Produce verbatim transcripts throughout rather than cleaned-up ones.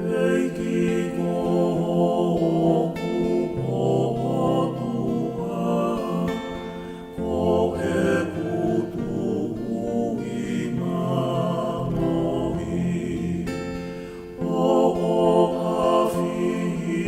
ʻEiki ko hoku ʻOtua, ko ʻeku tuʻi mālohi, ʻoku ou ʻafioʻi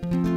Mou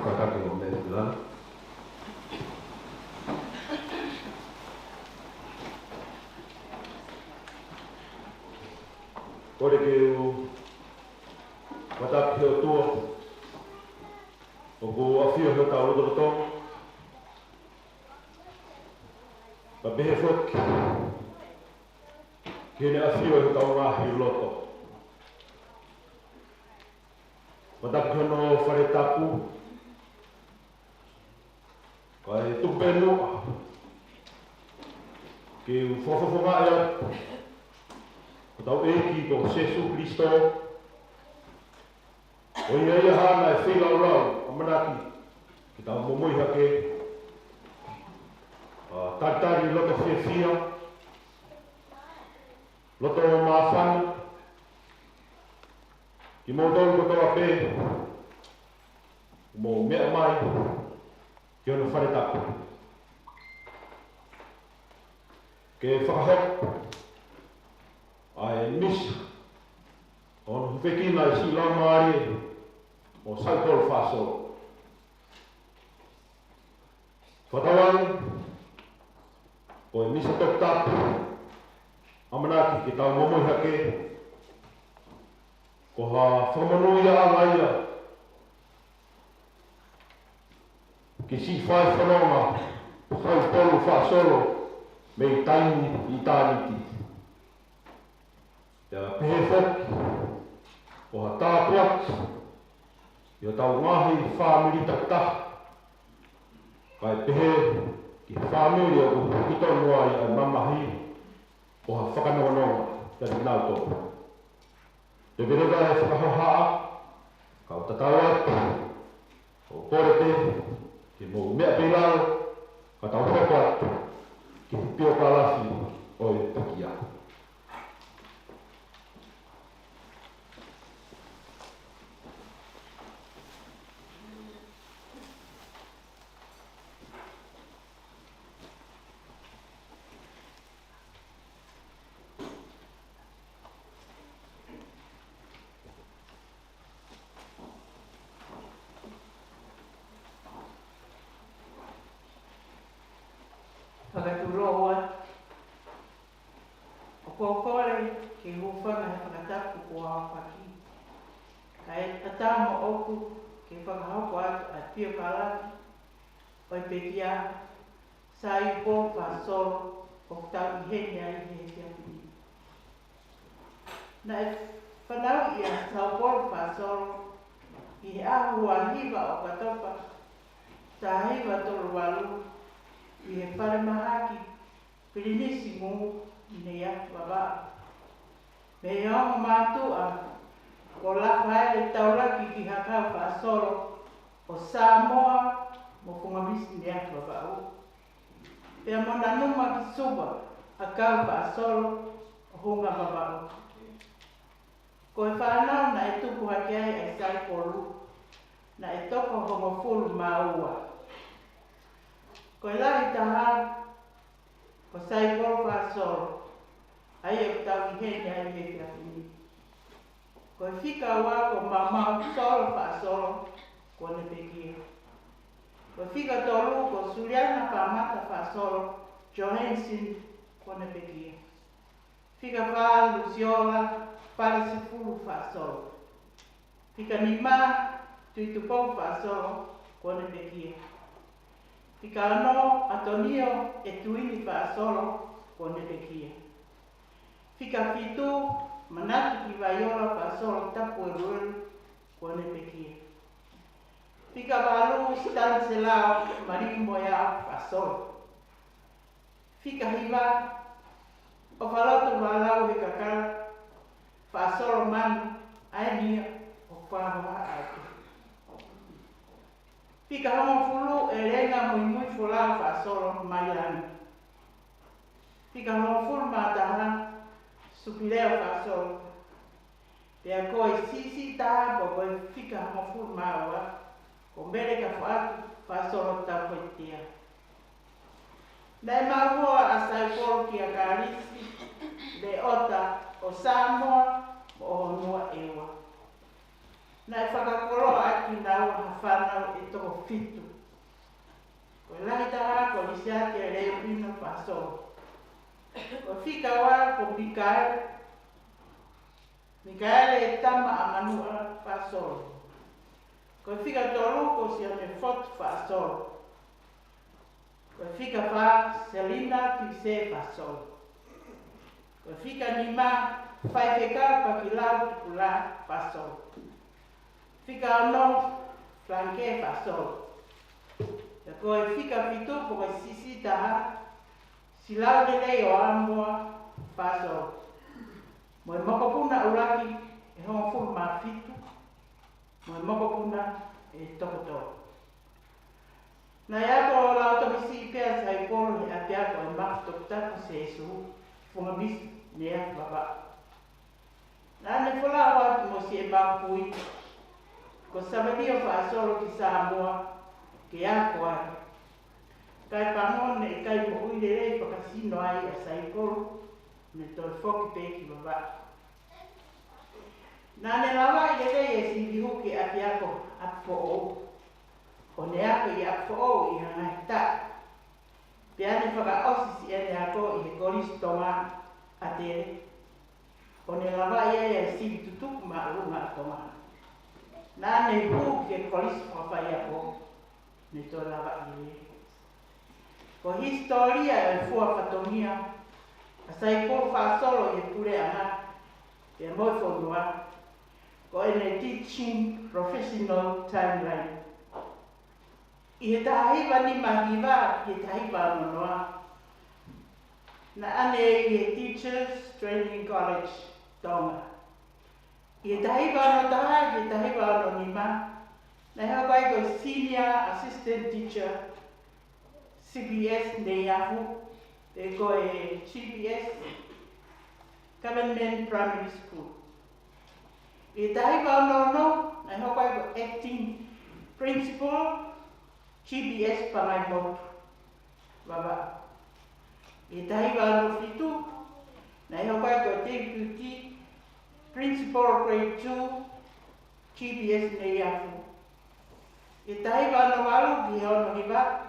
kātaki ʻo meʻa ki lalo. Kole ke u fakatapu ki he ʻOtua, ʻoku ʻafio ʻi hotau lotolotonga. Pea pehē foki ki heʻene ʻafio ʻi hotau ngaahi loto. Fakatapu ki hono fale tapu, kae tuku pē muʻa ke u fakafofongaʻi atu hotau ʻEiki ko Sīsū Kalaisi, ko ia ia haʻane feilaulau ʻamanaki ke tau momoi hake, ʻa, talitali loto fiefia, loto māfana, kimoutolu kotoa pē ʻoku mou meʻa mai ki hono fale tapu, ke fakahoko ʻa e misa ʻo hono hūfekina ʻa e siʻi laumālie ʻo Saikolo Fasolo. Fakatauange ko e misa toputapu ʻamanaki ke tau momoi hake, ko ha fakamonūʻiaʻanga ia ki he siʻi fai fononga Saipolu Faʻasolo mei taimi ʻitāniti. Pea pehē foki, ko ha tāpuaki ʻi hotau ngaahi fāmili takitaha, kae pehē ki he fāmili ʻoku hiki tonu ai ʻa e mamahi ʻo ha fakanongonongo kiate kinautolu. Leveleva e fakahohaʻa, kau tatau atu, ʻo kole pē ke mou meʻa pē ʻi lalo, ka tau hoko atu ki he piokalafi ʻo e pekia. Fakatulou atu. ʻOku ou kole ke u hūfanga he fakatapu kuo aofaki. Kae ʻatā moʻoku ke fakahoko atu ʻa e piokalafi ʻo e pekia, Saipolu Faʻasolo, ʻoku tau ʻi heni ai he efiafi ni. Naʻe fanauʻi ʻa Saipolu Faʻasolo ʻi he ʻaho ua hiva ʻo ʻOkatopa, taha hiva tolu valu, ʻi he falemahaki Pilinisi Mū, Neiafu, Vavaʻu. Mei he ongo mātuʻa ko Lafaele Taulaki Kihakau Faʻasolo ʻo Samoa mo Fungavisiʻi, Neiafu, Vavaʻu. Pea mo Nanuma ki Suva ʻa Kau Faʻasolo ʻo Hunga, Vavaʻu. Ko e fānau naʻe tupu hake ai ʻa Saipolu, naʻe toko hongofulu mā ua. Ko e lahi taha ko Saipolu Faʻasolo, ʻa ia ʻoku tau ʻi heni ai he efiafi ni. Ko e fika ua ko Mamausolo Faʻasolo, kuo ne pekia. Ko e fika tolu ko Suliana Pamata Faʻasolo Johansen, kuo ne pekia. Fika fā Lusiola Palesifulu Faʻasolo. Fika nima Tuitupou Faʻasolo, kuo ne pekia. Fika ono Atonio ʻEtuini Faʻasolo, kuo ne pekia. Fika fitu Manatu Kivaiola Faʻasolo Tapueluelu, kuo ne pekia. Fika valu Sitanselao Malimoea Faʻasolo. Fika hiva ʻOfaloto Valau Hekakala Faʻasolo Manu, ʻa eni ia ʻoku fakahohaʻa atu. Fika hongofulu ʻElena Muimui Folau Faʻasolo Mailani. Fika hongofulu mā taha Supilea Faʻasolo. Pea ko e siʻisiʻi taha ko e fika hongofulu mā ua, ko Mele Kafoatu Faʻasolo Tauhoitea. Naʻe maʻu hoa ʻa Saipolu kia Kalisi Leota ʻo Samoa mo ʻOhonua ʻEua. Naʻe fakakoloa ʻaki kinaua ha fānau ʻe toko fitu. Ko e lahi taha ko Lisiate Leupino Faʻasolo. Ko e fika ua ko Mikaele Mikaele Tama ʻa Manuʻa Faʻasolo. Ko e fika tolu ko Sione Fotu Faʻasolo. Ko e fika fā Selina Tise Faʻasolo. Ko e fika nima Faifekau Pakilau Tukula Faʻasolo. Fika ono Franke Faʻasolo. Pea ko e fika fitu ko e siʻisiʻi taha Silaulelei ʻo Amoa Faʻasolo. Mo e mokopuna ʻuluaki ʻe hongofulu mā fitu, mo e mokopuna ʻe toko tolu. Naʻe ako lautohi siʻi pē ʻa Saipolu he ʻapiako ʻo e Mafu Toputapu Sēsū, Fungavisiʻi, Neiafu, Vavaʻu. Naʻa ne folau atu mo siʻi ʻemau kui ko Savelio Faʻasolo ki Samoa ke ako ai. Kae pango naʻe ʻikai moʻui lelei fakasino ai ʻa Saipolu, ne toe foki pē ki Vavaʻu. Naʻa ne lavaʻi lelei e sivi hū ki he ʻapiako ʻApifoʻou, ʻo ne ako ʻi ʻApifoʻou ʻi ha ngaahi taʻu. Pea ne fakaʻosi siʻene ako ʻi he Kolisi Tonga ʻAtele, ʻo ne lavaʻi ai e sivi tutuku māʻolunga ʻa Tonga. Naʻa ne hū ki he Kolisi Fakafaiako, ne toe lavaʻi lelei. Ko Ko e hisitōlia ʻo e fua fatongia ʻa Saikō Faʻasolo ʻi he puleʻanga pea mo e fonua, ko ʻene teaching professional timeline. ʻI he taha hiva nima hiva ki he taha hiva ono noa, naʻa ne ʻi he Teachers Training College Tonga. ʻI he taha hiva ono taha ki he taha hiva ono nima, naʻe hoko ai ko e Senior Assistant Teacher, G B S Neiafu, pe ko e G B S Government Primary School. ʻI he taha hiva ono ono, naʻe hoko ai ko e Acting Principal, G B S Pangaimotu, Vavaʻu. ʻI he taha hiva ono fitu, naʻe hoko ai ko e Deputy Principal Grade two, G B S Neiafu. ʻI he taha hiva ono valu ki he ono hiva,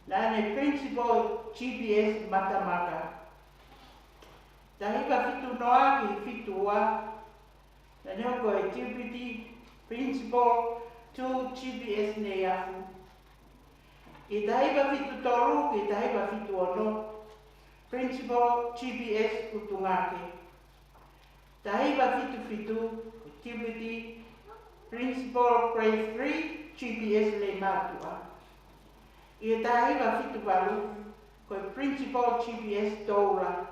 naʻa ne Principal G B S Matamaka. Taha hiva fitu noa ki he fitu ua, naʻa ne hoko ko e Deputy Principal two G B S Neiafu. ʻI he taha hiva fitu tolu ki he taha hiva fitu ono, Principal G B S Utungake. Taha hiva fitu fitu, Deputy Principal Grade three, G B S Leimātuʻa. ʻI he taha hiva fitu valu, ko e Principal G B S Toula.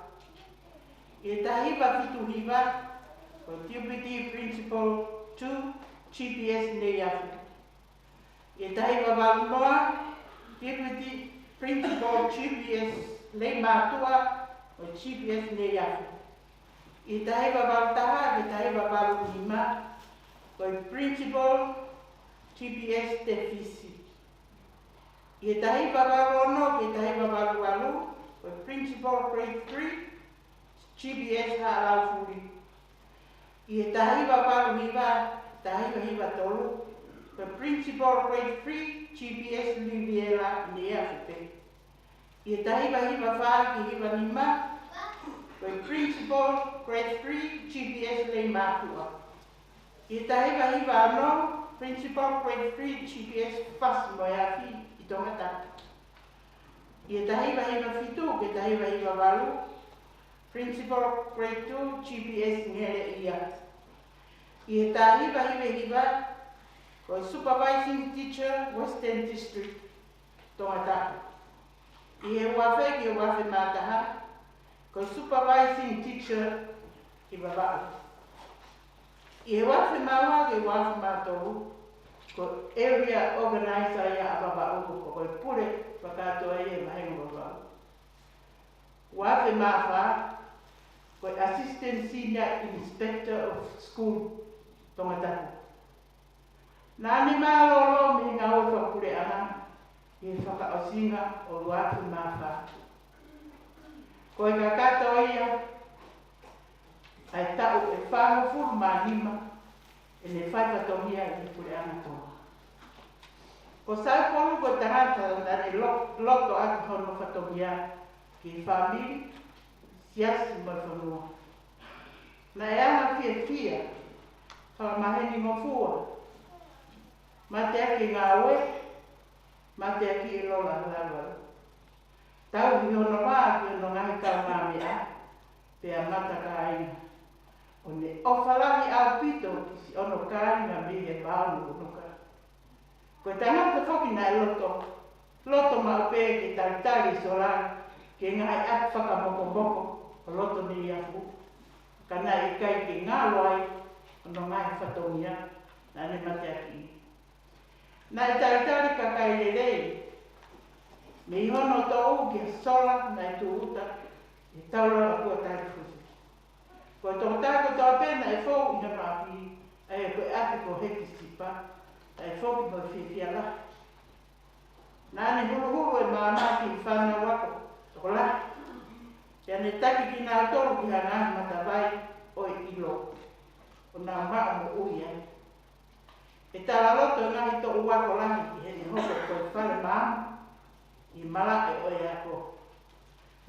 ʻI he taha hiva fitu hiva, ko e Deputy Principal two, G B S Neiafu. ʻI he taha hiva valu noa, Deputy Principal G B S Leimātuʻa, ko e G B S Neiafu. ʻI he taha hiva valu taha ki he taha hiva valu nima, ko e Principal G B S Tefisi. ʻI he taha hiva valu ono ki he taha hiva valu valu, ko e Principal Grade three, G B S Haʻa Laufuli. ʻI he taha hiva valu hiva, taha hiva hiva tolu, ko e Principal Grade three, G B S Liviela Neiafu pē. ʻI he taha hiva hiva fā ki he hiva nima, ko e Principal Grade three, G B S Leimātuʻa. ʻI he taha hiva hiva ono, Principal Grade three, G B S Fasi mo e Afi ʻi Tongatapu. ʻI he taha hiva hiva fitu ki he taha hiva hiva valu, Principal Grade two, G B S Ngeleʻia. ʻI he taha hiva hiva hiva, ko e Supervising Teacher, Western District, Tongatapu. ʻI he ua afe ki he ua afe mā taha, ko e Supervising Teacher ʻi Vavaʻu. ʻI he ua afe mā ua ki he ua afe mā tolu, ko e Area Organizer ia ʻa Vavaʻu, ko e pule fakakātoa ia ʻo e vahenga Vavaʻu. Ua afe mā fā, ko e Assistant Senior Inspector of School, Tongatapu. Naʻa ne mālōlō mei he ngāue fakapuleʻanga ʻi he fakaʻosinga ʻo ua afe mā fā. Ko e kakato ia ʻa e taʻu ʻe fāngofulu mā nima ʻene fai fatongia ʻi he puleʻanga Tonga. Ko Saikō ko e tangata naʻa ne lo-, loto ʻaki hono fatongia ki he fāmili, siasi mo e fonua. Naʻe anga fiefia, fakamaheni ngofua, mateaki ngāue, mateaki ʻe lola lava. Tauhi hono vā ki hono ngaahi kaungāmeʻa, pea matakāinga. ʻO ne ʻofa lahi ʻaupito ki siʻono kāinga mei he vao no unuka. Ko e tangata foki naʻe loto, loto maʻu pē ke talitali e sola ki he ngaahi ʻapi fakamokomoko ʻo loto Neiafu. Ka naʻe ʻikai ke ngalo ai hono ngaahi fatongia naʻa ne mateaki. Naʻe talitali kakai lelei mei hono toʻu ki he sola naʻe tūʻuta ʻi he taulanga kuo talifusi. Ko e tokotaha kotoa pē naʻe fou ʻi hono ʻapi, ʻa ia ko e ʻapi ko Hekisipa, naʻe foki mo e fiefia lahi. Naʻa ne huluhulu e maama ki he fānau ako tokolahi, pea ne taki kinautolu ki ha ngaahi matavai ʻo e ʻilo, ʻo nau maʻu moʻui ai. ʻE talaloto e ngaahi toʻu ako lahi ʻi heʻene hoko ko e fale maama ʻi he malaʻe ʻo e ako.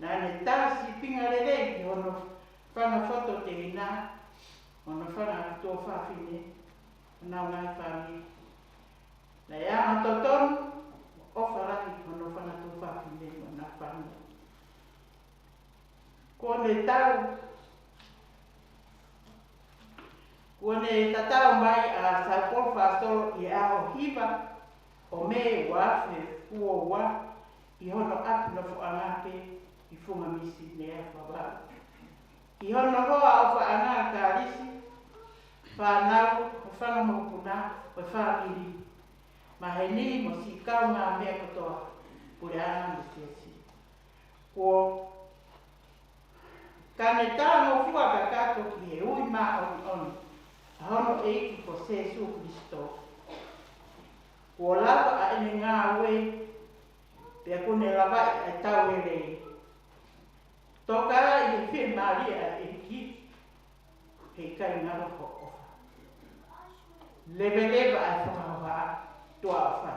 Naʻa ne tā sīpinga lelei ki hono fanga foto teina, hono fanga tuofāfine, honau ngaahi fāmili. Naʻe anga totonu, ʻofa lahi hono fanga tuofāfine mo ʻena fānau. Kuo ne tau, kuo ne tatau mai ʻa Saipolo Faʻasolo ʻi he ʻaho hiva ʻo Mē ua afe ua ua ʻi hono ʻapi nofoʻanga pē ʻi Funga Misi Nea Favaʻu. ʻI hono hoa ʻofaʻanga ʻa Kalisi, fānau, mo e fanga mokopuna, mo e fāmili, maheni mo siʻi kaungāmeʻa kotoa, puleʻanga mo e siasi. Kuo, ka ne talangofua kakato ki he ui māʻoniʻoni ʻa hono ʻEiki ko Sēsū Kilisitō. Kuo lava ʻa ʻene ngāue, pea kuo ne lavaʻi ʻa e tau lelei. Toka ʻi he fiemālie ʻa e ʻEiki, he ʻikai ngalo ho ʻofa. Leveleva ʻa e fakahohaʻa, tuʻa ʻofa.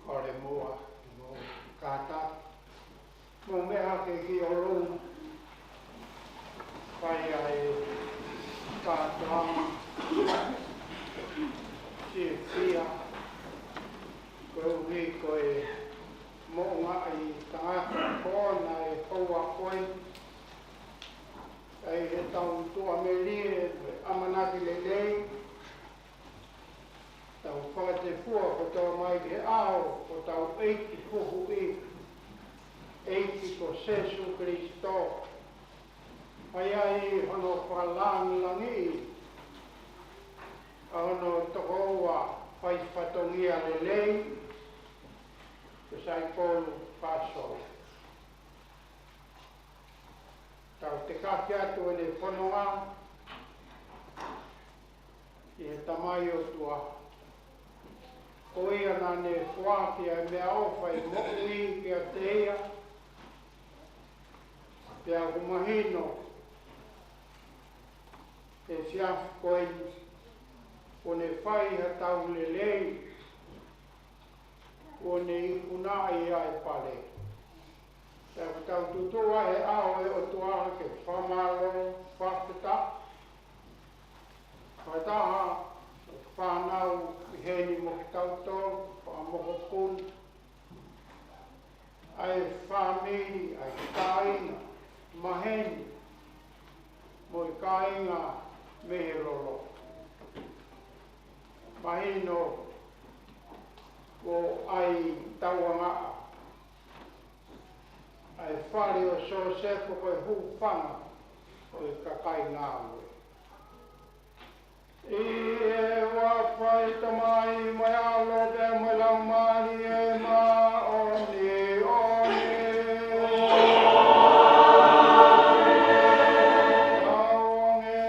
Kole muʻa, mo kātaki. Mou meʻa hake ki ʻolunga. Fai ʻa e kātoanga. Siʻi fia. Koeʻuhi ko e moʻunga ʻi tangata ko ena ʻe houa ko ē. ʻAi ʻetau tuʻamelie, ʻamanaki lelei, tau fakatefua kotoa mai ki he ʻao ʻo hotau ʻEiki Huhuʻi, ʻEiki ko Sēsū Kilisitō. ʻAi ai hono fakalāngilangiʻi ʻa hono tokoua fai fatongia lelei, ko Saipolo Faʻasolo. Tau tekaki atu ʻene fononga ki he Tamai ʻOtua. Ko ia naʻa ne foaki ʻa e meʻaʻofa ʻo e moʻui kiate ia. Pea ʻoku mahino he efiafi ko eni, kuo ne fai ha tau lelei, kuo ne ikunaʻi ʻa e pale. Pea ʻoku tau tutuʻu ʻi he ʻao ʻo e ʻOtua ke fakamālō, fakafetaʻi. Fakataha, fānau, ʻi heni mo kitautolu, fakamokopuna. ʻA e fāmili, ʻa e kāinga, maheni, mo e kāinga mei he lolo. Mahino kuo ʻai tauangaʻa ʻa e fale ʻo Siosefa ko e hūfanga ʻo e kakai ngāue. ʻI he huafa ʻo e Tamai mo e ʻAlo pea mo e Laumālie Māʻoniʻoni. ʻAuange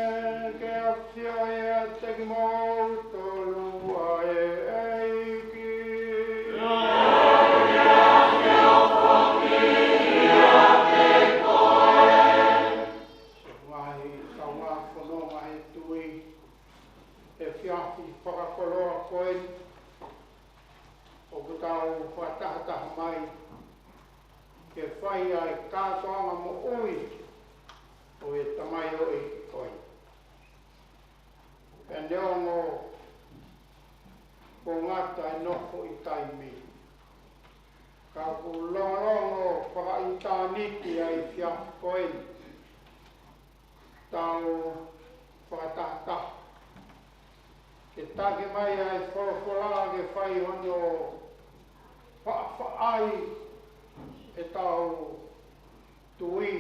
ke ʻafio ʻiate kimoutolu ʻa e ʻEiki. Siʻi ngaahi kaungā fononga he tui, he efiafi fakakoloa ko eni, ʻoku tau fakatahataha mai ke fai ʻa e kātoanga moʻui ʻo e tamaioʻeiki ko eni. Pea neongo kuo ngata e nofo ʻi taimi, ka ʻoku longolongo fakaʻitāniti ʻa e efiafi ko eni. Tau fakatahataha ke taki mai ʻa e folofola ke fai hono faʻafaʻai ʻetau tui.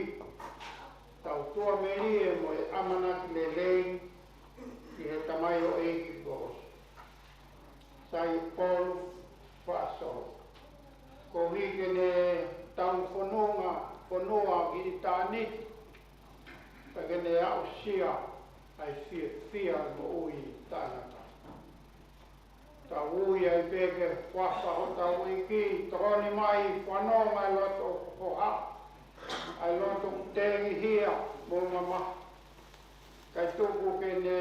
tau tuʻa melie mo e ʻamanaki lelei ki he tamaioʻeiki ko Saiupolu Faʻasolo. Koeʻuhi ke ne taufononga, fonua ki ʻitāniti, pea ke ne aʻusia ʻa e fiefia moʻui taʻengata. Tau ui ai pē ki he huafa hotau ʻEiki, tokoni mai, fanongo ʻa e loto ʻoku hohaʻa, ʻa e loto ʻoku tengihia mo mamahi. Kae tuku ke ne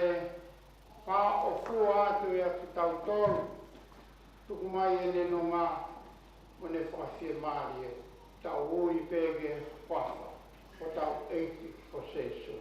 fāʻofua atu ʻiate kitautolu, tuku mai ʻene nonga mo ʻene fakafiemālie. Tau ui pē ki he huafa hotau ʻEiki ko Sēsū.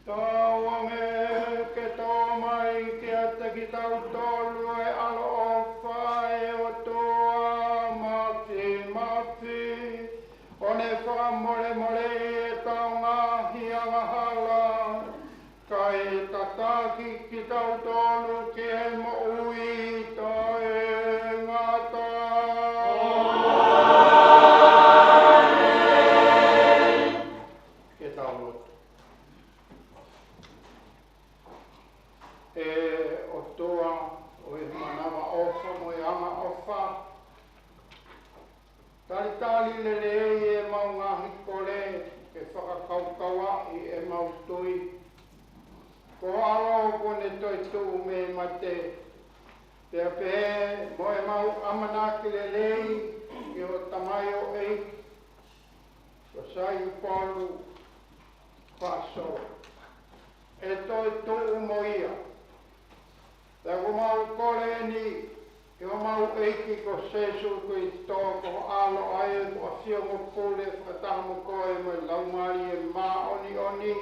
Tau ange ke tō mai kiate kitautolu ʻa e ʻaloʻofa ʻa e ʻOtua Māfimafi, ʻo ne fakamolemoleʻi ʻetau ngaahi angahala, kae tataki kitautolu ki he moʻui taʻengata. Ke tau lotu. ʻE ʻOtua ʻo e manavaʻofa mo e angaʻofa, talitali lelei ʻemau ngaahi kole ke fakakaukauaʻi ʻemau tui. Ko ho ʻAlo kuo ne toetuʻu mei he mate, pea pehē mo ʻemau ʻamanaki lelei ki ho tamaioʻeiki ko Saiupolu Faʻasolo, ʻe toetuʻu mo ia. Pea ʻoku mau kole eni ʻi homau ʻEiki ko Sēsū Kalaisi, ko ho ʻAlo, ʻa ia ko e ʻAfio mo e Pule fakataha mo koe mo e Laumālie Māʻoniʻoni,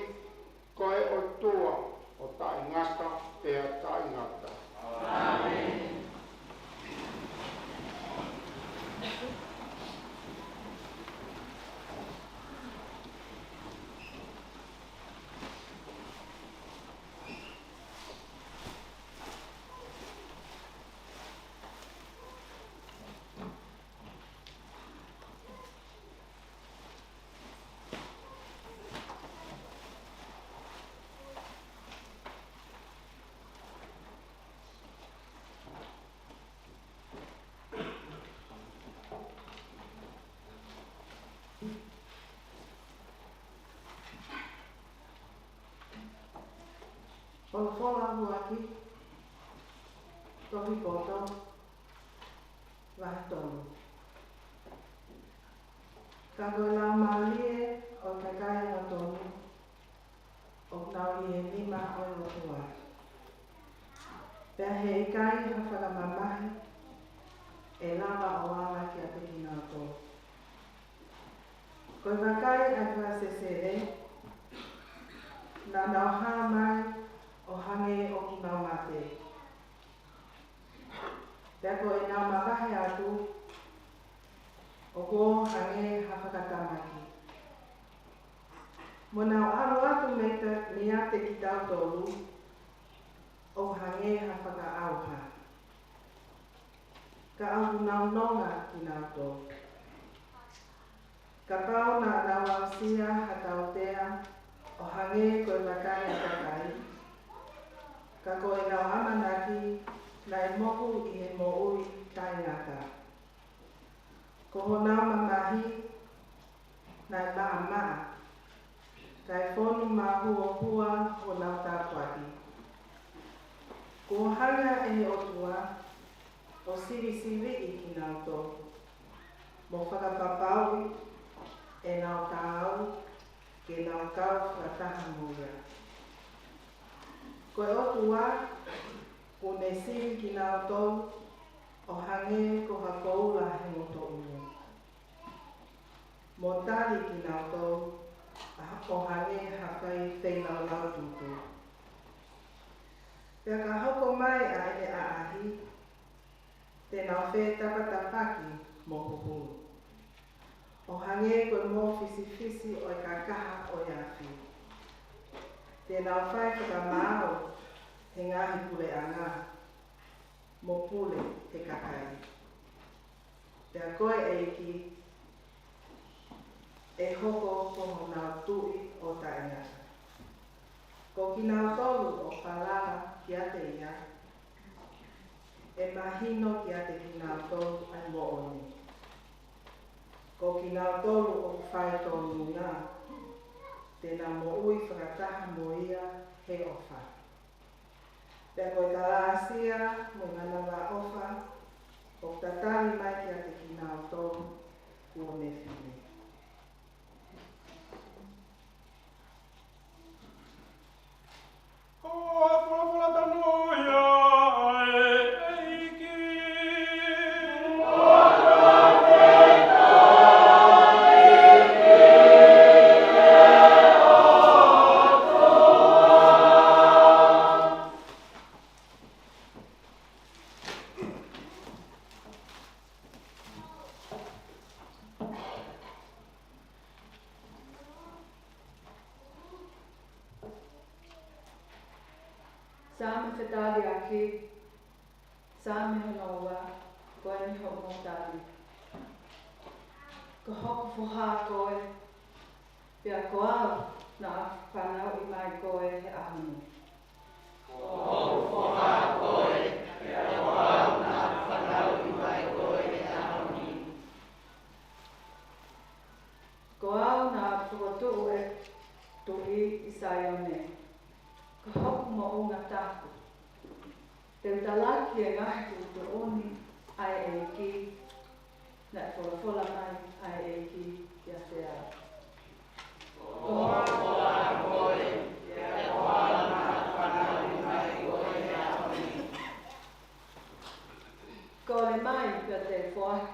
ko e ʻOtua ʻo taʻengata pea taʻengata. ʻĀmeni. Folofola ʻuluaki, Tohi Poto, vahe tolu. Ka ko e laumālie ʻo e kakai angatonu ʻoku nau ʻi he nima ʻo e ʻOtua, pea heʻikai ha fakamamahi ʻe lava ʻo ala kiate kinautolu. Ko e vakai ʻa e fakasesele, naʻa nau hā mai ʻo hangē ʻoku nau mate, pea ko ʻenau mavahe atu ʻoku ō hangē ha fakatamaki. Mo nau ʻalu atu mei ta-, meiate kitautolu ʻo hangē ha fakaʻauha. ka ʻoku nau nonga kinautolu. Kapau naʻa nau aʻusia ha tautea ʻo hangē ko e vakai ʻa e kakai, ka ko ʻenau ʻamanaki naʻe mohu ʻi he moʻui taʻengata. Ko honau mamahi naʻe maʻamaʻa, kae fonu mahuohua honau tāpuaki. Kuo hanga ʻe he ʻOtua ʻo sivisiviʻi kinautolu, mo fakapapauʻi ʻenau taau ke nau kau fakataha mo ia. Ko e ʻOtua, kuo ne sivi kinautolu ʻo hangē ko ha koula hengotoʻulu, mo tali kinautolu ʻo hangē ha fai feilaulau tutu. Pea ka hoko mai ʻa ʻene ʻaʻahi, te nau fetapatapaki mo huhulu, ʻo hangē ko e mōfisifisi ʻo e kakaha ʻo e afi. Te nau fai fakamaau he ngaahi puleʻanga, mo pule he kakai. Pea ko e ʻEiki ʻe hoko ko honau Tuʻi ʻo taʻengata. Ko kinautolu ʻoku falala kiate ia, ʻe mahino kiate kinautolu ʻa e moʻoni. Ko kinautolu ʻoku faitōnunga, te nau moʻui fakataha mo ia he ʻofa. Pea ko e kalāsia mo e manavaʻofa ʻoku tatali mai kiate kinautolu kuo ne fili. Ko e folofola tanu ia ʻa e ʻEiki. Saame fetaliʻaki, Saame hono ua, ko eni hoʻomou tali. Ko hoku foha koe, pea ko au naʻa fanauʻi mai koe he ʻaho ni. Ko hoku foha koe, pea ko au naʻa fanauʻi mai koe he ʻaho ni. Ko au naʻa fokotuʻu ʻa e tuʻi ʻi Saione, ko hoku moʻunga tapu. Te u talaki e ngaahi tuʻutuʻuni ʻa e ʻEiki, naʻe folofola mai ʻa e ʻEiki kiate au. Ko hoku foha koe, pea ko au naʻa fanauʻi mai koe he ʻaho ni. Kole mai pea te u foaki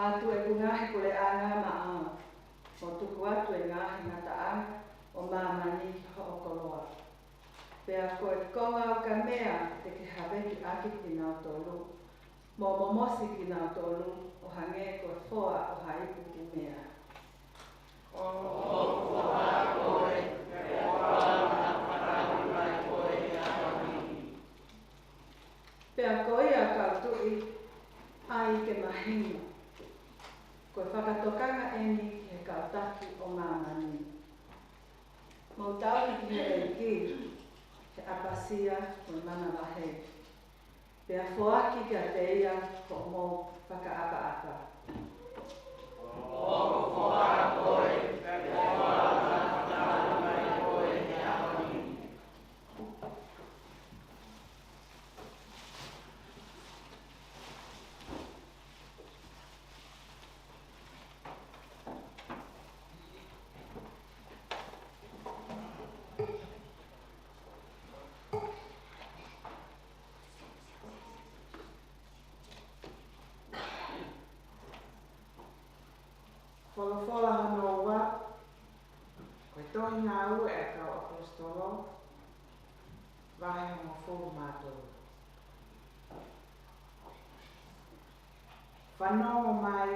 atu ʻeku ngaahi puleʻanga maʻau, mo tuku atu e ngaahi ngataʻanga ʻo māmani ki hoʻo koloa. Pea ko e konga ukamea te ke haveki ʻaki kinautolu, mo momosi kinautolu ʻo hangē ko e foa ʻo ha ipu umea. Ko hoku foha koe, pea ko au naʻa fanauʻi mai koe he ʻaho ni. Pea ko ia, kau tuʻi, ʻai ke mahino, ko e fakatokanga eni ki he kau taki ʻo māmani. Mou tauhi ki he ʻEiki he ʻapasia mo e manavahē, pea foaki kiate ia hoʻomou fakaʻapaʻapa. Ko hoku foha koe, pea ko au naʻa fanauʻi mai koe he ʻaho ni. Folofola hono ua, ko e tohi Ngāue ʻa e Kau ʻAposetolo, vahe hongofulu mā tolu. Fanongo mai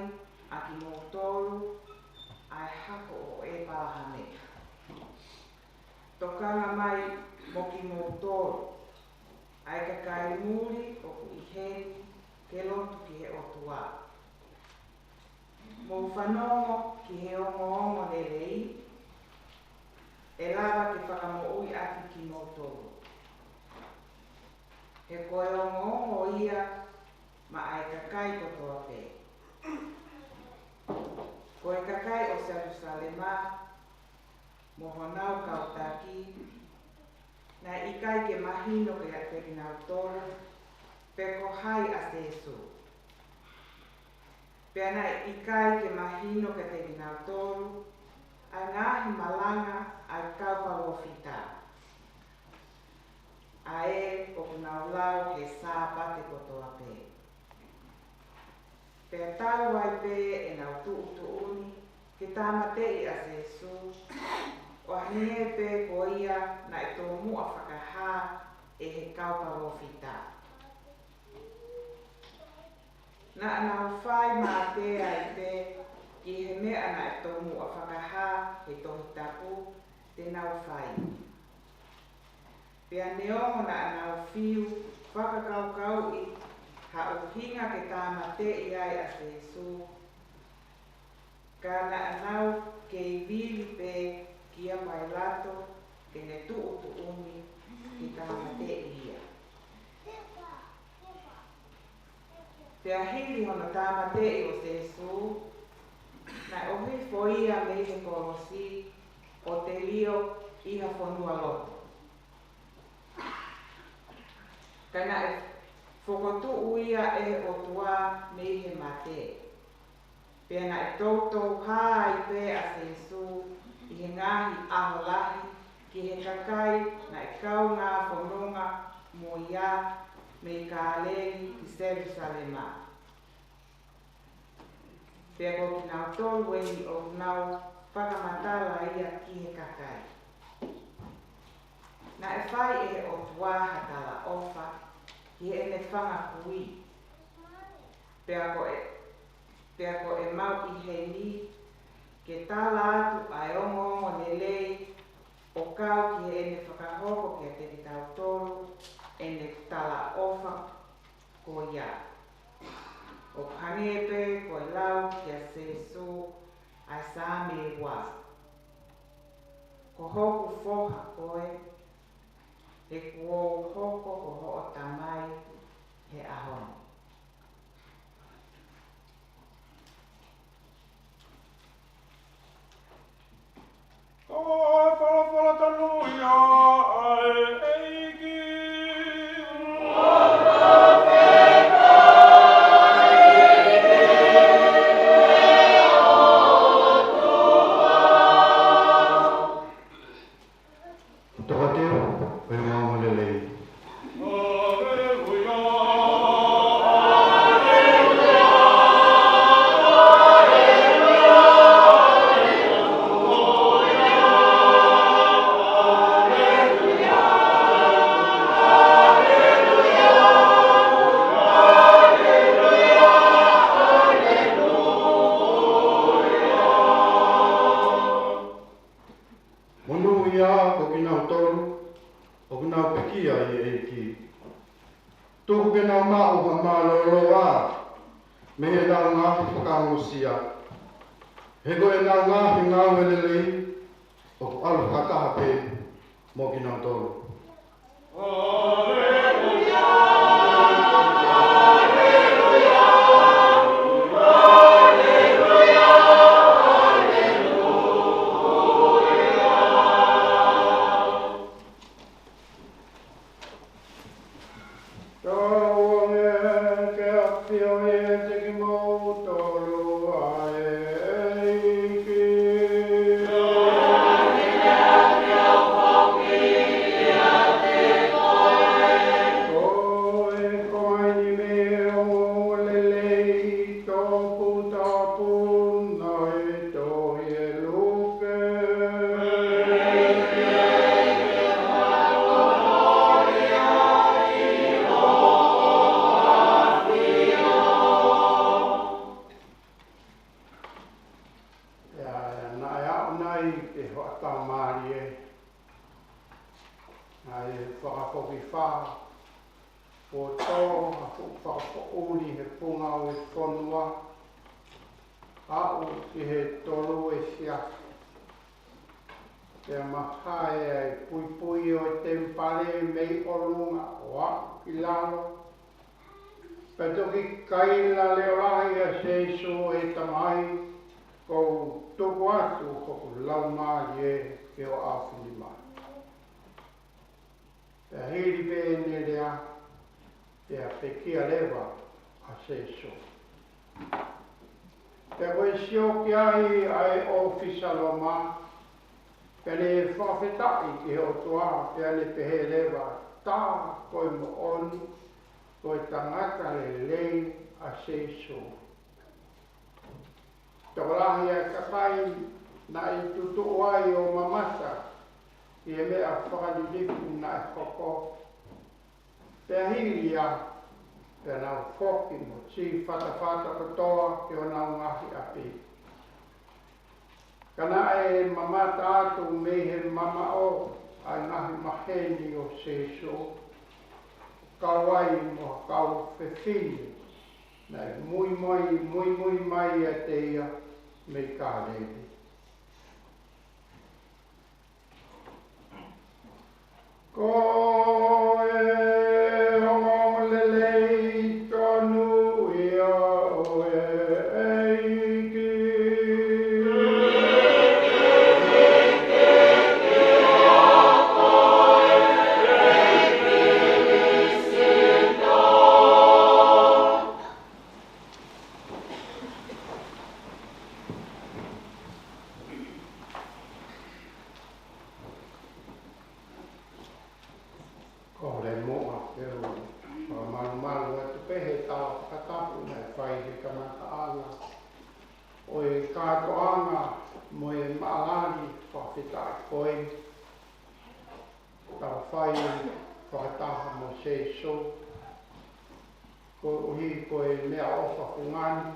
ʻa kimoutolu ʻa e hako ʻo ʻĒpalahame. Tokanga mai mo kimoutolu ʻa e kakai muli ʻoku ʻi heni ke lotu ki he ʻOtua. Mou fanongo ki he ongoongolelei, ʻe lava ke fakamoʻui ʻaki kimoutolu. He ko e ongoongo ia maʻa e kakai kotoa pē. Ko e kakai ʻo Selusalema mo honau kau taki, naʻe ʻikai ke mahino kiate kinautolu pe ko hai ʻa Sēsū. Pea naʻe ʻikai ke mahino kiate kinautolu ʻa e ngaahi malanga ʻa e kau palōfita, ʻa ē ʻoku nau lau he Sāpate kotoa pē. Pea talu ai pē ʻenau tuʻutuʻuni ke tāmateʻi ʻa Sēsū, ʻo hangē pē ko ia naʻe tomuʻa fakahā ʻe he kau palōfita. Naʻa nau fai mātē ai pē ki he meʻa naʻe tomuʻa fakahā he Tohi Tapu te nau fai. Pea neongo naʻa nau fiu fakakaukauʻi ha ʻuhinga ke tāmateʻi ai ʻa Sēsū, ka naʻa nau kei vili pē kia Pailato ke ne tuʻutuʻuni ke tāmateʻi ia. Pea hili hono tāmateʻi ʻo Sēsū, naʻe ʻohifo ia mei he kolosi ʻo telio ʻi ha fonualoto. Ka naʻe fokotuʻu ia ʻe he ʻOtua mei he mate. Pea naʻe toutou hā ai pē ʻa Sēsū ʻi he ngaahi ʻaho lahi ki he kakai naʻe kaungā fononga mo ia mei Kāleli ki Selusalema. Pea ko kinautolu eni ʻoku nau fakamatala ia ki he kakai. Naʻe fai ʻe he ʻOtua ha talaʻofa ki heʻene fanga kui. Pea ko e, pea ko e mau ʻi heni ke tala atu ʻa e ongoongolelei ʻo kau ki heʻene fakahoko kiate kitautolu ʻene talaʻofa ko ia. ʻOku hangē pē ko e lau kia Sēsū ʻa e Saame ua: Ko hoku foha koe, he kuo u hoko ko hoʻo tamai he ʻaho ni. Ko e folofola tonu ia ʻa e ʻEiki. Tokateu, ʻo e ongoongolelei. Monūʻia ko kinautolu ʻoku nau pekia ʻi he ʻEiki. Tuku ke nau maʻu ha mālōlōʻa mei heʻenau ngaahi fakaongosia. He ko ʻenau ngaahi ngāue lelei ʻoku ʻalu fakataha pē mo kinautolu. Tauange ke ʻafio ʻiate kimoutolu ʻa e ʻEiki. Ko e konga eni mei he ongoongolelei toputapu naʻe tohi ʻe Luke. Pea naʻe aʻu nai ki he hoʻatā mālie, naʻe fakafokifā Kuo tō ha fuʻu fakapoʻuli he funga ʻo e fonua, aʻu ki he tolu efiafi. Pea mahae ai e puipui ʻo e temipale mei ʻolunga ʻo aʻu ki lalo. Pea toki kaila leʻolahi ʻa Sēsū, ʻE Tamai, ʻoku ou tuku atu hoku laumālie ki ho ʻaofinimā. Pea hili pē ʻene lea, pea pekia leva ʻa Sēsū. Pea ko e sio ki ai ʻa e ʻōfisa Loma, pea ne fakafetaʻi ki he ʻOtua, pea ne pehē leva, Tā ko e moʻoni, ko e tangata lelei ʻa Sēsū. Tokolahi ʻa e kakai naʻe tutuʻu ai ʻo mamata ki he meʻa fakalilifu naʻe hoko. Pea hili ia, pea nau foki mo tīfatafata kotoa ki honau ngaahi ʻapi. Ka naʻe mamata atu mei he mamaʻo ʻa e ngaahi maheni ʻo Sēsū, kau ai mo ha kau fefine naʻe muimui, muimui mai ʻiate ia mei Kāleli. Ko e ongoongolelei tonu ia ʻo e ʻEiki. Kole muʻa ke u fakamalumalu atu pē he tala fakatapu naʻe fai he kamataʻanga ʻo e kātoanga mo e maʻalali fakafetaʻi ko ē. Tau fai fakataha mo Sēsū, koeʻuhi ko e meʻaʻofa fungani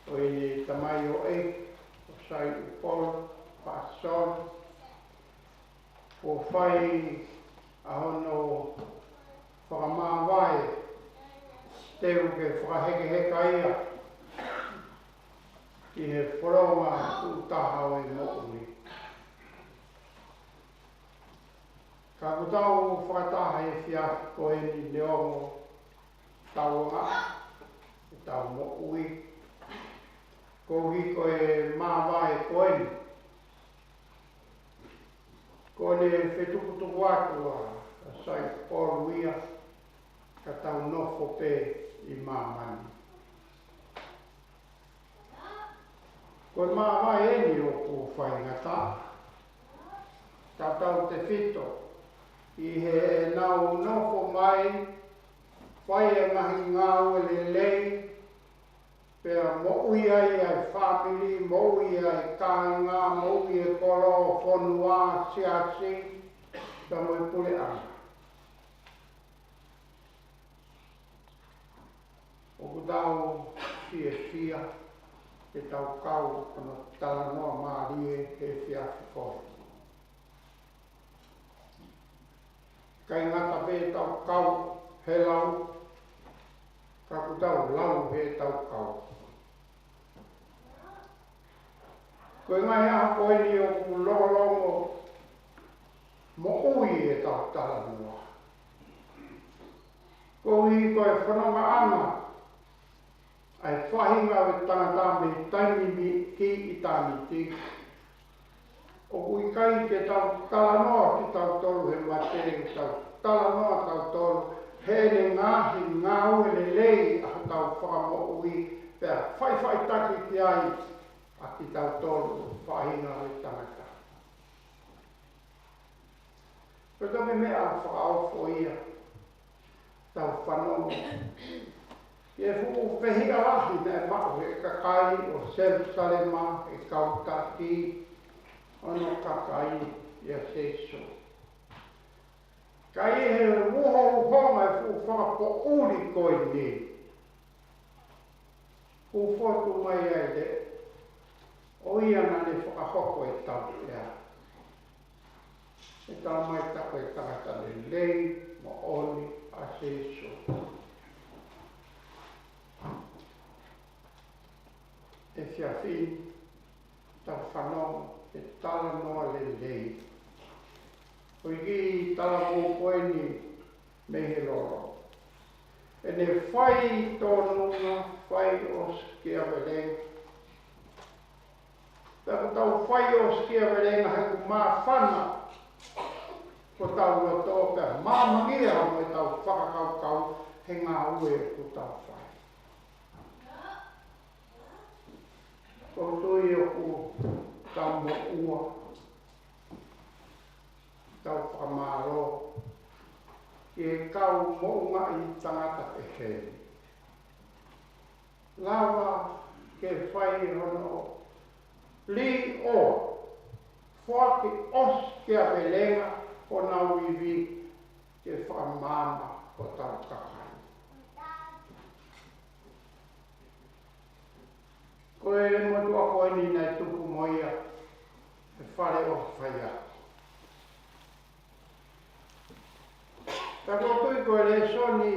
ʻo ʻene tamaioʻeiki ʻo Saiupolu Pātisoni, kuo fai ʻa hono fakamāvae, teu ke fakahekeheka ia ki he fononga tuʻu taha ʻo e moʻui. Ka kuo tau fakataha he efiafi ko eni neongo tau anga, ʻetau moʻui, koeʻuhi ko e māvae ko eni. Kuo ne fetukutuku atu ʻa Saiupolu ia ka tau nofo pē ʻi māmani. Ko e māvae eni ʻoku faingataʻa tautautefito ʻi heʻenau nofo mai, fai e ngaahi ngāue lelei, pea moʻui ai ʻa e fāmili, moʻui ai e kāinga, moʻui e kolo, fonua, siasi, pea mo e puleʻanga. ʻOku tau fiefia ke tau kau ʻi hono talanoa mālie he efiafi ko eni. ʻIkai ngata pē ʻetau kau he lau, ka kuo tau lau he ʻetau kau. Ko e ngaahi ʻaho ko eni ʻoku longolongo moʻui ʻetau talanoa. Koeʻuhi ko e fonongaʻanga ʻa e faʻahinga ʻo e tangata mei taimi ni ki ʻitāniti. ʻOku ʻikai ke tau talanoa kitautolu he mate, tau talanoa tautolu heʻene ngaahi ngāue lelei ʻa hotau Fakamoʻui, pea faʻifaʻitaki ki ai ʻa kitautolu faʻahinga ʻo e tangata. Ko e toki meʻa fakaofo ia tau fanongo ki he fuʻu fehiʻa lahi naʻe maʻu ʻe he kakai ʻo Selusalema he kau taki ʻo hono kakai ʻia Sēsū. Ka ʻi he uhouhonga e fuʻu fakapoʻuli ko eni, kuo fotu mai ai e leʻo, ʻo ia naʻa ne fakahoko e tautea. ʻE tala mai, Tā ko e tangata lelei, moʻoni, ʻa Sīsū. Efiafi ni, tau fanongo he talanoa lelei ʻo e kiʻi talavou ko eni mei he lolo. ʻEne fai tōnunga, fai ʻosikiavelenga. Pea ko ʻetau fai ʻosikiavelenga he ʻoku māfana hotau loto pea māmangia mo ʻetau fakakaukau he ngāue ʻoku tau fai. ʻOku ou tui ʻoku tau moʻua, tau fakamālō ki he kau moʻungaʻi tangata pehē ni. Lava ke fai hono līʻoa, foaki ʻosikiavelenga honau ivi ke fakamaama hotau kakai. Ko e motuʻa ko eni naʻe tupu mo ia he fale ʻo e faiako. Ka ʻoku ou tui ko e lēsoni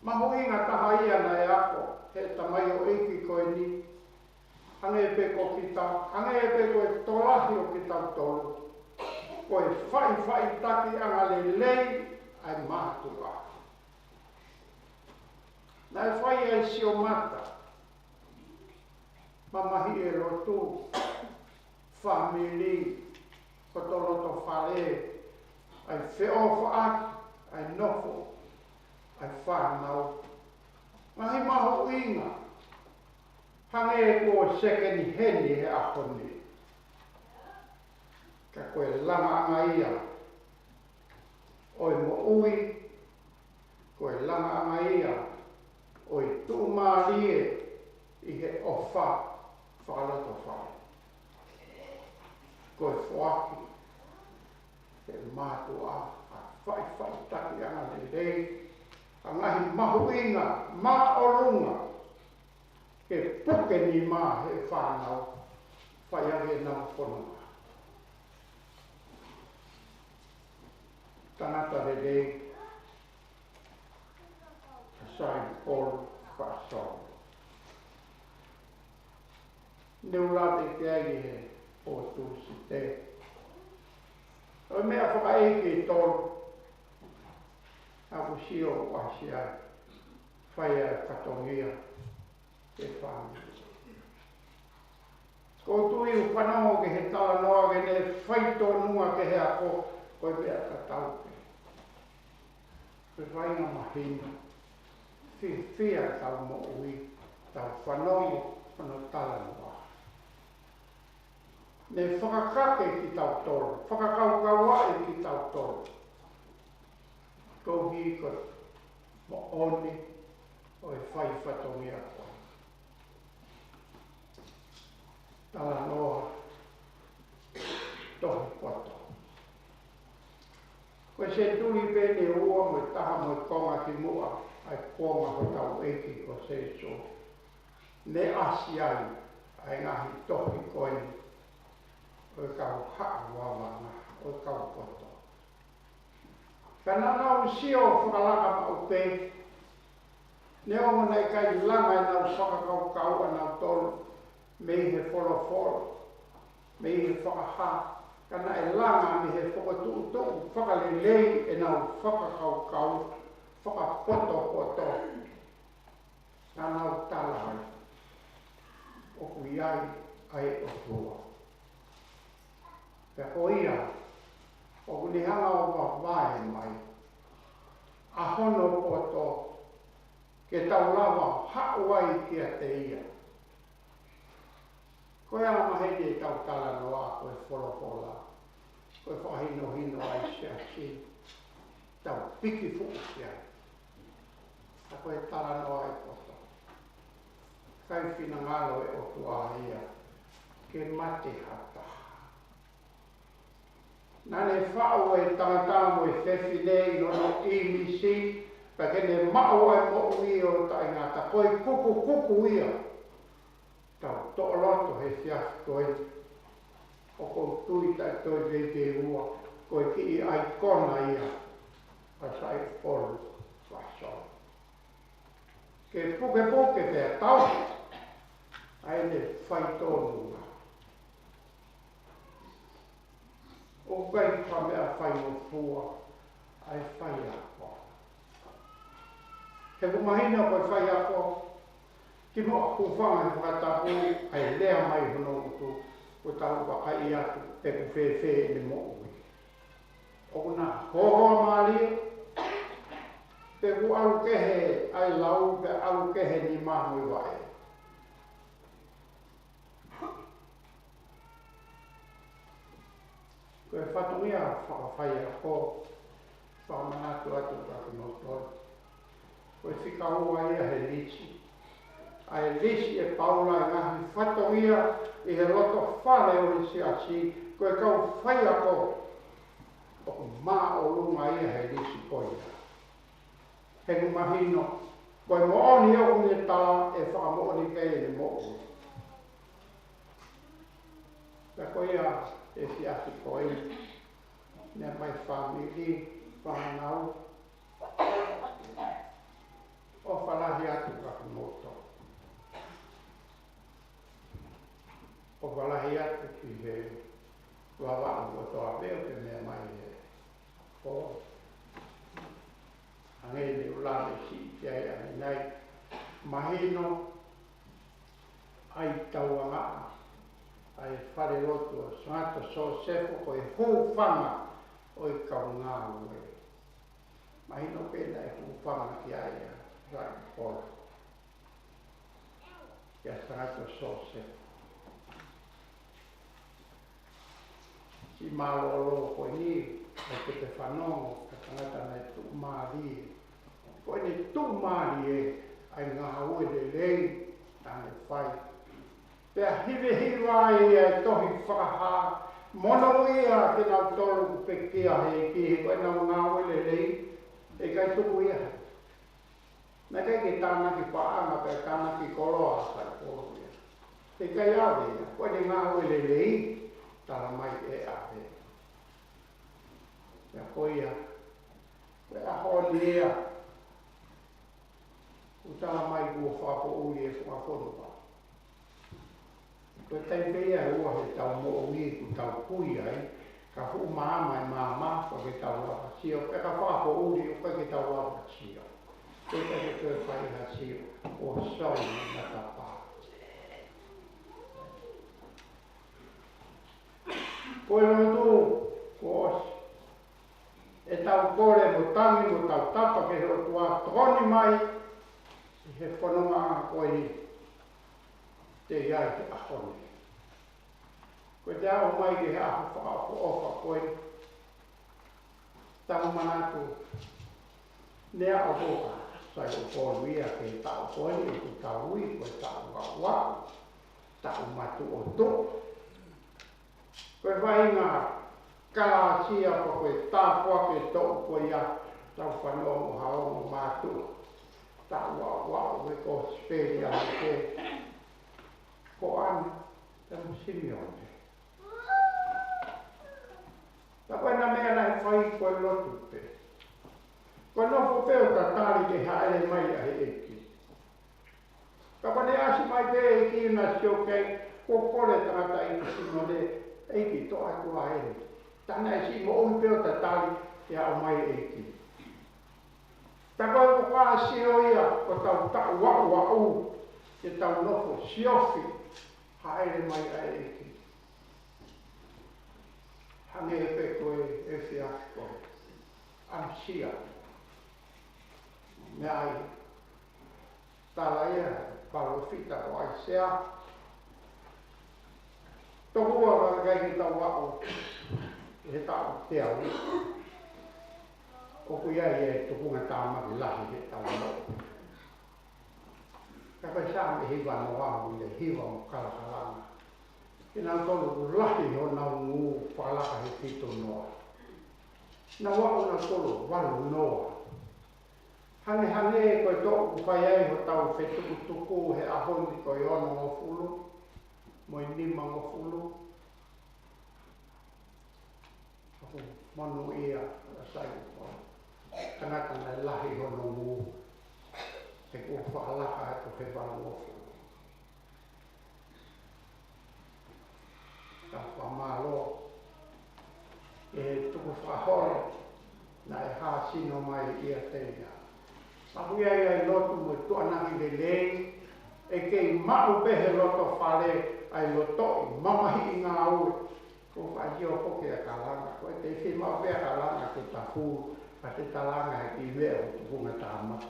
mahuʻinga taha ia naʻe ako he tamaioʻeiki ko eni, hangē pē ko kita, hangē pē ko e tokolahi ʻo kitautolu, ko e faʻifaʻitakiʻanga lelei ʻa e mātuʻa. Naʻe fai ʻa e sio mata, mamahiʻi e lotu, fāmili, hotau loto fale, ʻa e feʻofaʻaki, ʻa e nofo ʻa e fānau. Ngaahi mahuʻinga, hangē kuo second hand he ʻaho ni. Ka ko e langaʻanga ia ʻo e moʻui, ko e langaʻanga ia ʻo e tuʻumālie ʻi he ʻofa fakalotofale. Ko e foaki he mātuʻa ʻa e faʻifaʻitakiʻanga lelei, ʻa e ngaahi mahuʻinga māʻolunga ke puke nima he fānau, fai ange ʻenau fononga. Tangata lelei, ʻa Saipolo Faʻasolo. Ne u lave ki ai he ʻo Tūsite. ʻO e meʻa fakaʻeiki ʻe tolu ʻoku ou sio ʻoku ʻasi ai, fai ʻa e fatongia ʻe fāmili. ʻOku ou tui ʻoku fanongo ki he talanoa ke ne fai tōnunga ki he ako, ko e meʻa tatau pē. Ko e faʻahinga mahino, fiefia tau moʻui, tau fanongo hono talanoa. Ne fakakake kitautolu, fakakaukauʻi kitautolu. Koeʻuhi ko e moʻoni ʻo e fai fatongia ko ē. Talanoa tohi poto. Ko e senituli pē eni ʻe ua mo e taha mo e konga kimuʻa ʻa e kuonga hotau ʻEiki ko Sīsū, ne ʻasi ai ʻa e ngaahi tohi ko eni ʻo e kau haʻa vavanga, ʻo e kau poto. Ka naʻa nau sio fakalaka maʻu pē, neongo naʻe ʻikai langa ʻenau fakakaukau ʻanautolu mei he folofola, mei he fakahā, ka naʻe langa mei he fokotuʻutuʻu fakalelei ʻenau fakakaukau fakapotopoto. Naʻa nau tala ai ʻoku ʻi ai ʻa e ʻOtua. Pea ko ia ʻoku ne hanga ʻo vavae mai ʻa hono poto ke tau lava haʻu ai kiate ia. Ko e angamaheni ʻetau talanoa ko e folofola, ko e fakahinohino ʻa e siasi, tau piki fuʻu ki ai. Ka ko e talanoa ʻa e poto, ʻikai finangalo e ʻOtua ia ke mate ha taha. Naʻa ne faʻu e tangata mo e fefine ʻi hono ʻīmisi, pea ke ne maʻu ʻa e moʻui ʻo taʻengata, ko e kukukuku ia. Tau toʻo loto he efiafi ko eni. ʻOku ou tui taʻe toe veiveiua, ko e kiʻi ʻaikona ia ʻa Saiʻupolu Vaso. Ke pukepuke pea tau ʻa ʻene faitōnunga. ʻOku ʻikai ko ha meʻa faingofua ʻa e faiako. He ʻoku mahino ko e faiako, kimuʻa ʻoku fanga he fakatapu ʻa e lea mai hono ngutu, ʻoku tau vakai atu pe ʻoku fēfē ʻene moʻui. ʻOku na hohoa mālie, pe ʻoku ʻalu kehe ʻa e lau, pe ʻalu kehe nima mo e vaʻe. Ko e fatongia fakafaiako, fakamanatu atu kiate kimoutolu. Ko e fika ua ia he lisi. ʻA e lisi ʻe Paula e ngaahi fatongia ʻi he loto fale ʻo e siasi, ko e kau faiako. ʻOku māʻolunga ia he lisi ko ia. He ʻoku mahino, ko e moʻoni ʻoku ne tala ʻe fakamoʻoni pē ʻene moʻui. Pea ko ia e siasi ko ē, meʻa mai fāmili, fānau, ʻofa lahi atu kiate kimoutolu. ʻOfa lahi atu ki he Vavaʻu kotoa pē ʻoku ke meʻa mai he ʻaho. Hangē ne u lave siʻi ki ai ʻanenai, mahino ʻa e tauangaʻa ʻa e fale lotu ʻo Sangato Sosefo ko e hūfanga ʻo e kau ngāue. Mahino pē naʻe hūfanga ki ai ʻa Saiʻupolu kia Sangato Sosefo. Siʻi mālōlō ko eni, ʻa e te fanongo, ka tangata naʻe tuʻumālie. Ko ʻene tuʻumālie, ʻa e ngāue lelei naʻa ne fai. Pea hivehiva ai ʻa e tohi Fakahā, monūʻia kinautolu ʻoku pekia ʻe he ʻEiki, he ko ʻenau ngāue lelei, ʻe ʻikai tuku ia. Naʻe ʻikai ke tānaki paʻanga pe tānaki koloa ʻa Saiʻupolu ia. ʻE ʻikai ʻave ia, ko ʻene ngāue lelei, tala mai ʻe ʻave. Pea ko ia, ko e ʻaho ni ia, ʻoku tala mai kuo fakapoʻuli e fakafonua. Ko e taimi pē ia ʻe ua heʻetau moʻui ʻoku tau kui ai, ka fuʻu maama e maama, ʻoku ʻikai ke tau lava sio, pea ka fakapoʻuli, ʻoku ʻikai ke tau lava sio. Ko e taimi pē ʻe fai ha sio, ʻo sio ʻi he matapā. Ko e lotu, kuo ʻosi ʻetau kole mo tangi mo tautapa ki he ʻOtua tokoni mai ʻi he fononga ko eni te ʻi ai he ʻaho ni. Ko e te aʻu mai ki he ʻaho fakaʻofoʻofa ko eni. Tau manatu, ne aʻu ko ē ʻa Saiʻupolu ia ki he taʻu ko eni ʻoku tau ui ko e taʻu aʻuaʻu, taʻu matuʻotuʻa. Ko e faʻahinga kalāsia pea ko e tāpuaki ʻe toʻu ko ia, tau fanongo ha ongo mātuʻa. Taʻu aʻuaʻu e Kosipeli ʻa Maʻake, ko ʻAna pea mo Simione. Ka ko ʻena meʻa naʻe fai ko e lotu pē. Ko e nofo pē ʻo tatali ki he hāʻele mai ʻa e ʻEiki. Ka ko ʻene ʻasi mai pē ʻEiki naʻe sio ki ai, kuo kole tangataʻeiki Simone, ʻEiki toʻa atu ʻa eni. Tā naʻe siʻi moʻui pē ʻo tatali ke aʻu mai ʻEiki. Tā ko e ko ka sio ia, ko ʻetau taʻu aʻuaʻu, ke tau nofo siofi, hāʻele mai ʻa e ʻEiki. Hangē pē ko e efiafi ko ē. ʻAmusia. Meʻa ai. Tala ia, palōfita ko ʻAisea. Tokua ka ʻikai ke tau aʻu, he taʻu teau. ʻOku ʻi ai e tukunga tāmaki lahi he taʻu. Ka ko e Saame hiva noa ʻoku ne hiva mo kalakalanga. Kinautolu ʻoku lahi honau ngū fakalaka he fitu noa. Nau aʻu nautolu valu noa. Hangehangē ko e toʻu ʻoku fai ai hotau fetukutuku he ʻaho ni ko e onongofulu, mo e nimangofulu. ʻOku monūʻia ʻa Saiʻupolu. Tangata naʻe lahi hono ngū, he kuo fakalaka atu he valu o fo. Tau fakamālō ʻi he tukufakaholo naʻe hāsino mai ʻiate ia. Maʻu ia ʻi he lotu mo e tuʻutāmaki lelei, ʻe kei maʻu pē he loto fale ʻa e lotoʻi mamahiʻi ngāue. Ko e faʻa ʻio ko ke a kalanga, ko e te fiemaʻu pē a kalanga ke tafu, ka te talanga he kiʻi meʻa ʻoku tukunga tāmaki.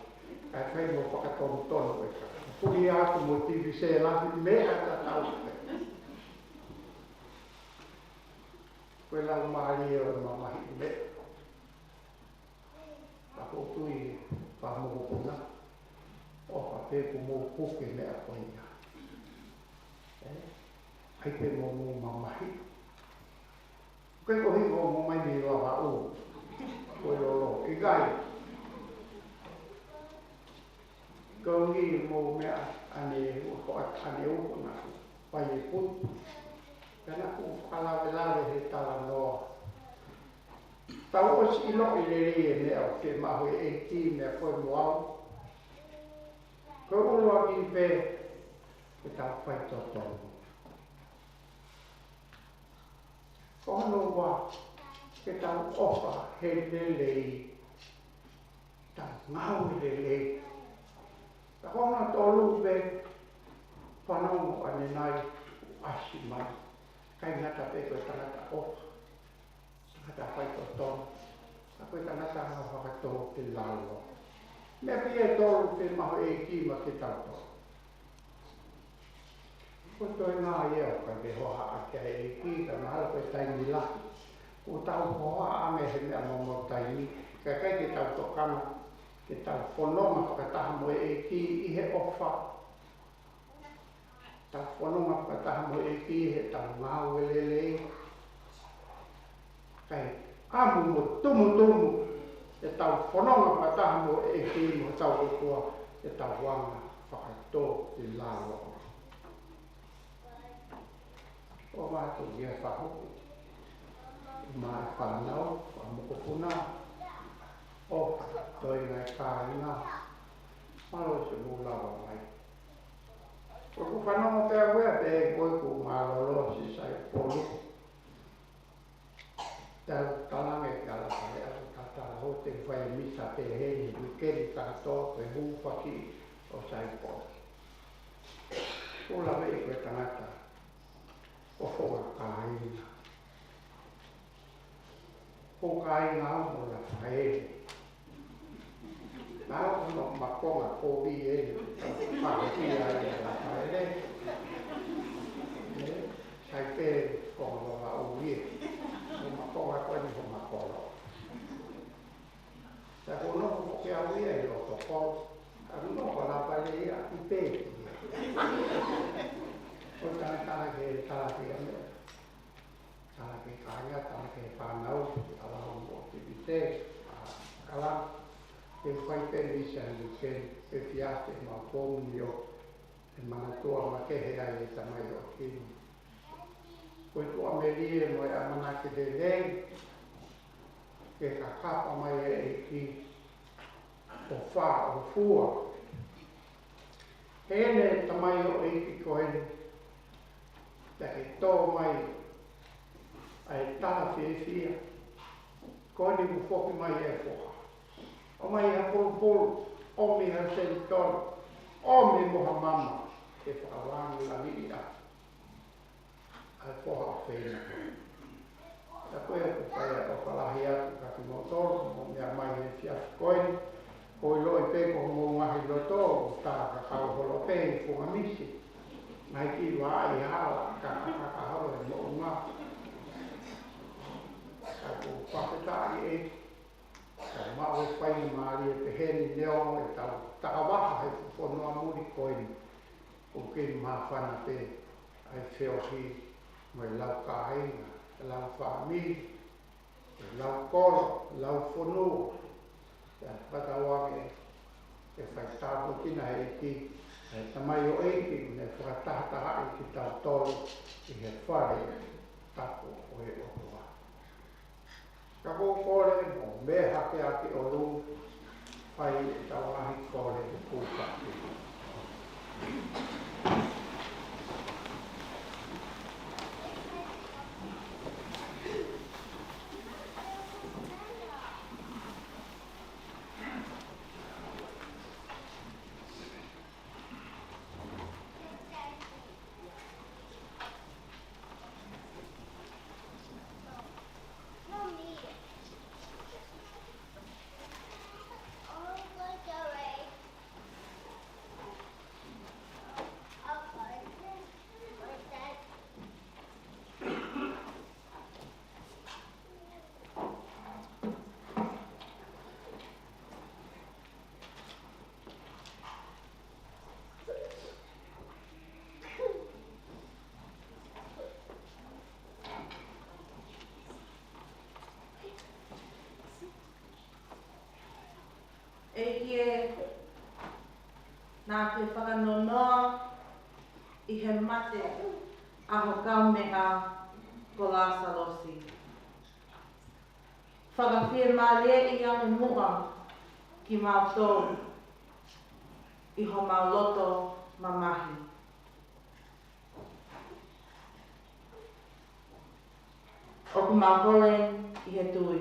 Kae fai mo fakatonutonu e ka. Puli atu mo tivi se lahi meʻa tatau pē. Ko e lau mālie ʻo e mamahiʻi meʻa. Ka ko tui pa mokopuna, ʻofa pē kuo mou puke meʻa ko ia. ʻE? ʻAi pē mo mou mamahi. Ko e kohi ko mou mai ni Vavaʻu. Ko e lolo. ʻIkai. Ko e mou meʻa ʻaneuhu, ko ʻaneuhu na. Pai e putu. Pea naʻa ku fakalavelave he talanoa. Tau ʻosi ʻiloʻi lelei e meʻa ʻoku ke maʻu he ʻEiki meʻa koe mo au. Ko e ʻuluaki pē, ke tau faitotonu. Ko hono ua, ke tau ʻofa he lelei, tau ngāue lelei. Ka ko hono tolu pē, fanongo ʻanenai, ʻasi mai. ʻIkai ngata pē ko e tangata ʻofa. Tangata faitotonu, ka ko e tangata anga fakatōkilalo. Meʻa pē ia ʻe tolu ke maʻu ʻe he ʻEiki maʻa kitautolu. Ko e toenga ia ʻoku ʻikai ke hohaʻa ki ai e ʻEiki, ka mahalo ko e taimi lahi. Kuo tau hohaʻa ange he meʻa maumau taimi, ka ʻikai ke tau tokanga, ke tau fononga fakataha mo e ʻEiki ʻi he ʻofa. Tau fononga fakataha mo e ʻEiki he tau ngāue lelei. Kae ʻamu mo tumutumu, he tau fononga fakataha mo e ʻEiki mo tau kotoa, he tau anga fakatōkilalo. ʻO mātou ia fahu, mai fānau, ʻa mokopuna, ʻo toenga e kāinga, mālō se mou lava mai. Ko ʻeku fanongo pē au ia pē ko ʻeku mālōlō si sai polu. Tau talange ka la pale au ka tala ho te fai misa pē he ni, weekend ka tō pē hūfaki ʻo sai polu. Ko la pē ko e tangata ʻo fo a kāinga. Ko kāinga au mo Lafaele. Naʻa ko hono makonga ko vi e, pākia ai Lafaele. ʻE, sai pē ko hono la u ie. Ko makonga ko eni ko makolo. Sa ko no ko ke au ia i loto ko. Ka no ko Lafaele ia i pē. Ko tana tana ke tala ke ia meʻa. Tala ke kāinga, tala ke fānau, tala homo o te pite, a, kala, ke fai pē ni sa ni ke, ke fia ke mau pōmio, e manatua ma ke he ai e tamai o kini. Ko e tuʻa melie mo e ʻamanaki lelei, ke kakapa mai e ʻEiki, ʻo fā ʻo fua. He ne tamai ʻo ʻEiki ko eni, ta ke tō mai, ʻa e tala fiefia, ko eni kuo foki mai e foha. ʻOmai ha pulupulu, ʻomi ha senitolu, ʻomi mo ha mama, ke fakavāngi langi ia. ʻA e foha ʻo feina. Ka ko e ʻoku fai ʻa e ʻofa lahi atu ka ki moutolu, mo meʻa mai he efiafi ko eni, ko e ʻilo pē ko homo ngaahi loto, ʻoku tā kakau holo pē, ko ngamisi. Ngai ki wa ai hala, ka kakaka holo he moʻunga. Ka ko fakataʻi e, ka maʻu e fai mālie peheni neongo e tau, takavaha he fonua muli ko eni. ʻOku kei māfana pē ʻa e feohi mo e lau kāinga, lau fāmili, lau kolo, lau fonua. Pea fakatauange ʻe fai tāpuekina he ʻEiki, ʻa e tamai ʻo ʻEiki, ne fakatahatahaʻi kitautolu ʻi he fale tapu ʻo e ʻOtua. Ka ʻoku ou kole mo meʻa hake ʻaki ʻolunga, fai ʻetau ngaahi kole ʻoku kapi. ʻEiki ē, naʻa ke fakanonoa ʻi he mate ʻa ho kaumeʻa ko Lāsalosi. Fakafiemālieʻi ange muʻa kimautolu ʻi homau loto mamahi. ʻOku mau kole ʻi he tui.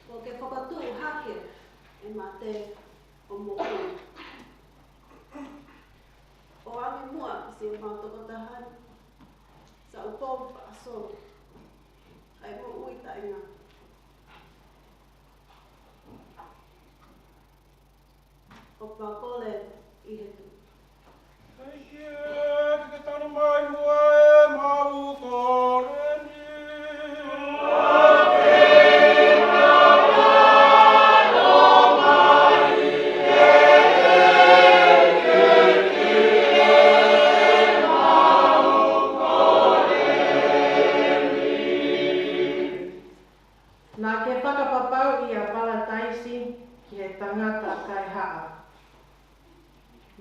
Kuo ke fakatuʻu hake ʻa e mate ʻo moʻui. ʻOange muʻa ki siʻomau tokotaha ni, Saupolu Faʻasolo, ʻa e moʻui taʻengata. ʻOku mau kole ʻi he tui. ʻEiki ē, ke ke tali mai muʻa ʻemau kole ni. Naʻa ke fakapapauʻi ʻa Palataisi ki he tangata kaihaʻa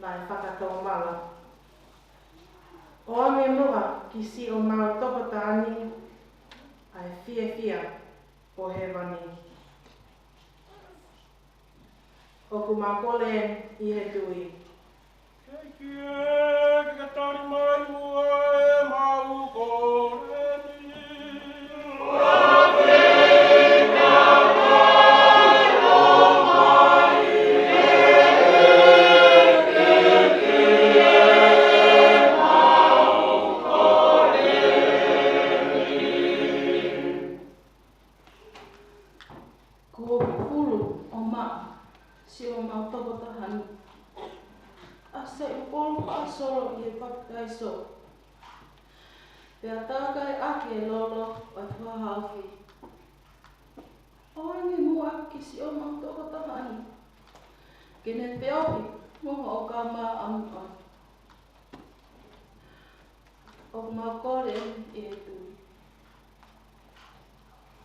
naʻe fakatomala. ʻOange muʻa ki siʻomau tokotaha ni ʻa e fiefia ʻo hēvani. ʻOku mau kole ʻi he tui. ʻEiki ē, ke ke tali mai muʻa ʻemau kole ni. Kuo fufulu ʻo maʻa siʻomau tokotaha ni, ʻa Saupolu Faʻasolo ʻi he papitaiso, pea tākai ʻaki e lolo ʻo e fakahaofi. ʻOange muʻa ki siʻomau tokotaha ni, ke ne feohi mo hoʻo kaumeʻa ʻamuʻa. ʻOku mau kole ʻi he tui.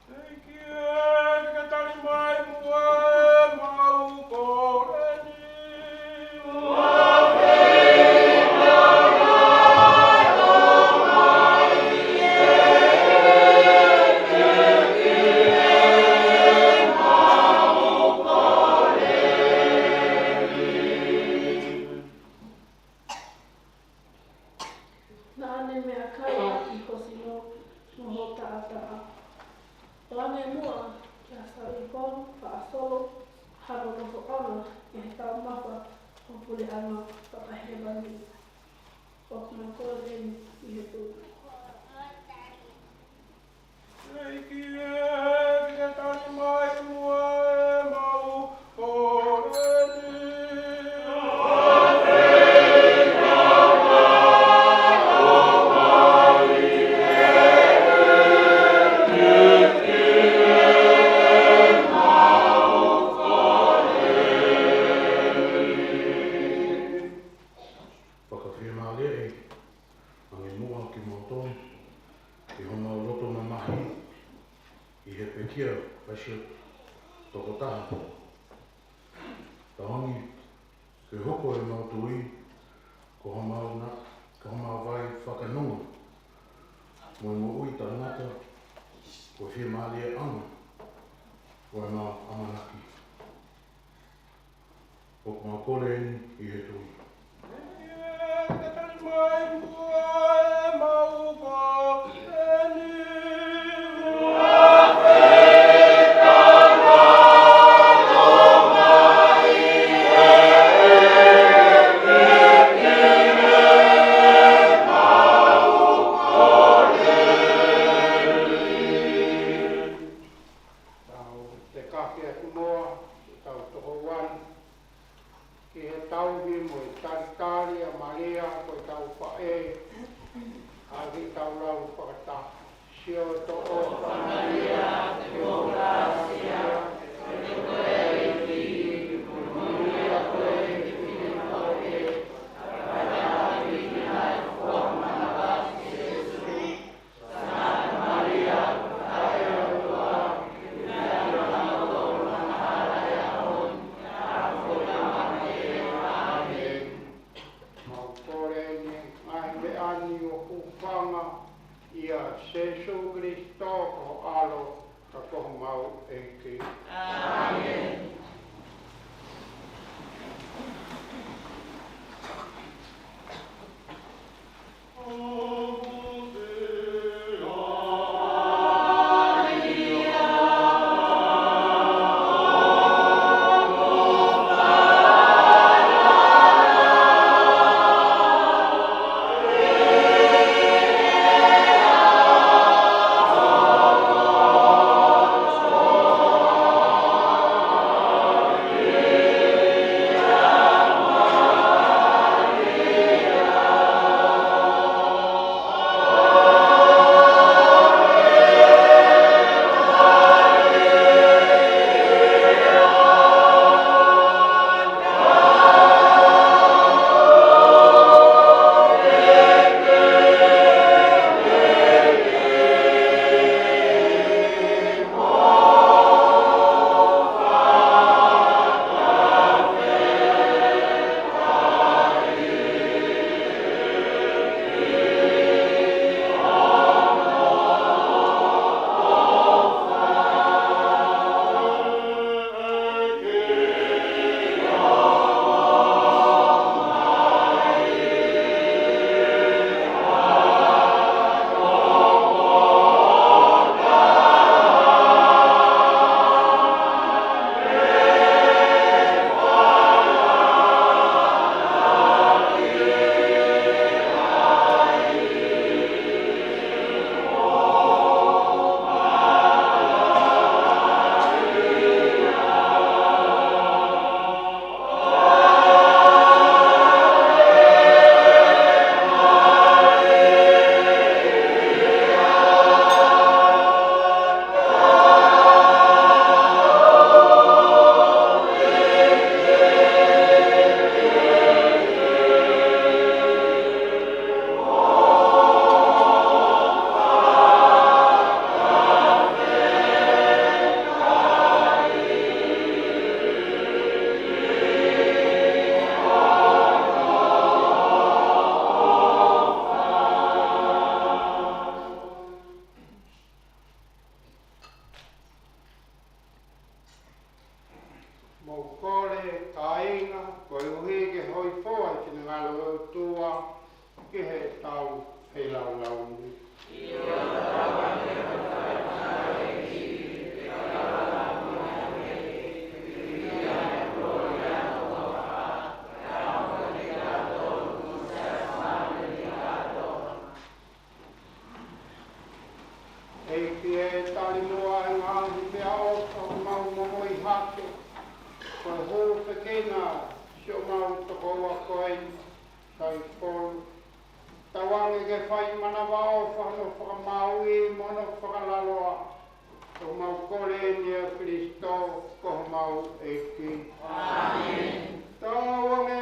ʻEiki ē, ke ke tali mai muʻa ʻemau kole ni. Naʻa ne meʻakai ʻaki ho sino mo ho taʻataʻa. ʻOange muʻa kia Saupolu Faʻasolo hano nofoʻanga ʻi he taumafa ʻo e puleʻanga fakahēvani. ʻOku mau kole ʻi he tui. ʻEiki ē, ke ke tali mai muʻa ʻemau kole ni. Fakafiemālieʻi Sio, tokotaha pē. Tauange ke hoko ʻemau tui ko homau na, ko homau vai fakanonga mo e moʻui taʻengata, ko e fiemālieʻanga ʻo ʻemau ʻamanaki. ʻOku mau kole eni ʻi he tui. Tau te kafi atu muʻa, tau toko uan, ki he tauhi mo e talitali ʻa Malia ko ʻetau faʻē, ʻa ia ke tau lau fakataha. Sio, toʻofa Malia, te mo grasia, te mo grasia, ko e moʻoni ko e fefine ko e, Mau kole eni ngaahi meʻa ni ʻo hūfanga ʻia Sēsū Kilisitō ko ho ʻAlo, ka ko homau ʻEiki. ʻĀmeni. Mau kole, kāinga, koeʻuhi ke hōifua ʻi he finangalo ʻo e ʻOtua, ke tau feilaulau ni. ʻEiki ē, tali muʻa e ngaahi meʻaʻofa ʻoku mau momoi hake, ko e hūfekina siʻomau tokoua ko eni, Saifulu. Tauange ke fai manavaʻofa hono fakamāuʻi mo hono fakalaloa. ʻOku mau kole eni ʻia Kilisitō ko homau ʻEiki. ʻĀmeni. Tauange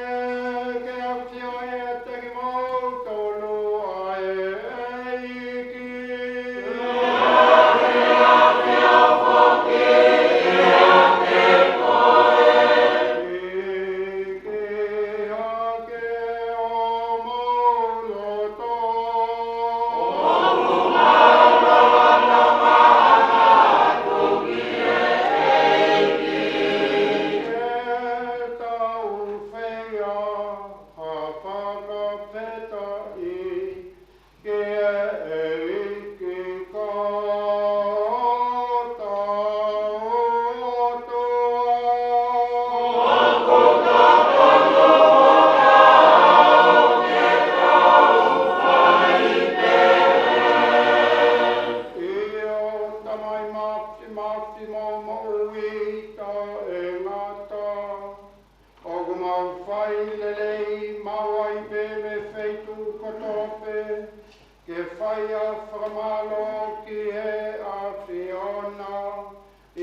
ke ʻafioʻi ʻiate kimoutolu ʻa e ʻEiki. Mau fai lelei, mau ʻai pē mei he feituʻu kotoa pē, ke fai ʻa e fakamālō ki he ʻAfiona,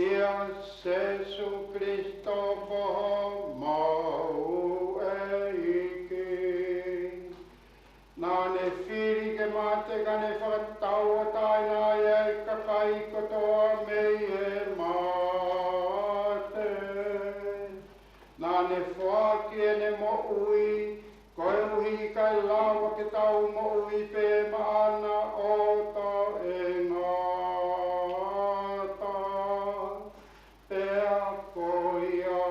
ʻia Sēsū Kalaisi ko homau ʻEiki. Naʻa ne fili ke mate ka ne fakatauʻatāina ʻa e kakai kotoa mei he mate. Naʻa ne foaki ʻene moʻui, koeʻuhi kae lava ke tau moʻui pē maʻana ʻo taʻengata. Pea ko ia,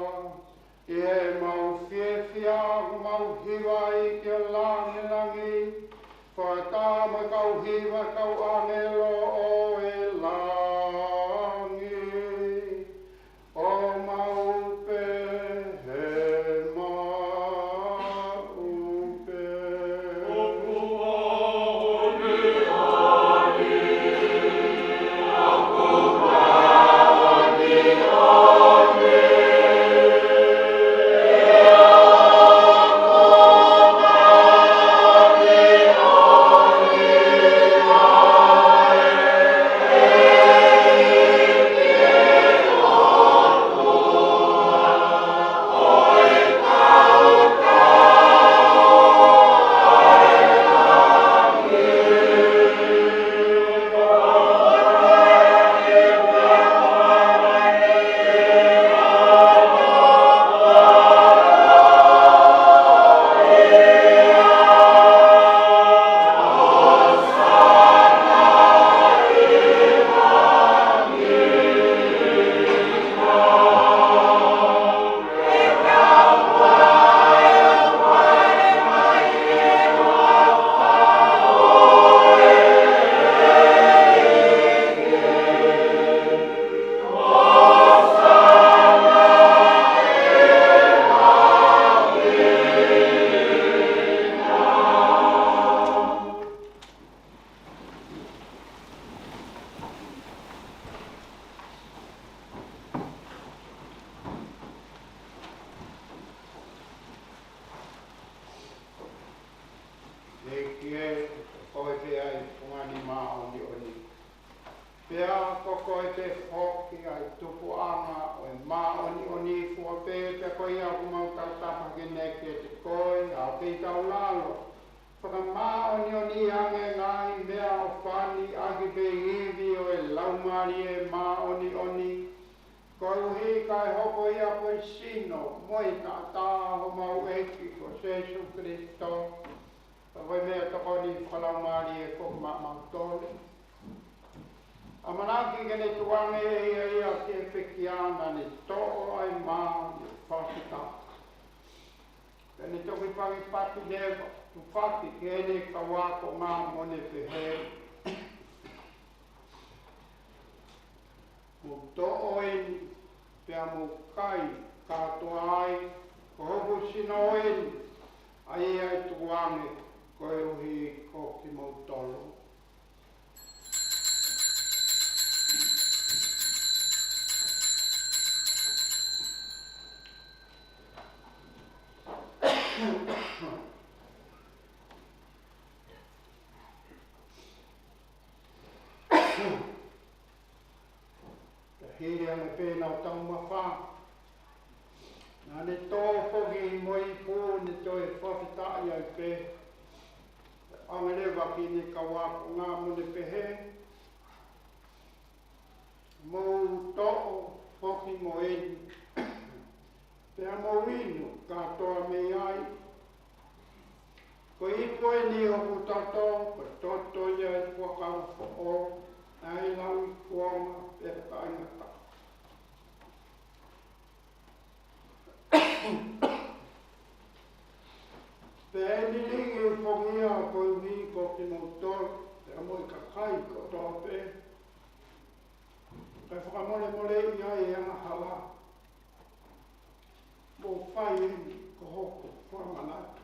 ʻi heʻemau fiefia, mau hiva ai ki he langilangi, fakataha mo e kau hiva, kau ʻāngelo ʻo e langi, ʻo mau pehē maʻu pē. ʻEiki ē, ko koe pē ʻa e fungani māʻoniʻoni. Pea ko koe pē foki ʻa e tupuʻanga ʻo e māʻoniʻoni fua pē, pea ko ia ʻoku mau tautapa ke ne kiate koe, ʻa ʻoku kei tau lalo fakamāʻoniʻoniʻi ange ngaahi meʻaʻofa ni ʻaki pē ivi ʻo e Laumālie Māʻoniʻoni, koeʻuhi kae hoko ia ko e sino mo e taʻataʻa ʻo homau ʻEiki ko Sēsū Kalaisi. Ka ko e meʻatokoni fakalaumālie ko maʻamautolu. ʻAmanaki ke ne tuku ange ʻe ia ia ki he pekia naʻa ne toʻo ai maʻa e fakafetaʻi. Pea ne toki pangipaki leva, tufaki ki heʻene kau ākonga mo ne pehē, Mou toʻo eni, pea mou kai kātoa ai, ko hoku sino eni, ʻa ia ʻe tuku ange koeʻuhi ko kimoutolu. Pea hili ange pē ʻenau taumafa, naʻa ne tō foki mo e ipu, ne toe fakafetaʻi ai pē. Pea hanga leva ki heʻene kau ākonga mo ne pehē, Mou toʻo foki mo eni, pea mou inu kātoa mei ai. Ko e ipu eni ʻo hoku toto, ko e toto ia ʻo e fuakava foʻou, naʻe lauikuonga pea taʻengata. Pea eni ʻe foki ia koeʻuhi ko kimoutolu, pea mo e kakai kotoa pē. Kae fakamolemoleʻi ai e angahala. Mou fai eni ko hoku fakamanatu.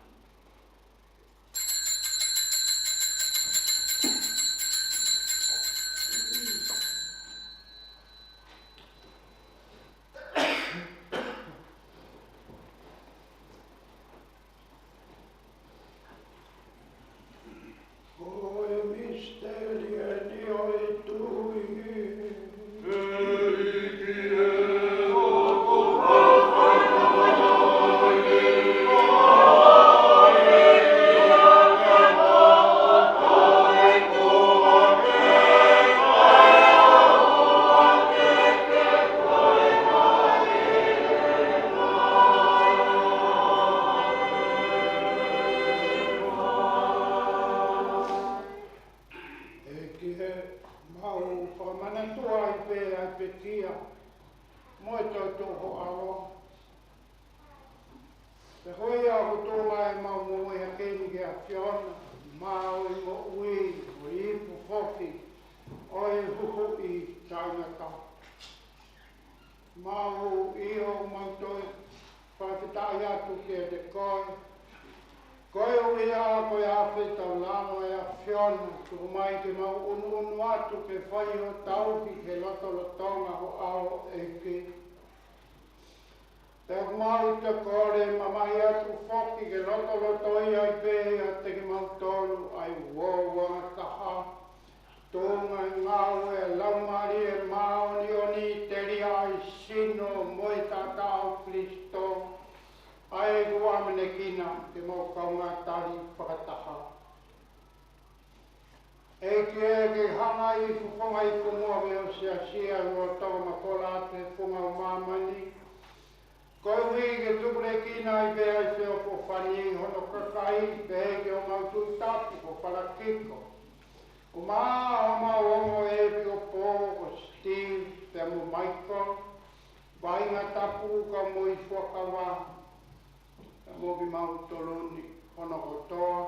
ʻOku tuʻu mai ʻemau moʻui hake ni ki he ʻAfiona, maʻu ʻi he moʻui, ʻo ipu foki ʻo e huhuʻi taʻengata. Mau ʻio, mau toe fakafetaʻi atu kiate koe. Koeʻuhi ko e ʻafio taulalo ʻa e ʻAfiona, tuku mai ke mau ʻunuʻunu atu ke fai ho tauhi he lotolotonga ho ʻao, ʻEiki. Pea ʻoku mau toe kole mamahi atu foki ke lotolotoʻi ai pē ʻiate kimautolu ʻa e uouangataha, tuʻunga ʻi he ngāue ʻa e Laumālie Māʻoniʻoni, telia ʻa e sino mo e taʻataʻa ʻo Kalaisi, ʻa ia ʻoku ʻamanekina ke mau kaungā tali fakataha. ʻEiki, ke hanga ʻi he fofonga ʻi he fonua ʻo e siasi ʻa e lotolotonga mafola ʻa e funga ʻo māmani, koeʻuhi ke tupulekina ai pē ʻa e feʻofoʻofani ʻi hono kakai, pea ʻEiki, ʻoku mau tui tapu ko Falakiko, ʻumaʻā homau ongo ʻepisikopo ko Steve pea mo Michael, vaʻinga tapu ka mo e fuakava, pea mo kimautolu ni hono kotoa.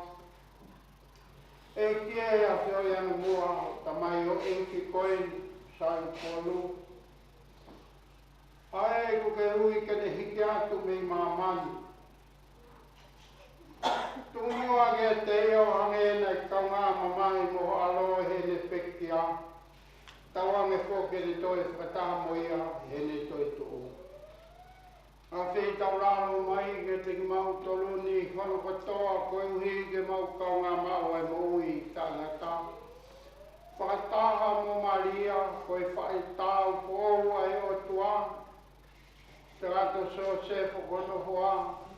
ʻEiki, ʻafioʻi ange muʻa ho tamaioʻeiki ko eni, Saipolu, ʻa ia ʻoku ke ui ke ne hiki atu mei māmani. Tuku muʻa kiate ia ʻo hangē naʻe kaungā mamahi mo ho ʻAlo ʻi heʻene pekia, tauange foki ke ne toe fakataha mo ia ʻi heʻene toetuʻu. ʻAfio taulalo mai kiate kimautolu ni hono kotoa, koeʻuhi ke mau kaungā maʻu ʻa e moʻui taʻengata, fakataha mo Malia ko e faʻē taʻu foʻou ʻa e ʻOtua, Siaosi Siosefa ko hono hoa,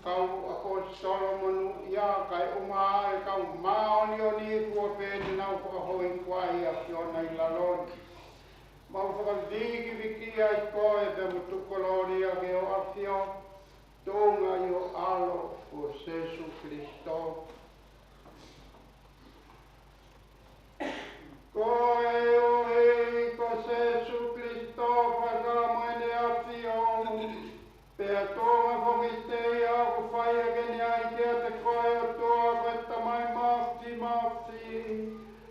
kau ʻaposetolo monūʻia, kae ʻumaʻā ʻa e kau māʻoniʻoni kuo pehē ne nau fakahōifua ʻi he ʻAfiona ʻi lalo ni. Mau fakavikivikiʻi ai koe pea mo tuku kolōlia ki ho ʻAfio, tuʻunga ʻi ho ʻAlo ko Sēsū Kalaisi. Ko e ʻEiki ko Sēsū Kalaisi, fakataha mo ʻEne ʻAfio, pea tuʻunga foki ʻiate ia, ʻoku fai ʻaki ʻeni ai kiate koe, ʻOtua ko e Tamai Māfimafi,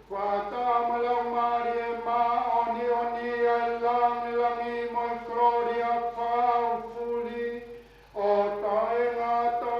fakataha mo e Laumālie Māʻoniʻoni, ʻa e lāngilangi mo e kolōlia fakaʻaufuli, ʻo taʻengata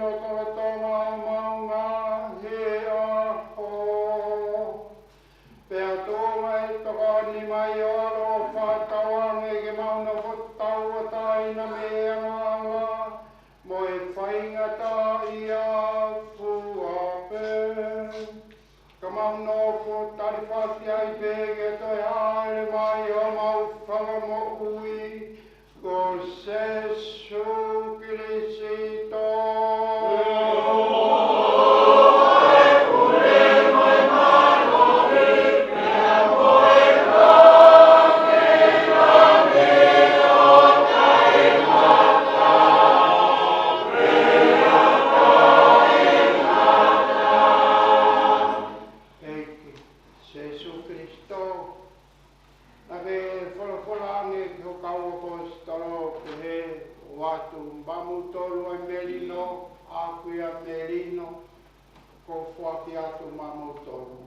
lotolotonga ʻo maunga he ʻaho. Pea tuʻunga e tokoni mai ʻo ʻaloʻofa tauange ke mau nofo tauʻatāina mei he angahala mo e faingataʻaʻia fua pē. Ka mau nofo talifaki ai pē ke toe hāʻele mai homau Fakamoʻui ko Sēsū Kilisito. ʻEiki Sēsū Kilisito, naʻa ke folofola ange ki ho kau ʻaposetolo pehē, ʻoatu maʻamoutolu ʻa e melino, ʻa e melino kuo foaki atu maʻamoutolu.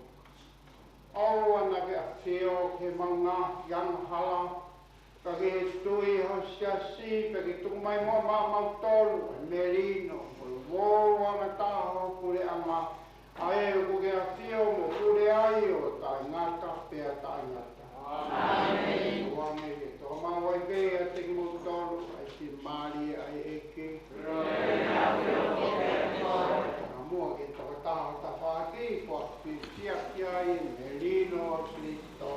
ʻOua naʻa ke ʻafio ki heʻemau ngaahi angahala, ka ke tui ho siasi pea ke tuku mai muʻa maʻamoutolu ʻa e melino mo e uouangataha ho puleʻanga, ʻa ē ʻoku ke ʻafio mo pule ai ʻo taʻengata pea taʻengata. ʻĀmeni. Tuku ange ke tō maʻu ai pē ʻiate kimoutolu ʻa e Laumālie ʻa e ʻEiki. Ka muʻa ke tokotaha tafaʻaki, ko e fiefia ki ai e melino ʻo Kilisito.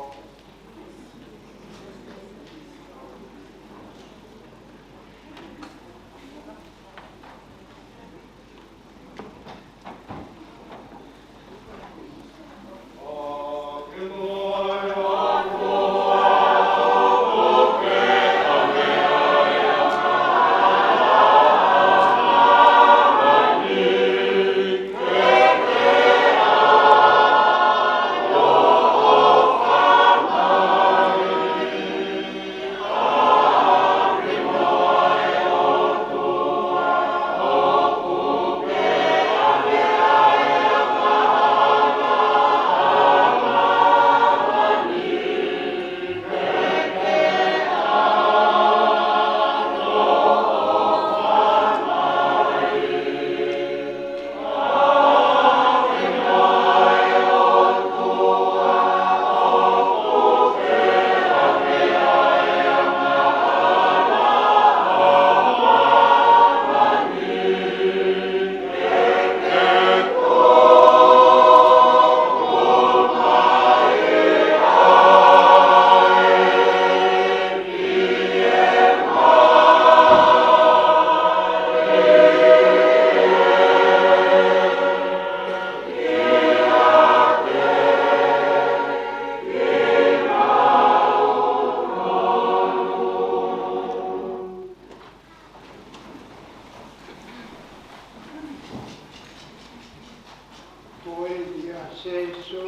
Ko eni ʻa Sēsū,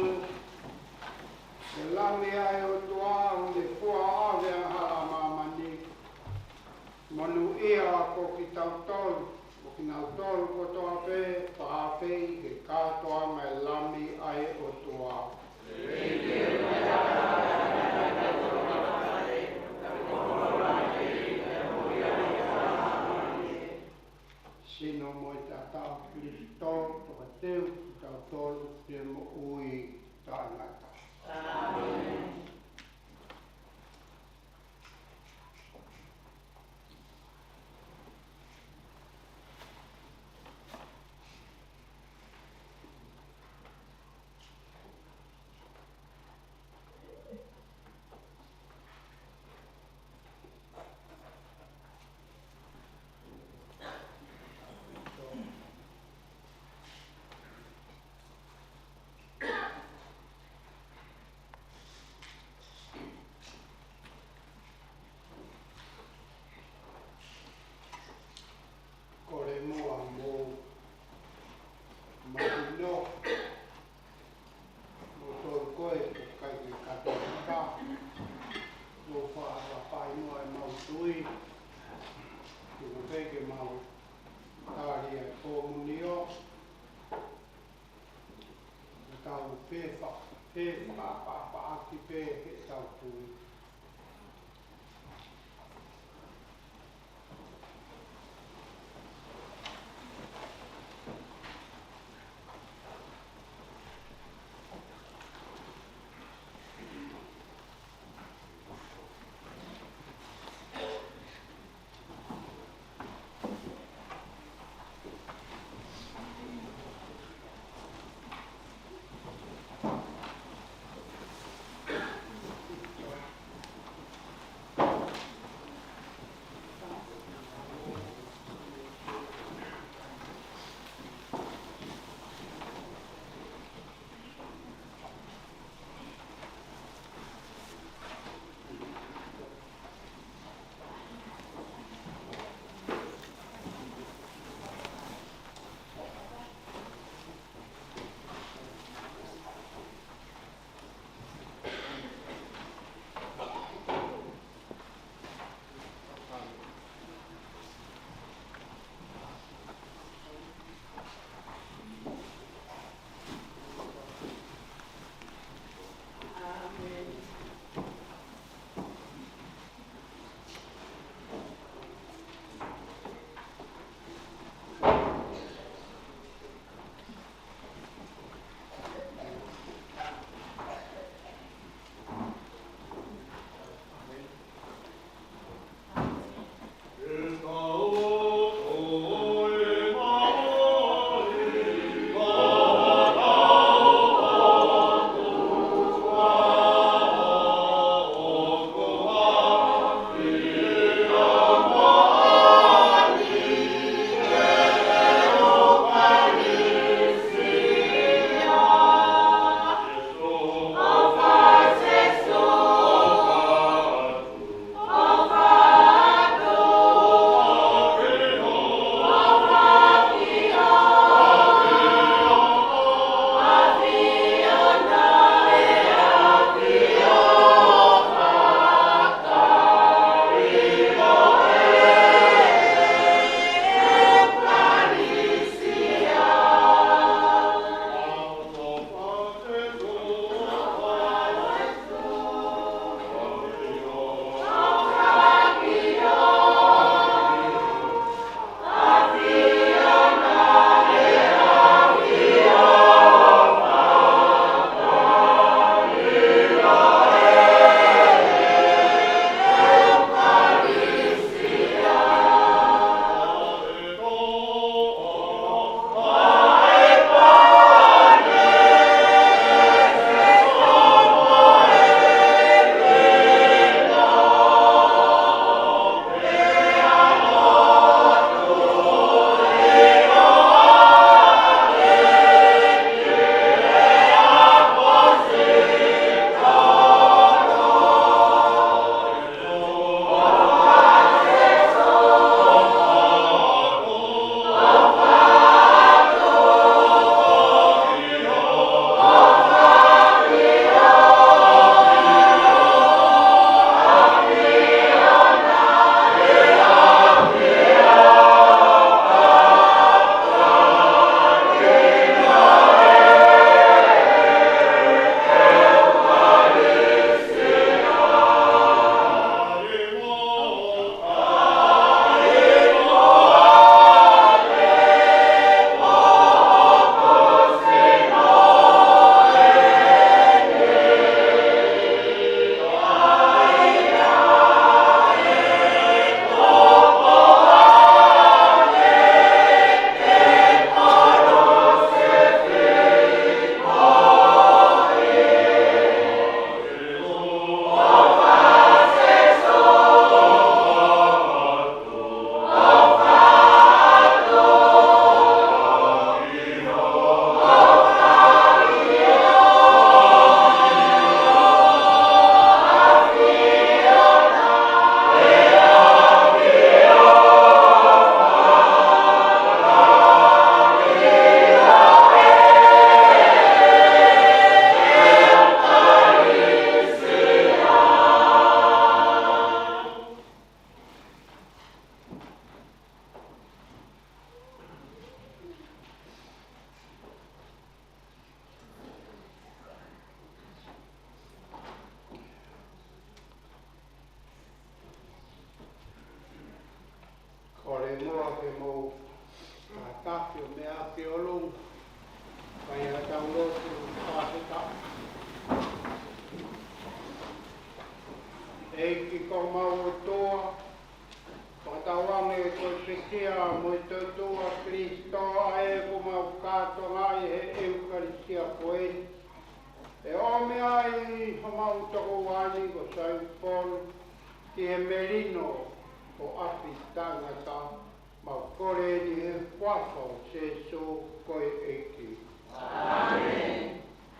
ʻa e Lami ʻa e ʻOtua, ʻoku ne fua ʻa e angahala ʻa māmani. Monūʻia ko kitautolu, mo kinautolu kotoa pē, ʻoku ʻafeʻi ki he kātoanga ʻo e Lami ʻa e ʻOtua. Sino mo e taʻataʻa ʻo Kilisito, tokateu kitautolu ki he moʻui taʻengata. ʻĀmeni. Kole muʻa mo mahino mo tolu ko ē ʻoku ʻikai ke kata ka mo faʻa ʻapaʻapa muʻa ʻemau tui. Tuku pē ke mau tali ʻa e komunio. Tau fefa, fefa, pa, pa, pa, ʻaki pē ʻetau tui. Meʻa ki ʻolunga, kae ʻatā ʻa e lotu fakafetaʻi. ʻEiki ko homau ʻOtua, fakatauange ko e pekia mo e toetuʻu ʻa Kalaisi ʻa ē kuo mau kātoanga ʻi he ʻEukalisia ko eni, ʻe ʻomi ai homau tokoua ni ko Saipolo ki he melino ʻo e ʻapi taʻengata. Mau kole eni he huafa ʻo Sēsū ko e ʻEiki. ʻĀmeni.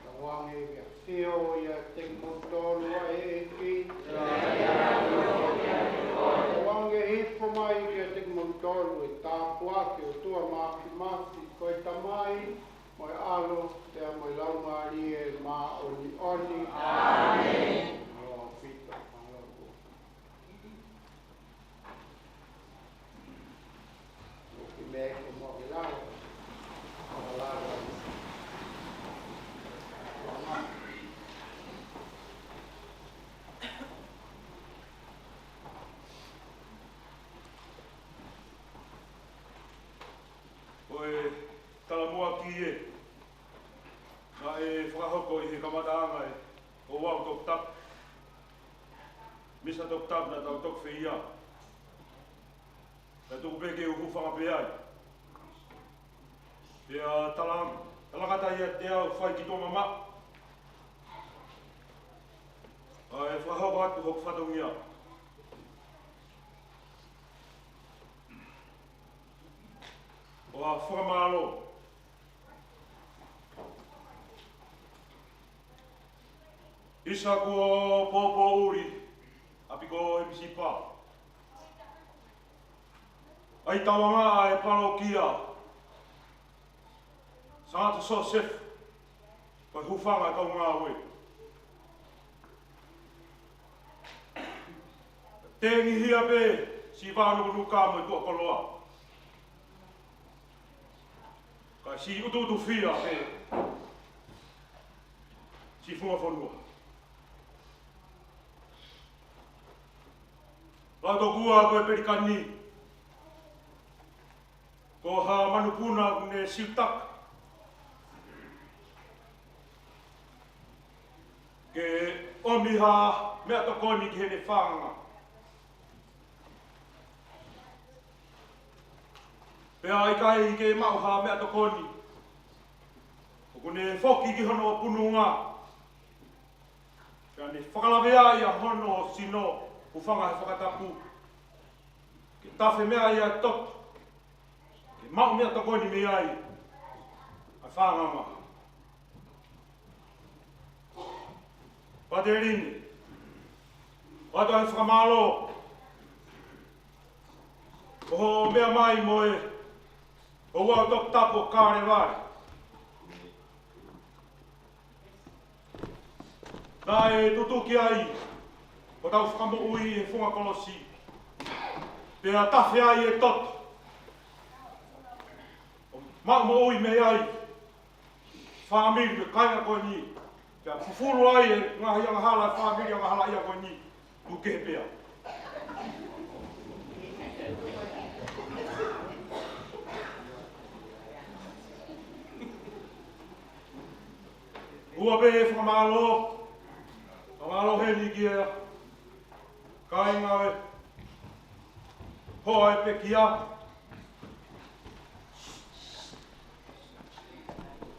Tauange ke ʻafio ʻiate kimoutolu ʻa e ʻEiki. Tauange hifo mai kiate kimoutolu ʻa e tāpuaki ʻa e ʻOtua Māfimafi, ko e Tamai, mo e ʻAlo, pea mo e Laumālie Māʻoniʻoni. ʻĀmeni. ʻAupito, mālō. Ko e talamuʻaki ē naʻe fakahoko ʻi he kamataʻanga ʻo e ouau toputapu, Misa toputapu naʻa tau toki fai, pea tuku pē ke u hūfanga pē ai. Pea tala, talangata ʻiate au fai ki tuʻa mamaʻo ʻa e fakahoko atu hoku fatongia ʻo e fakamālō. ʻIsa kuo pōpōʻuli ʻapi ko e misipa, ʻa e tauanga ʻa e palokia Sangata Siosefa, ko e hūfanga ʻa e kau ngāue. Tengihia pē siʻi vānukanuka mo e tuʻa koloa, kae siʻi ʻutuʻutufia pē siʻi funga fonua. Lau tokua ko e pelikani, ko ha manupuna kuo ne siutaka ke ʻomi ha meʻatokoni ki heʻene fānga, pea ʻikai ke maʻu ha meʻatokoni, ʻoku ne foki ki hono pununga, pea ne fakalaveaʻi ʻa hono sino, hūfanga he fakatapu, ke tafe mei ai ʻa e toto, ke maʻu meʻatokoni mei ai ʻa e fānga. Pāteli ni, ʻoatu ʻa e fakamālō ʻo hoʻo meʻa mai mo e ouau toputapu ʻo Kalevale. Naʻe tutuki ai hotau Fakamoʻui he funga kolosi, pea tafe ai e toto, ʻo maʻu moʻui mei ai fāmili mo e kāinga ko eni, pea fufulu ai e ngaahi angahala ʻa e fāmili angahalaʻia ko eni, tuku kehe pea. ʻOua pē fakamālō, fakamālō heni ki he kāinga ʻo e hoa ʻo e pekia.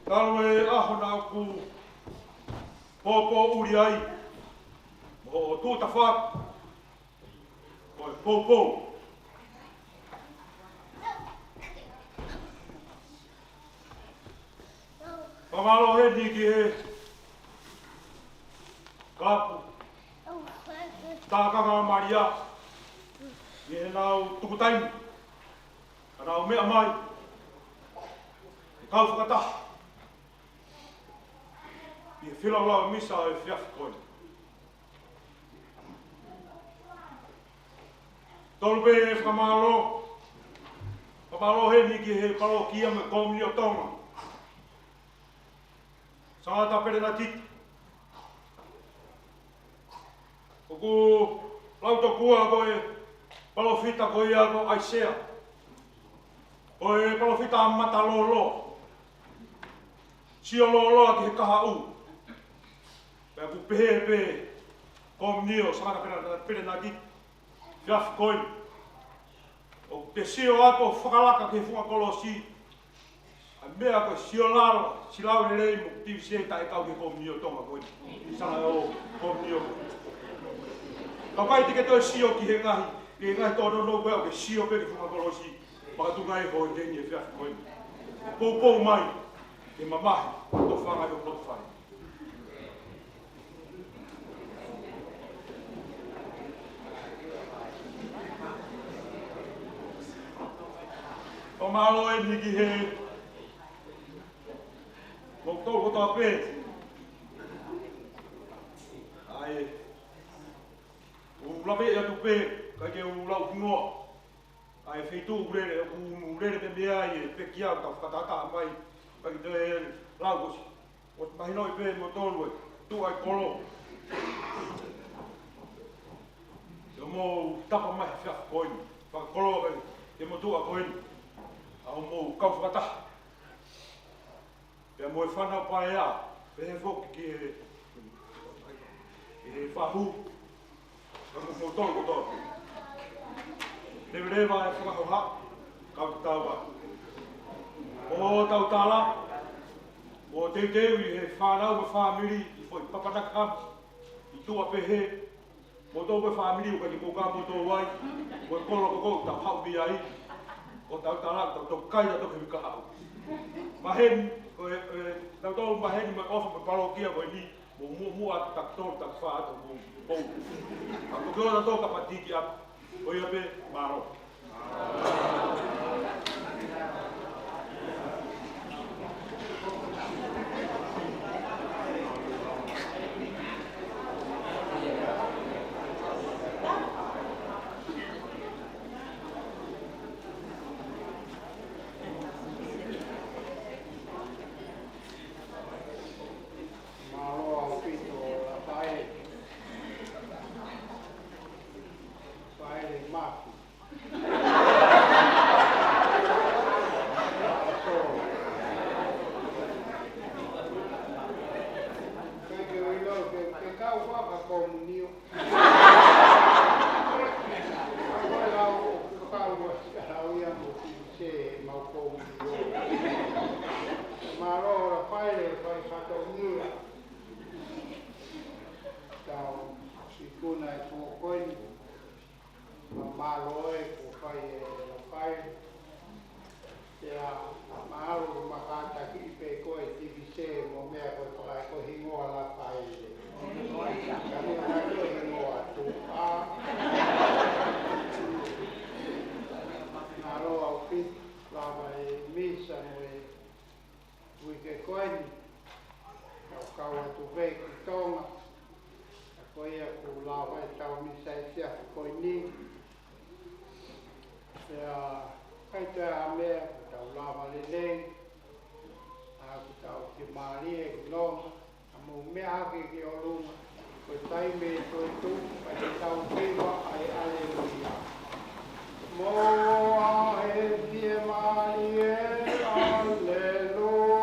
Talu e ʻaho naʻa ku pōpōʻuli ai, mo hoʻo tuʻu tafaʻaki ko e poupou. Fakamālō heni ki he kalapu Tākanga Malia, ʻi heʻenau tuku taimi, ka nau meʻa mai ke kau fakataha ʻi he feilaulau misa ʻo e efiafi ko eni. Tolu pē e fakamālō. Fakamālō heni ki he palokia mo e Komiunitī ʻo Tonga, Sangata Pelenatita. ʻOku lau tokua ko e palōfita ko ia ko ʻAisea, Ko e palōfita matalōloa, sio lōloa ki he kahaʻu. Pea ʻoku pehē pē, Komiunio, Sāmata Pele-, Pelenaki, efiafi ko eni. ʻOku te sio atu ʻo fakalaka ki he funga kolosi ʻa e meʻa ko e siolalo, silaulelei mo e tivisē taʻekau ki he Komiunio Tonga ko eni. Sanga ʻo Komiunio. Ka ʻoku ʻikai te ke toe sio ki he ngaahi, ki he ngaahi tōnounou ko ē, ʻoku ke sio pē ki he funga kolosi. Makatuʻunga ʻi he hōteni efiafi ko eni. Poupou mai ke mamahi ʻo fanga ʻi ʻo potu fai. ʻOku mālō eni ki he mou tau kotoa pē. ʻA e, ʻoku ou lave atu pē, ʻikai ke u lau hingoa. ʻA e feituʻu ʻoku lele, ʻoku lele pē mei ai e pekia ʻoku tau fakatahataha mai, ʻikai ke toe lau ʻosi. ʻOsi mahinoʻi pē moutolu e tuʻa e kolo. Ke mou tapa mai he efiafi ko eni, fakakoloa kai, ke mou tuʻa ko eni. ʻA hoʻomou kau fakataha. Pea mo e fānau paea, pehē foki ki he, ki he fahu, ka mo moutolu kotoa. Leveleva e fakahoha, kau tau a. ʻO tau tala, ʻo teuteu ʻi he fānau mo e fāmili, ʻi foʻi papanakam, ʻi tuʻa pehē, mo tau ko e fāmili ʻoku ʻikai ke mou ka mo tau ai, ko e kolo ko ē ʻoku tau haʻu mei ai, ʻo tau tala, tau tau kai, tau tau kemi kahaʻu. Maheni, ko e, e, tau tau maheni mo e ʻofa mo e palokia ko eni, mo muʻomuʻa atu taku tolu, taku fā atu mo pou. Ka ko ke ʻoua tau kapatiki atu, ko ia pē, mālō. Mālō ʻaupito Lafaele. Faele Mafi. Ke, ke ʻilo, ke, ke kau fakakomunio. Ko e lau, ko e kau ua, lau ia mo tivisē mau komunio. Mālō Lafaele, fai fatongia. Tau ikuna e pō ko eni. Mālō e kuo fai ʻe Lafaele. Pea mālō ʻoku ma kātakiʻi pē koe tivisē mo e meʻa ko e fakaʻai ko e hingoa Lafaele. Ka ʻoku ʻikai ko e hingoa tuʻa. Mālō ʻaupito, lava e misa mo e uike ko eni, tau kau atu pē ki Tonga, ka ko ia kuo lava ʻetau misa he efiafi ko eni. Pea ʻikai toe ʻi ai ha meʻa, kuo tau lava lelei, ʻa kuo tau kiʻi mālie ki Tonga, ʻa mou meʻa hake ki ʻolunga, ko e taimi ʻe toetuʻu, kae tau hiva ʻa e aleluia. Mo e fiemālie, aleluia, aleluia.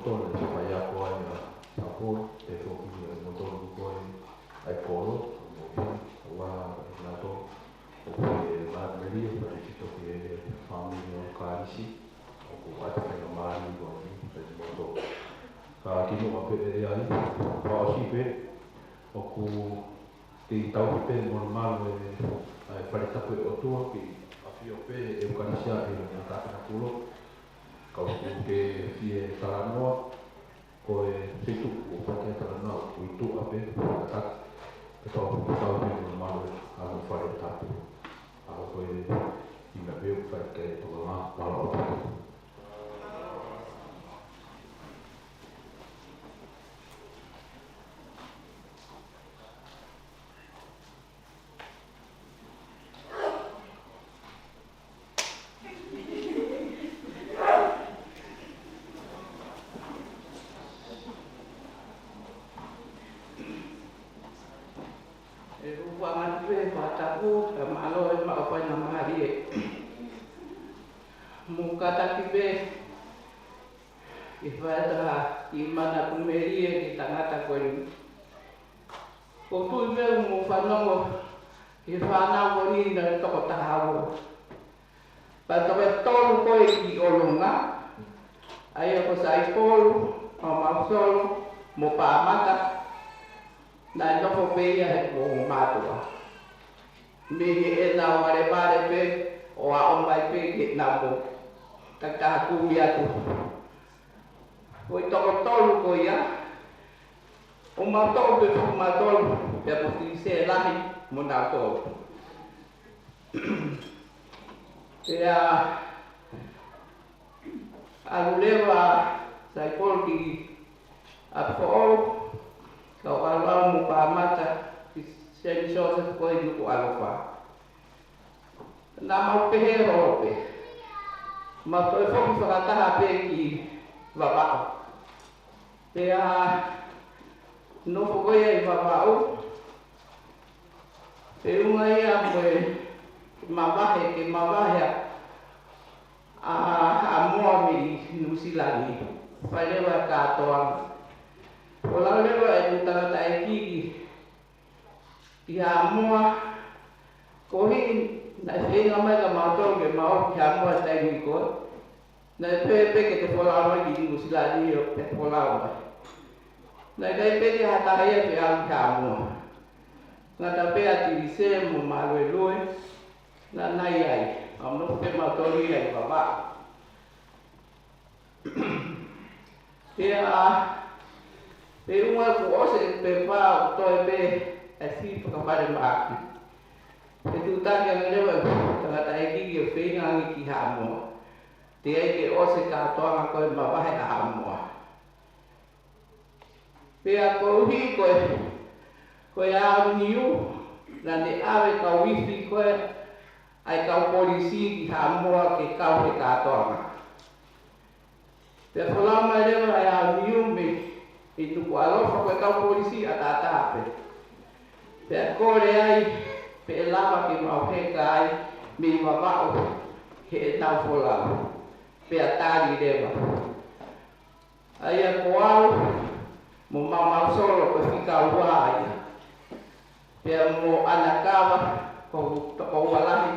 Tole te fai ako ai ʻa Sapo, ʻe foki ʻa e moutolu ko ē ʻa e kolo, mo ia, ʻa e nato, ʻo pē ʻa Meli, ʻo pē ki toki e fāmili ʻo Kalisi, ʻoku ʻata ke na mali ko ni, pē moutolu. Ka kimuʻa pē ʻe ai, fakaʻosi pē, ʻoku kei tau pē mo malu e, ʻa e fale tapu ʻo e ʻOtua, kei ʻafio pē ʻa e ʻEukalisia ʻi he ngata ʻa e kulo, ka ʻoku ke fie talanoa, ko e fitu ʻo pake talanoa, ʻo ʻi tuʻa pē, ka ke tau, ke tau pē mo malu ʻa e fale tapu. ʻA ko e ina pē ʻo fai ke tau ngā pala o pē. ʻE ʻoku ou ʻoatu pē ʻa e fakatapu, ka mālō e maʻu faingamālie. Mou kātaki pē, ʻi he faʻahinga kiʻi manatu melie ki he tangata ko eni. ʻOku ou tui pē ʻoku mou fanongo ki he fānau ko eni naʻe toko taha ua. Pea toko tolu ko ē ki ʻolunga, ʻa ia ko Saipolu, Maʻumaʻusolo, mo Pāmata, naʻe nofo pē ia he kuonga mātuʻa. Mei heʻenau valevale pē ʻo aʻu mai pē ki heʻenau motu. Takitaha kumi atu. Ko e toko tolu ko ia, ʻo mautolu pē foki mautolu, pea ko Filise lahi mo nautolu. Pea ʻalu leva Saipolu ki ʻApifoʻou, kau ʻalu au mo Pāmata ki Saint Joseph ko ē ʻi Nukuʻalofa. Naʻa mau pehē holo pē. Mau toe foki fakataha pē ki Vavaʻu. Pea nofo ko ia ʻi Vavaʻu, feʻunga ia mo e mavahe, ke mavahe ʻa, ʻa Haʻamoa mei Nuʻusila ni. Fai leva e kātoanga. Folau leva ʻe he tangataʻeiki ki, ki Haʻamoa, koeʻuhi naʻe feinga mai kia mautolu ke mau ō ki Haʻamoa he taimi ko ē. Naʻe pehē pē ke te folau mai ki Nuʻusila ni ʻo te folau mai. Naʻe ʻikai pē ke ha taha ia ke ʻalu ki Haʻamoa. Ngata pē ʻa Tilise mo Maluelue, naʻa nau ʻi ai, ʻa mau pē mautolu ia ʻi Vavaʻu. Pea, feʻunga kuo ʻosi e pepa ʻo toe pē ʻa e siʻi fakafalemahaki. Fetuʻutaki ange leva e tangataʻeiki ke feinga ange ki Haʻamoa. Teʻeki ke ʻosi e kātoanga ko e mavahe ʻa Haʻamoa. Pea koeʻuhi ko e, ko e ʻaoniu, naʻa ne ʻave kau ifi ko ē ʻa e kau polisi ki Haʻamoa ke kau he kātoanga. Pea folau mai leva e ʻaoniu mei, mei Nukuʻalofa, ko e kau polisi ʻataʻatā pē. Pea kole ai pe ʻe lava ke mau heka ai mei Vavaʻu heʻenau folau. Pea tali leva. ʻA ia ko au mo Maʻumaʻusolo ko e fika ua ia. Pea mo ʻAnakava ko e toko ua lahi,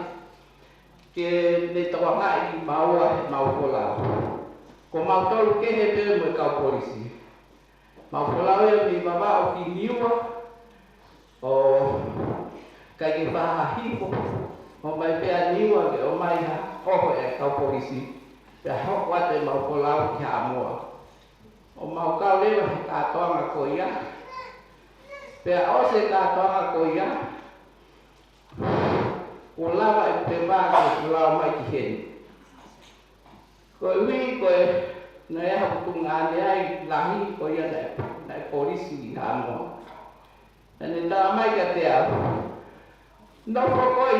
ke ne tokangaʻi maua heʻemau folau. Ko mautolu kehe pē mo e kau polisi. Mau folau ia mei Vavaʻu ki Niua, ʻo ʻikai ke fai ha hifo, ʻomai pē ʻa Niua ke ʻomai ha ʻoho ʻa e kau polisi, pea hoko atu ʻemau folau ki Haʻamoa. ʻO mau kau leva he kātoanga ko ia. Pea ʻosi e kātoanga ko ia, kuo lava e pepa ke folau mai ki heni. Koeʻuhi ko e, naʻe ʻi ai haku tuongaʻane ai lahi ko ia naʻe, naʻe polisi ʻi Haʻamoa. Naʻa ne tala mai kiate au, nofo koe,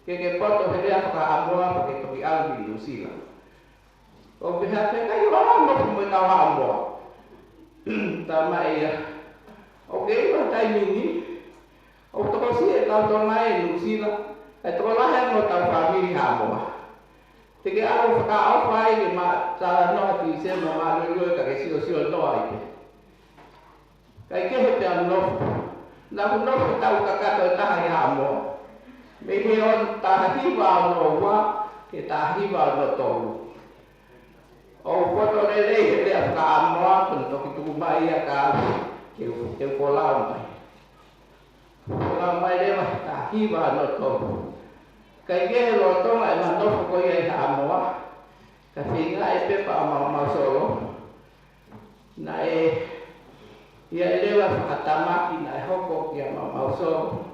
ke ke poto he lea faka-Haʻamoa pea ke toki ʻalu ki Nuʻusila. ʻO pehē pē, ʻikai ke u lava nofo mo e kau Haʻamoa. Tala mai ia, ʻoku ke ʻilo he taimi ni, ʻoku tokosiʻi e kau Tonga ʻi Nuʻusila, ʻe tokolahi ange hotau fāmili Haʻamoa. Ke ke ʻalu fakaʻofa ai ke ma talanoa ki se ma mālōlō ka ke siosio noa ai pē. Kae kehe pē ʻa e nofo. Naʻa ku nofo tau kakato ʻe taha ʻi Haʻamoa. Mei he ʻo taha hiva ono ua, ki he taha hiva ono tolu. ʻOku poto lelei he lea fakaʻamoa, ko e toki tuku mai ia ka ke, ke folau mai. Folau mai leva he taha hiva ono tolu. Kae kehe lolotonga ʻema nofo ko ia ʻi Haʻamoa, ka feinga e pepa ʻa Maumau Solo. Naʻe ʻi ai leva fakatamaki naʻe hoko kia Maumau Solo.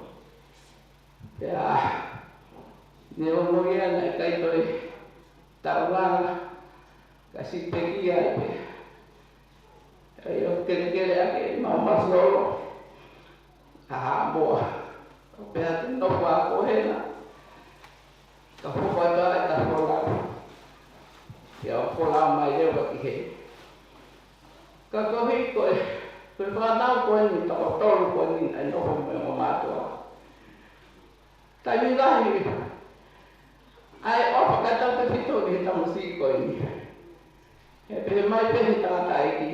Pea neongo ia naʻe ʻikai toe taulanga, ka siʻi pekia ai pē. ʻA ia ʻoku kelekele ake ʻe Maumau Solo ʻa Haʻamoa. Pea te nofo ʻa ko hena. Ka hoko atu ʻa e ta folau. Pea folau mai leva ki he. Ka koeʻuhi ko e, ko e fānau ko eni, toko tolu ko eni, ʻa e nofo mo e ongo mātuʻa. Taimi lahi, ʻa e ʻofa ka tau te fito ni he tamasiʻi ko eni. He pehē mai pē he tangataʻeiki.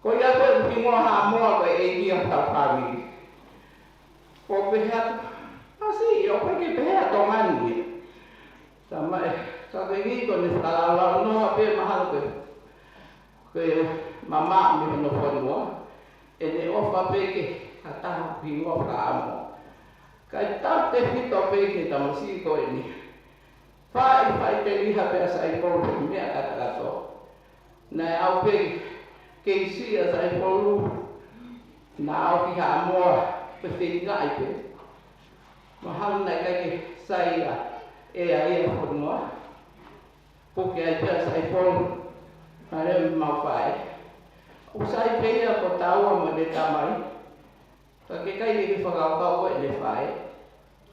Ko ia ko e hingoa Haʻamoa ko e ʻeiki ʻo hotau fāmili. Ko pehē atu, ʻa siʻi, ʻoku ʻikai ke pehē ʻa Tonga ni. Tamaʻi, ka ke hiko ne fakalaulau noa pē mahalo ko e, ko e mamaʻo mei hono fonua. ʻEne ʻofa pē ki ha taha hingoa Haʻamoa. Kae tau te fito pē ki he tamasiʻi ko eni. Faʻifaʻiteliha pē ʻa Saipolu he meʻa kātoa. Naʻe ʻalu pē ke siʻi ʻa Saipolu, naʻa ʻalu ki Haʻamoa, pē feingaʻi pē. Mahalo naʻe ʻikai ke sai ʻa e ʻea ia fonua. Puke ai pē ʻa Saipolu, naʻe lea mo ʻemau faʻē. ʻOku sai pē ia ko taua mo ʻene tamai. Ka ke ʻikai ke fakakaukau ko ʻene faʻē.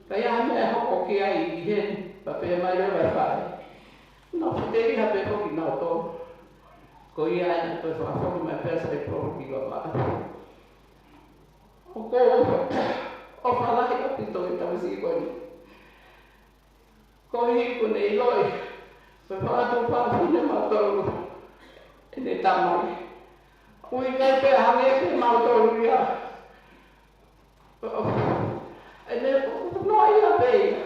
Ka ʻi ai ha meʻa ʻe hoko ki ai ʻi heni, pea pehē mai leva ʻe he faʻē. Nofo teliha pē foki kinautolu. Ko ia ai naʻe toe fakafoki mai pē ʻa Saipolu ki Vavaʻu. ʻOku ou ʻofa lahi ʻaupito ki he tamasiʻi ko eni. Koeʻuhi kuo ne ʻiloʻi, ko e fakatuʻupāfine mautolu ʻene tamai. ʻOku ʻikai pē hangē pē mautolu ia. ʻEne noa ia pē ia.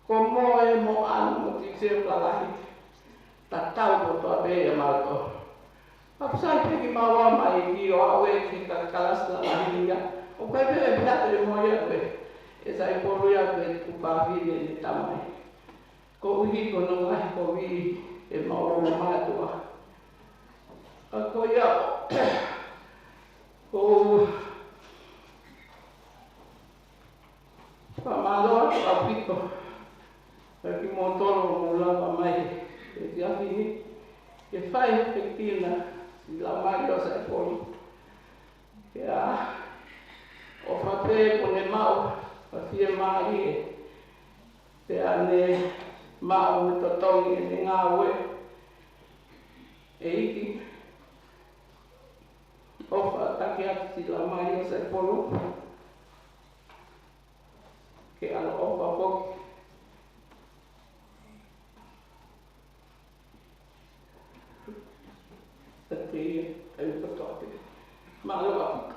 Ko Moe mo ʻAna mo Tisepula lahi. Tatau kotoa pē ia mautolu. ʻOku sai pē kimaua mai ki ʻo aʻu ki he ka-, kalasi lalahi ia. ʻOku ʻikai pē pehē atu ʻe Moe ia ko e, ʻe Saipolu ia ko e tuʻupāfine ʻene tamai. Koeʻuhi ko hono ngaahi kovi ʻemau ongo mātuʻa. Ka ko ia, ko Fakamālō atu ʻaupito kiate kimoutolu ʻoku mou lava mai he efiafi ni ke fai ha fekina siʻi laumālie ʻo Saipolu. Pea ʻofa pē kuo ne maʻu ha fiemālie, pea ne maʻu mo totongi ʻene ngāue. ʻEiki, ʻofa taki atu siʻi laumālie ʻo Saipolu. Ke ʻaloʻofa foki kiate ia, ʻa ia kotoa pē. Mālō ʻaupito.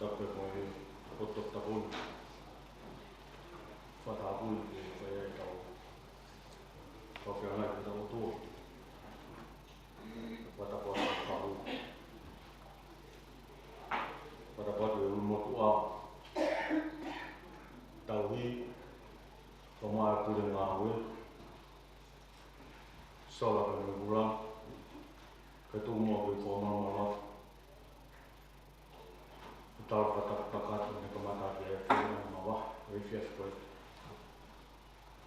Tapu mo e poto tapun. Fakatapui ke fai ai kau. Kau ke angai ke tau tuo. Fakatapui kau. Fakatapui ke ulu motu a. Tauhi. Kau mai pule ngāue. Sola ka me ula. Tau fakatātā atu ʻene kamata ki he efiafi mavahe, ʻo e efiafi ko eni.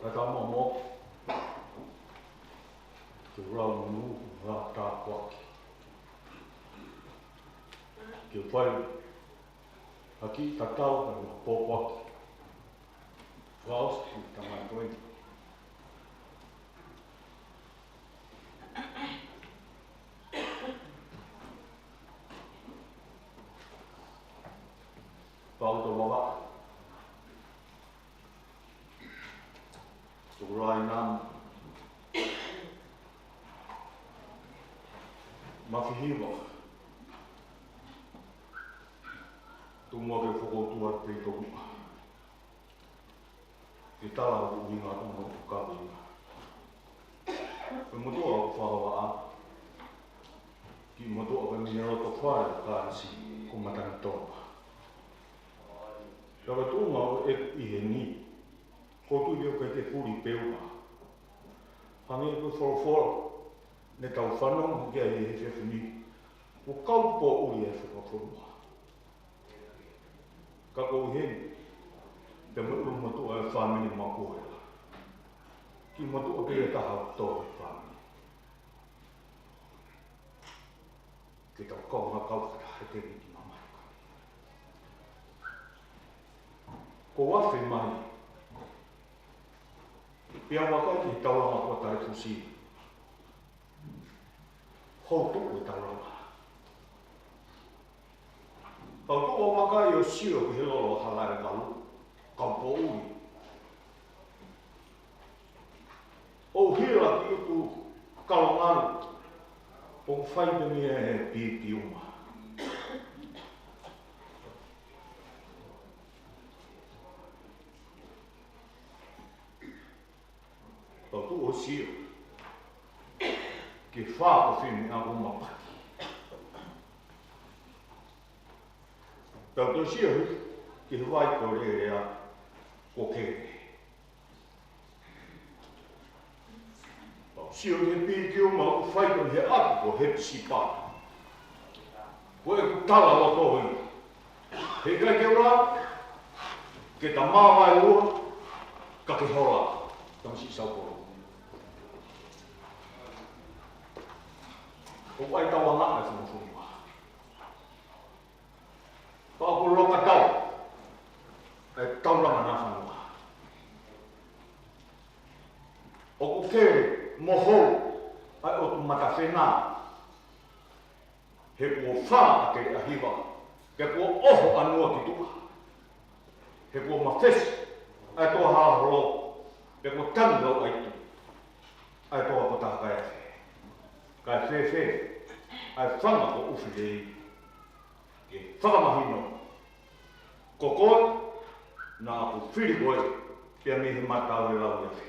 Kae ʻatā moʻoku ke u lau monūʻia ʻa e tāpuaki. Ke fai ha kiʻi tatau mo e pōpoaki. Fakaʻosi ki he tamai ko eni. Pau to mava. Tukulai nam. Mafihiva. Tuku muʻa ke u fokoutua pē ʻi he toʻu. Ke tala ʻo ʻuhinga ʻo ʻeku kaveinga. Ko e motuʻa ʻoku fakahohaʻa. Kiʻi motuʻa ko e mine loto fale ʻo Kānesi ko Matangitonga. Ka ko e tuʻunga ʻo ʻeku ʻi heni, ko e tui ʻoku ʻikai te u puli pē ʻuha. Hangē ko e folofola ne tau fanongo ki ai he efiafi ni, ko e kaupoʻuli ʻa e fakafonua. Ka ko e heni, te mo ʻulumotuʻa ʻa e fāmili Makuhela. Kiʻi motuʻa pē ʻe taha ʻoku tō he fāmili. Ke tau kau ha kau fakataha he tēviti mamahi. Ko e afe mai, pea vakai ki he taulanga ko e taifusi. Hou tuʻu e taulanga. Kau tuʻu ʻo vakai ʻo sio ki he lolo hala ʻe valu, kaupoʻuli. ʻO hila ki ʻutu kalongalu, ʻo fai pē mei he pīkiuma. Kau tuʻu ʻo sio ki he fā ko e fini ʻaku mapaki. Tau toe sio ki he vai ko Lelea ko Kele. Tau sio ki he pīkiuma ʻoku fai ko eni he ʻapi ko Hepisipa. Ko ʻeku tala ʻo tohi. He ʻikai ke u lau, ke ta māvae ua, ka ke hola, tamasiʻi Saupolu. ʻOku ʻai tau anga ʻa e fungafungua. Pea ʻoku loka tau, ʻa e taulanga naʻa fanua. ʻOku kele mo hou, ʻa e ʻotu matafena. He kuo fā ʻa Keleʻahiva, pea kuo ʻoho ʻa Nua ki tuʻa. He kuo mafesi ʻa e toa Halaholo, pea kuo tangi lau ʻaitu ʻa e toa Potakaeafe. Kae fēfē ʻa e fanga ko ʻUfilei, ke fakamahino. Ko koe, naʻa ku fili koe, pea mei he mata ʻo e lau ʻi ʻafe.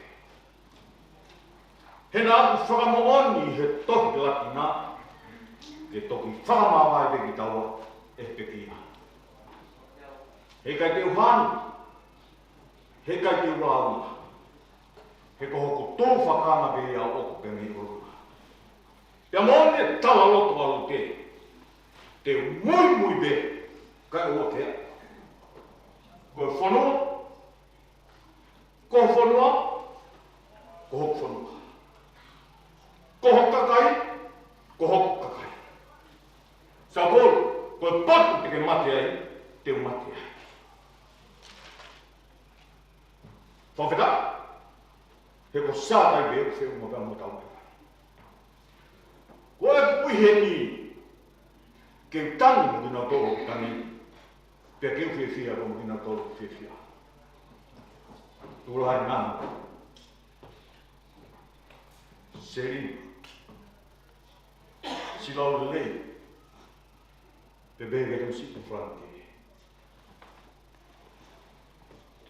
He naʻa ku fakamoʻoni he tohi Latina, ke toki fakamavae pē kitaua ʻe he pekia. He ʻikai te u hanu, he ʻikai te u launa, he ko hoku tufakanga pē ia ʻoku pē mei ʻolunga. Pea mo ʻene tala loto ʻalu te, te u muimui pē, kae ʻoua te aʻu. Ko e fonua, ko e fonua, ko hoku fonua. Ko hoku kakai, ko hoku kakai. Saupolu, ko e potu te ke mate ai, te u mate ai. Fakafetaʻi, he ko Sātai pē ʻoku feʻunga pea mo tau mai. Ko ʻeku ʻi heni, ke u tangi mo kinautolu ʻoku tangi, pea ke u fiefia mo kinautolu ʻoku fiefia. Tukulai nam. Selina. Silaulelei. Pea pehē ki he tamasiʻi Falani.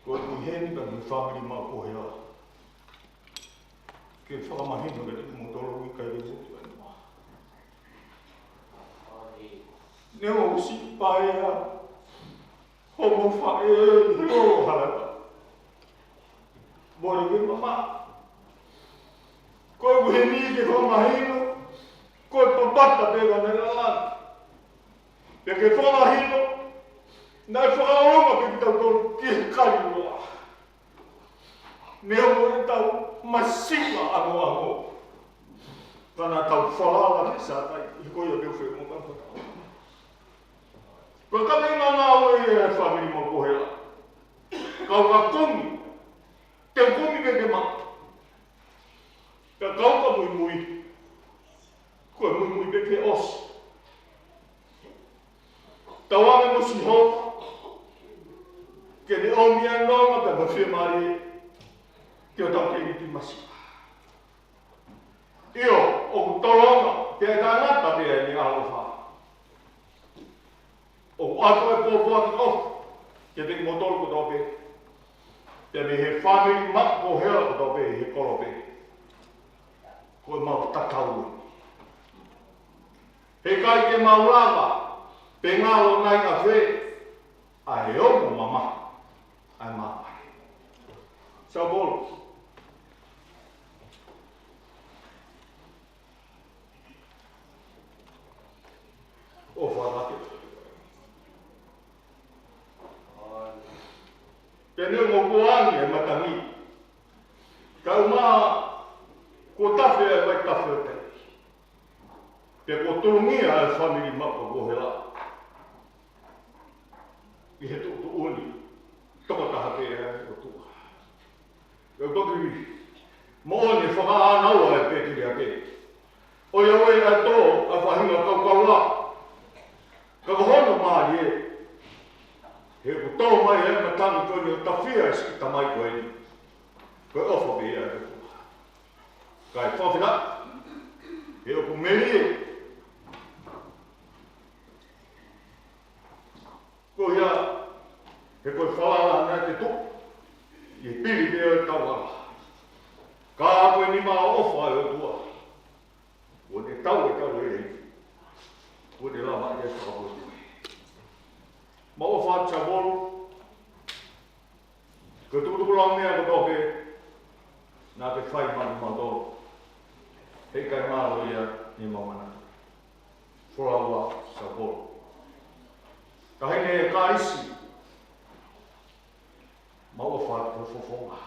Ko ʻeku ʻi heni pea mo e fāmili Makuhela. Ke fakamahino kiate kimoutolu ʻoku ʻikai te u motu ai noa. Neongo ʻoku siʻi paea hoʻomou faʻē ʻi he lolo hala ʻe valu. Mole ke mamaʻo. Ko ʻeku ʻi heni ke fakamahino, ko e papata pē ka ne lalana. Pea ke fakamahino, Naʻe fakaʻolunga pē kitautolu ki he kailoa. Neongo ʻetau masiva angoango, ka naʻa tau falala ki he Sātai, ʻi he ko ia pē ʻoku feʻunga mo kitautolu. Ko e kaveinga ngāue ia ʻa e fāmili maʻu Kohela. Kau ka kumi, te u kumi pē ke maʻu. Ka kau ka muimui, ko e muimui pē ke ʻosi. Tauange mo Sihova ke ne ʻomi ʻa e nonga pea mo e fiemālie ki hotau kei masiva. ʻIo, ʻoku tolonga pea ʻe taʻengata pē ʻa ʻene ʻaloʻofa. ʻOku ʻoatu e pōpoaki ʻofa kiate kimoutolu kotoa pē, pea mei he fāmili maʻu Kohela kotoa pē ʻi he kolo pē. Ko ʻemau tatau eni. Heʻikai ke mau lava pe ngalo nai ʻafē ʻa e ongo mamahi ʻa e māmani. Saupolu. ʻOfa lake. Pea neongo kuo angi e matangi, kae ʻumaʻā kuo tafe ʻa e vaitafe ʻo e taimi, pea kuo tolongia ʻa e fāmili maʻu Kohela ʻi he tuʻutuʻuni tokotaha pē ʻa e ʻOtua. ʻOku toki moʻoni e fakaʻānaua ʻa e pēteliake. ʻOiauē ʻa e tō ʻa e faʻahinga kaukaua, ka ko hono mālie, he ʻoku tō mai ʻa e matangi ko eni ʻo tafia e siʻi tamai ko eni. Ko e ʻofa pē ia ʻa e ʻOtua. Kae fafina, he ʻoku melie. Ko ia, he ko e falala naʻa te tuʻu ʻi he pili pē ʻo e tauʻanga. Ka ko e nima ʻofa ʻa e ʻOtua, kuo ne tau e tau lelei, kuo ne lava ia ʻo fakapoʻuli. Mau ʻofa atu Saupolu, ko e tukutuku lau meʻa kotoa pē naʻa ke fai maʻa kimautolu, heʻikai mālō ia ʻi heʻemau manatu. Folau ā Saupolu. Taʻahine Kaisi, mau ʻofa atu ki ho fofonga.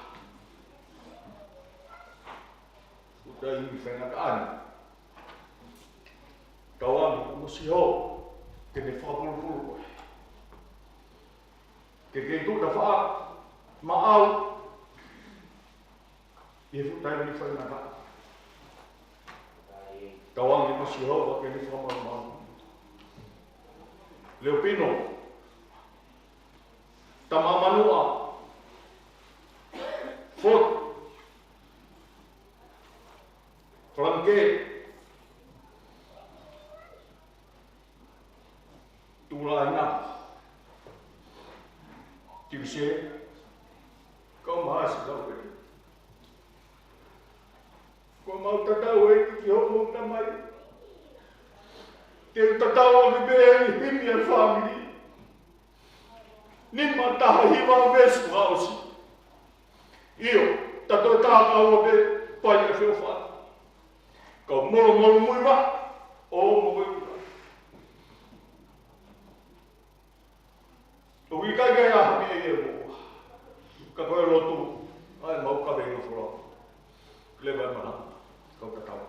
Fuʻu taimi faingataʻa ni. Tauange mo Sihova ke ne fakapulupulu koe. Ke ke tuʻu tafaʻaki maʻau ʻi he fuʻu taimi faingataʻa. Tauange mo Sihova ke ne fakamalumalu. Leopino, Tamamanuʻa, Fot, Falange, Tulaina, Timise, kau maasi kau pē. Ko ʻemau tatau ē ki hoʻomou tamai. Te u tatau ʻaki pē ʻeni himi ʻa e fāmili. Nima taha hiva veesi fakaʻosi. ʻIo, tatau tā kaua pē, pai ʻa e feʻofaʻaki. Kau molomolo muiva, ʻo mo koe. ʻOku ʻikai ke ʻi ai ha meʻa ia mo. Ka ko e lotu, ʻa ʻemau kaveinga folau. Leva e mana, kau tatau.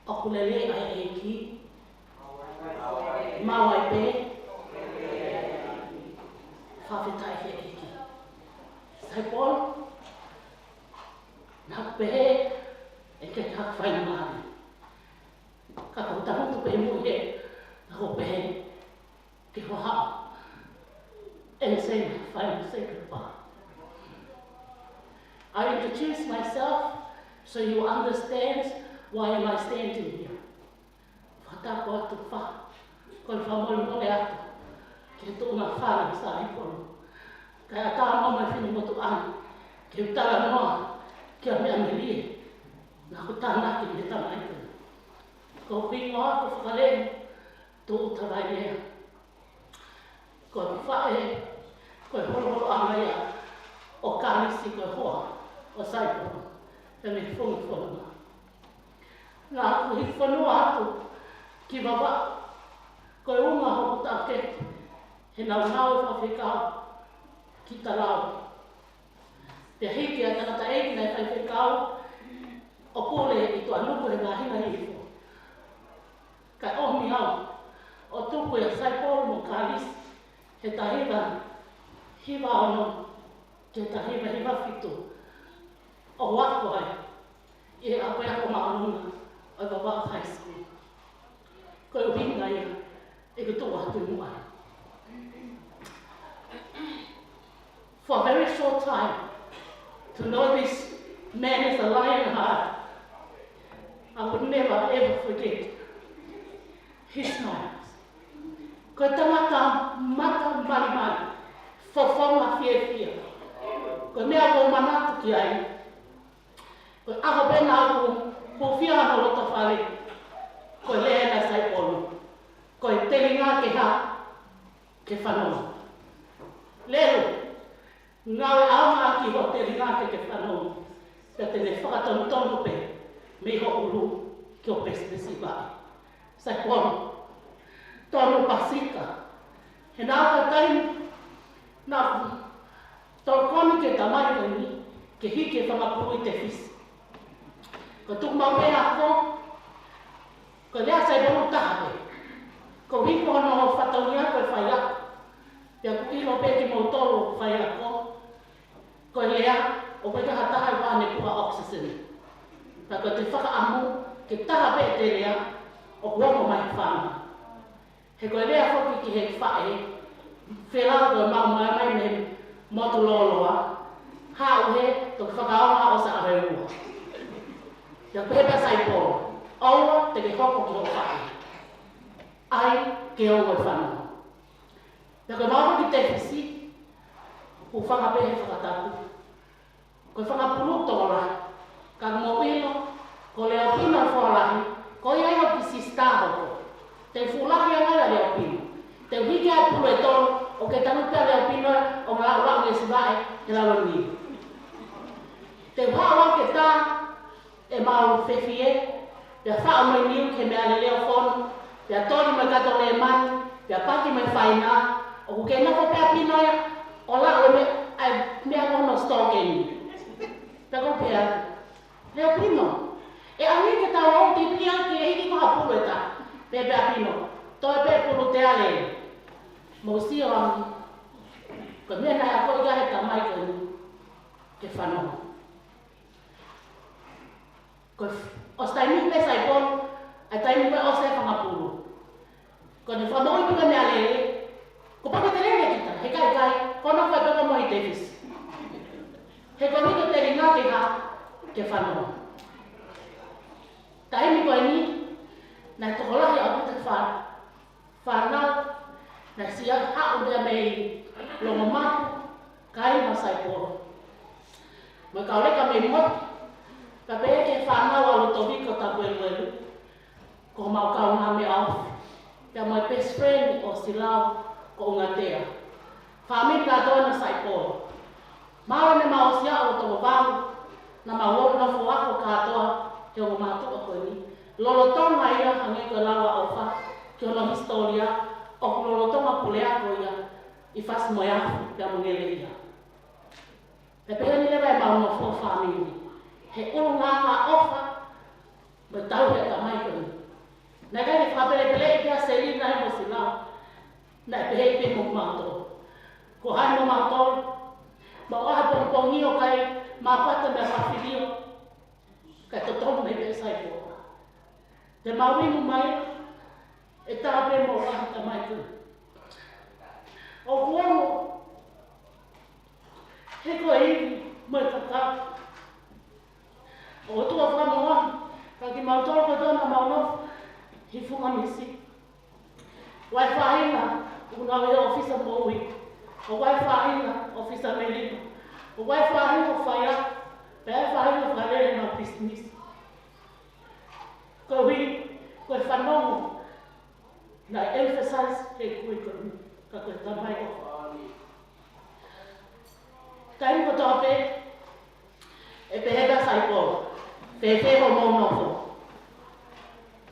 ʻOku lelei ʻa e ʻEiki. Maʻu ai pē. Fakafetaʻi ki he ʻEiki. Saupolu, naʻa ku pehē ʻe ʻikai ke u fai mali. Ka ko e tangutu pē mo e, ka ko e pehē ke hohaʻa and say my final say goodbye. I introduce myself so you understand why am I standing here. Fakatapu atu fa, ko e fakamolemole atu ki he tuʻunga fale Saipolo. Kae ʻatā mai e finemotuʻa ni ke u talanoa ki he meʻa melie naʻa ku tānaki mei he tamaiki. Ko hoku hingoa ko Fakaleni Tuʻutavailea. Ko e faʻē, ko e holoholoʻanga ia ʻo Kalisi, ko e hoa ʻo Saipolo, pea mei he funga fonua. Naʻa ku hiki fonua atu ki Vavaʻu, ko e ʻuhinga hoku taʻokete he naʻa ku ngāue fakafaifekau ki Talau. Pea hiki ʻa e tangataʻeiki naʻe faifekau ʻo pule ʻi Tuʻanuku he ngaahi ʻaho hifo. Kae ʻomi au ʻo tuku ʻia Saipolo mo Kalisi he taha hiva hiva ono ki he taha hiva hiva fitu ʻo u ako ai ʻi he ʻapiako māʻolunga ʻo e Vavaʻu High School. Ko e ʻuhinga ia ʻeku tuʻu atu ai. For a very short time, to know this man is a lion heart, I would never ever forget his smiles. Ko e tangata mata malimali, fofonga fiefia. Ko e meʻa ʻoku ou manatu ki ai, ko e ʻaho pē naʻa ku hūfia hono loto fale, ko e lea ʻa Saipolo, ko e telinga ke hā, ke fanongo. Lelu, ngāue ʻaonga ʻaki ho telinga ke ke fanongo, pea te ne fakatonutonu pē mei ho ʻulu ki ho pesipesi vaʻe. Saipolo, tonu pasika. He naʻa ku taimi, naʻa ku tokoni ki he tamaiki ni ke hiki e fanga pulu ʻi Tefisi. Ko e tuku maʻu pē ako, ko e lea ʻa Saipolo taha pē. Ko e hiki hono fatongia ko e faiako. Pea ʻoku ʻilo pē kimoutolu faiako, ko e lea, ʻoku ʻikai ha taha ʻe vaʻane puha oxygen. Pea ko ʻete fakaʻamu ke taha pē ʻete lea, ʻoku ongo mai fanga. He ko e lea foki ki he faʻē, felā ko e maumau mai mei he motu lōloa, haʻu he toki fakaongo ʻo sa ʻaho ʻe ua. Pea pehē pē ʻa Saipolo, ʻoua te ke hoko ki hoʻo faʻē. ʻAi ke ongo e fanongo. Pea ko e maʻu ki Tefisi, ʻoku fanga pē he fakatapu. Ko e fanga pulu tokolahi. Ka mou ʻilo, ko Leopino Folahi, ko ia ia ʻoku sister hoko. Te u fuʻu lahi ange ʻia Leopino. Te u hiki ʻa e pulu ʻe tolu, ʻo ke tanu pē ʻa Leopino ʻo ngalaulauʻi e sivaʻe he lalo ni. Te u haʻu au ke tā ʻemau fefie, pea faʻo mai niu ki he meʻalele ʻo fonu, pea toli mai kato lēmani, pea paki mai faina, ʻoku ke nofo pē ʻa Pino ia ʻo lau e meʻa, ʻa e meʻa ko hono sitoa ko eni. Pea ko pea, Leopino, ʻe ʻalu ke tau ʻo tipia ke hiki ko ha pulu ʻe taha. Pea pehē ʻa Pino, toe pē pulu te ale. Mou sio ange. Ko e meʻa naʻe akoʻi ki ai he tamaiki ni, ke fanongo. Ko e ʻosi taimi pē Saipolo, ʻa e taimi pē ʻosi e fanga pulu. Ko ʻene fakamoʻui pē ko e meʻalele, kuo pau ke te lele kita, he ʻikai, ʻikai, ko hono fai pē ko Mohi Tefisi. He ko e hiki e telinga ke hā, ke fanongo. Taimi ko eni, naʻe tokolahi ʻaupito e fā- fānau, naʻe siʻi haʻu ia mei Longomapu, kāinga ʻo Saipolo. Mo e kau leka mei motu, ka pehē ki he fānau ʻa Lutoviko Tapueluelu, ko homau kaungāmeʻa ofi, pea mo e best friend ʻo Silau ko ʻUngatea. Fāmili kātoa ʻa Saipolo. Mālō ne mau ʻosi ʻa e toko valu, naʻa mau nofo ako kātoa he ongo mātuʻa ko eni. Lolotonga ia hangē ko e lau ʻa ʻOfa ki hono hisitōlia, ʻoku lolotonga puleako ia ʻi Fasi mo e Afi pea mo Ngeleʻia. Pea pehē ni leva ʻemau nofo fāmili. He ʻulungaanga ʻofa mo e tauhi ʻa e tamaiki ni. Naʻe ʻikai ke fakapelepeleʻi pē ʻa Selina mo Silau. Naʻe pehē pē mo mautolu. Ko hai mo mautolu? Mau ʻalu he pongipongi ʻo kai māpata mo e fafilio. Kae totonu mai pē Saipolo. Te mau inu mai, ʻe taha pē mo e ʻaho, Tamai ko ē. ʻOku ongo, he ko e ivi mo e kakau. ʻOku tuʻa fakamoʻoni, ka kimautolu kotoa naʻa mau nofo ʻi Funga Misi. ʻOku ʻi ai e faʻahinga ʻoku nau ʻi he ʻōfisa moʻui. ʻOku ʻi ai e faʻahinga ʻōfisa melino. ʻOku ʻi ai e faʻahinga faiako. Pea ʻi ai e faʻahinga fakalele ʻenau pisinisi. Koeʻuhi ko e fanongo naʻe emphasize he kui ko eni, ka ko e Tamai ʻofa. Taimi kotoa pē, ʻe pehē ʻe Saipolo, fēfē hoʻomou nofo?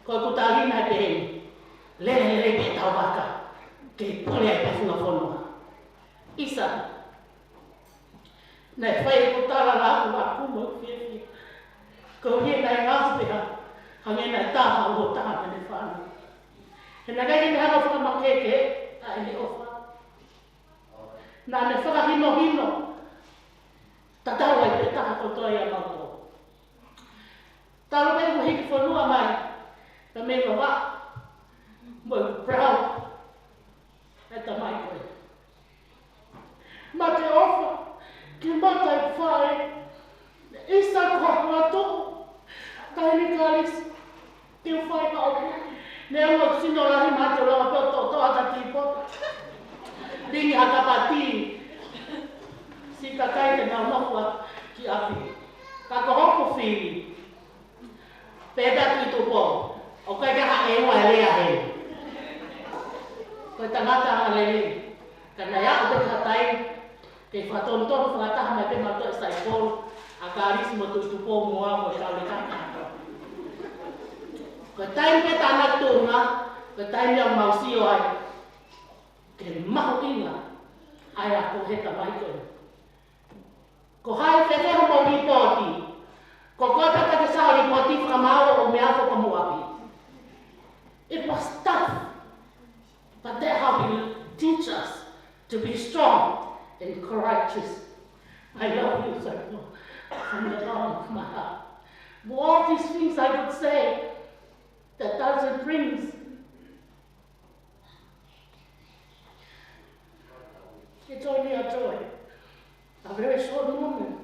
Ko ʻeku tali naʻe pehē ni, lele lelei pē ʻetau vaka, ke pule ai pē funga fonua. ʻIsa, naʻe fai ʻeku tala laku laku mo e fiefia. Koeʻuhi naʻe ngāue pē ia, hangē naʻe taha ʻo e taha mei he fānau. He naʻe ʻikai ke ne hanga ʻo fakamakehe ʻa ʻene ʻofa. Naʻa ne fakahinohino, tatau ai pē taha kotoa ia mautolu. Talu pē ʻeku hiki fonua mai, ka mei Vavaʻu, mo e proud, ʻe Tamai ko ē. Mate ʻofa, ke mate ai fai, ʻisa ko hoku ʻatu, taini kalisi, te u fai ka oku, ne ua sino lahi mate o lava pē ʻo toʻotoʻo ʻata tīpota. Lingi ha kapati, siʻi kakai te nau nofo ki ʻapi. Ka ko hoku fili, pea Tuʻi Tupou, ʻoku ʻikai ke ha ʻeua e lea heni. Ko e tangata angalelei, ka naʻe aʻu pē ki ha taimi, ke fakatonutonu fakataha mai pē mautolu ʻe Saipolo, ʻa Kalisi mo Tuʻi Tupou mo au mo e kau lekana. Ko e taimi pē tānaki tuʻunga, ko e taimi ʻoku mau sio ai, ke mahuʻinga ʻa e ako he Tamai ko ē. Ko hai fēfē hoʻomou lipooti? Ko koe pē ka ke sio ho lipooti, fakamaau ʻo meʻa fakamuʻa pē. It was tough, but that how he teach us to be strong and courageous. I love you, Saipolo, from the bottom of my heart. With all these things I could say, that doesn't bring, it's only a joy, a very short moment.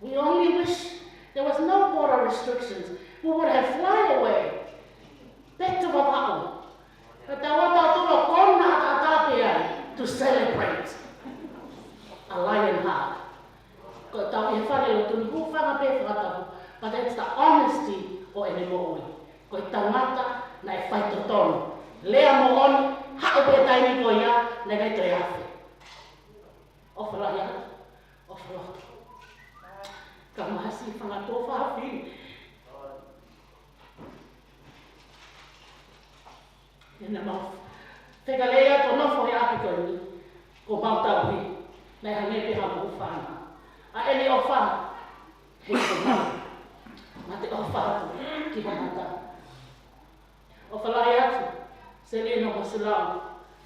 We only wish there was no border restrictions. We would have fly away back to Vavaʻu. But tau ʻatā tolo kona ʻataʻatā pē ai to celebrate a lion heart. Ko e tau ʻi he fale lotu ni, hūfanga pē fakatapu, but that's the honesty ʻo ʻene moʻui. Ko e tangata naʻe faitotonu. Lea moʻoni, haʻu pē taimi ko ia, naʻe ʻikai toe afe. ʻOfa lahi atu, ʻofa loto. Ka mahasi fanga tō fāfili. Naʻa mau fekale atu ʻo nofo he ʻapi ko eni, ko mau tauhi, naʻe hangē pē ha moʻui fānau. ʻA ʻene ʻofa, he ko mau, mate ʻofa atu ki ho mata. ʻOfa lahi atu, Selino mo Silau,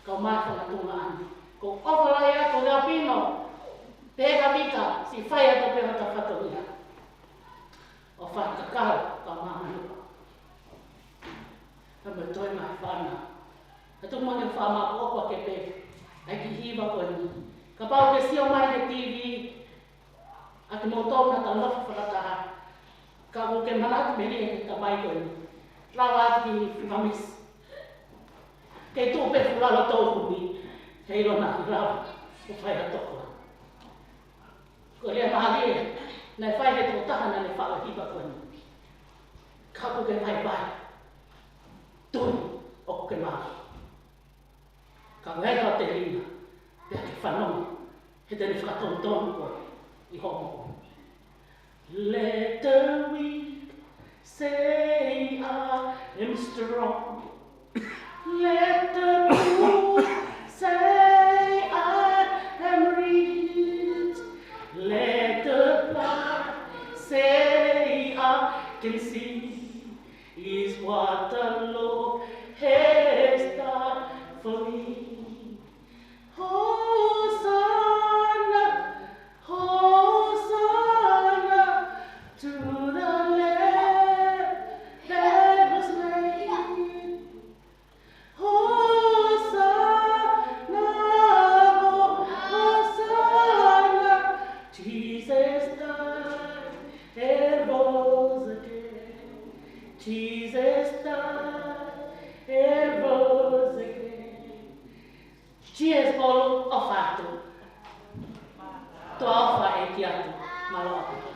kau mai fanga tuongaʻane. Ko e ʻofa lahi atu, Leapino, Pēkavika, siʻi fai atu pē hota fatongia. ʻOfa kakau, kau mai Manuʻa. Ka me toe mai fana. Ka tuku mai ke fakamāʻopoʻopo ake pē ʻa e kiʻi hiva ko eni. Kapau ʻoku ke sio mai he TV, ʻa kimoutolu naʻa tau nofo fakataha, ka ʻoku ke manatu mei he Tamai ko eni. Lava atu ki Funga Misi. Kei tuʻu pē fulalo tō kumi, he ʻilo naʻa ke lava ʻo fai ha tokua. Ko e lea mālie naʻe fai he tokotaha naʻa ne faʻu e hiva ko eni. Ka ʻoku ke vaivai, tui ʻoku ke maʻu. Ka ʻoku ʻi ai hao telinga, pea ke fanongo, he te ne fakatonutonu koe ʻi hoʻo moʻui. Let the weak say, "I am strong." Let the poor say, "I am rich." Let the blind say, "I can see." Is what the Lord has done for me. Hosanna, Hosanna to the Lamb Jesus died and rose again. Cheers, Paul. ʻOfa atu. Toe ʻofa ʻEiki atu. Mālō.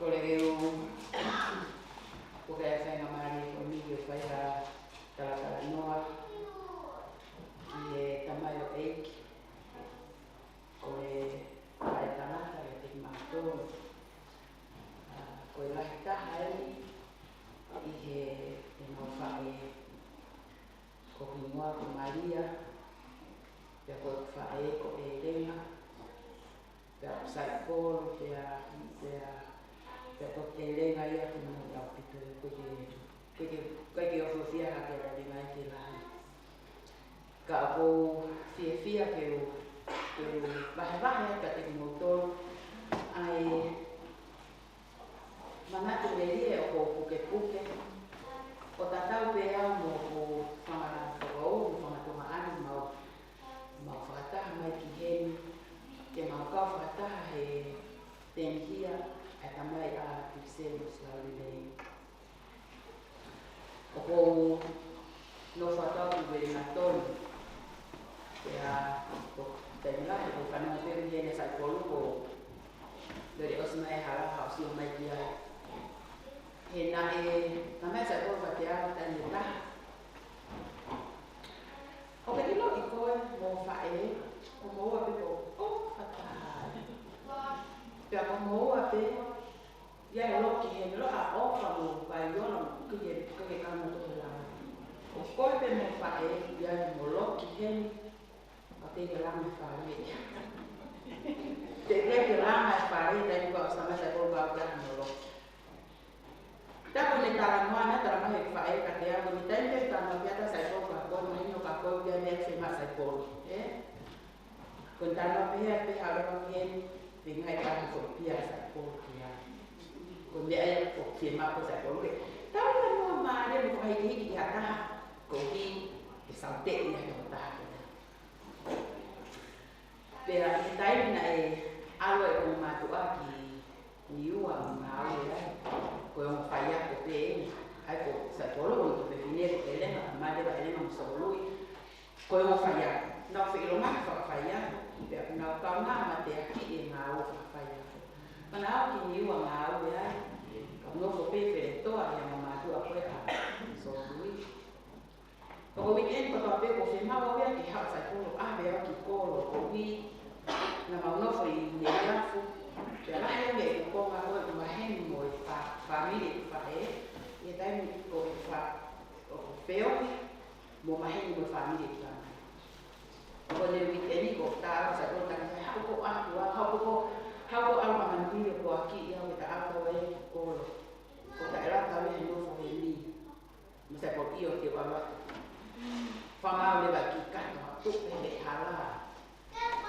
Kole ke u puke ʻa e faingamālie ko eni ke u fai ha talatalanoa ki he tamaioʻeiki ko e faʻētangata ʻiate kimautolu. ʻA, ko e lahi taha eni ʻi he, ʻenau faʻē, ko hoku hingoa ko Malia, pea ko ʻeku faʻē ko ʻElena, pea ʻoku sai polo, pea, pea, pea ko ʻElena ia ko e moʻoni ʻaupito, ko e, ko e, ko e, ko e ofiofi hake ʻa ʻElena ia ke lahi. Ka ʻoku ou fiefia ke u, ke u vahevahe atu kiate kimoutolu ʻa e manatu melie ʻoku ou pukepuke, ʻo tatau pē au mo hoku fanga foʻou, mo e fanga tuongaʻane, mau, mau fakataha mai ki heni, ke mau kau fakataha he tēnihia ʻa e tamai ʻa Tiviseni Silaulelei. ʻOku ou nofo atu au ʻi Uelingatoni. Pea, ko e taimi lahi, ʻoku ou fanongo pē ʻi heni ʻa Saipolu, ko e lele ʻosi mai e hala, haʻu ʻo sio mai ki ai. He naʻe, naʻe mai ʻa Saipolu kiate au taimi ʻe taha. ʻOku ke ʻiloʻi koe mo e faʻē, ko moua pē ko, ʻo fakataha. Pea ko moua pē, ʻi ai e loki heni, loʻi ʻa ʻofa mo Paiola, ʻikai ke, ʻikai ke kau nautolu he langa. ʻO koe pē mo e faʻē, ʻi ai mo e loki heni, ʻoku teʻeki ke langa e fale. Teʻeki ke langa e fale, taimi ko ē ʻosi mai Saipolu pea ʻoku ʻi ai mo e loki. Tā ko ʻene talanoa, naʻe talamai ʻe he faʻē kiate au, ko e taimi pē talanoa pē ʻa Saipolu kia koe, mahino kia koe ʻoku ʻi ai e meʻa ʻoku fiemaʻu ʻa Saipolu, ē? Ko e talanoa pē ia, pē haʻu leva ki heni, feinga ke ʻai ha foʻi pia ʻa Saipolu ki ai. Ko e meʻa ia ʻoku fiemaʻu ʻe Saipolu ke tau talanoa mālie mo fakahikihiki ki ha taha, koeʻuhi ke sauteʻi ʻe he tokotaha ko ia. Pea ʻi he taimi naʻe ʻalu ai ʻeku ongo mātuʻa ki Niua ʻo ngāue ai, ko e ongo faiako pē eni. ʻA ia ko Saipolu ko hono tuofefine ko ʻElena, ka mali leva ʻa ʻElena mo Solui, ko e ongo faiako. Nau feʻiloaki fakafaiako, pea nau kaungā mateaki ʻi he ngāue fakafaiako. Pea nau ō ki Niua ʻo ngāue ai, ka u nofo pē ʻi Feletoa ʻi he ongo mātuʻa ko ē ʻa Solui. Ko e weekend kotoa pē ʻoku ou fiemaʻu au ia ke haʻu ʻa Saipolu ʻo ʻave au ki kolo, koeʻuhi naʻa mau nofo ʻi Neiafu. Pea lahi ange ʻeku konga ko ē ʻoku maheni mo e fā-, fāmili ʻeku faʻē, ʻi he taimi ko ē ʻoku fa-, ʻoku feohi mo maheni mo e fāmili ʻeku tamai. Ko ʻene weekend ko e tā ʻa Saipolu, tā ko e haʻu ko ē ʻo ʻalu, haʻu ko ē, haʻu ko ē ʻo ʻalu mamanuhili ʻo poaki ia, ko e tā ʻalu ʻo ʻalu ki kolo. Ko e tā ʻalu ʻo ʻalu he nofo heni. Mo Saipolu, ʻio, te u ʻalu atu. Fāmili leva ki kato atu pē he hala.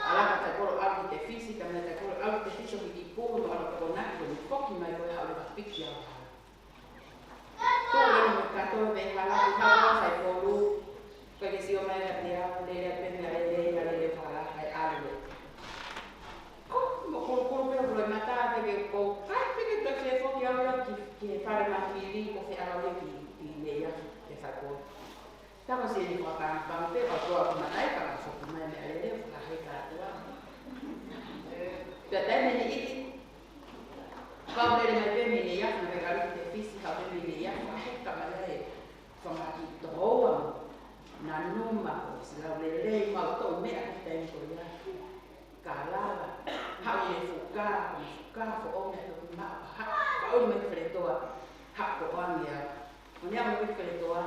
ʻAlu ʻa Saipolu ʻo ʻalu ki Tefisi, ka mei Saipolu ʻalu ki Tefisi ʻo hiki pulu, ʻalu ʻo tokonaki, ko ʻene foki mai ko ē haʻu leva piki au hala. Tuʻu leva mo kato pē he hala, ki haʻu ʻa Saipolu. Ko e ke sio mai kiate au, lele pē meʻa lelei, meʻa lelei ʻo hala, kae ʻalu leva. Ko, mo kulukulu pē ʻo loimata, te ke ko, kai pē ke toe fie foki au ia ki, ki he fale mamanuhili, ko e fie ʻalu ia ki, ki Neiafu, ki Saipolu. Tā ko e siʻi fakapangapango pē, ʻo toʻo ʻeku matai, ka ka foki mai meʻa lelei, fakaheka atu au. Pea taimi ni ʻi, kau lele mai pē mei Neiafu, naʻe kau ki Tefisi, kau pē mei Neiafu, fakaheka mai ai e fanga kiʻi tokoua mo Nanuma, ko Silaulelei, mau toʻo meʻa ki he taimi ko ia. Ka lava, haʻu e fuka, ko e fuka, foʻou meʻa toki maʻu, haʻu, haʻu mai ki Feletoa, haʻu ko ʻoange au. Ko ʻene aʻu mai ki Feletoa,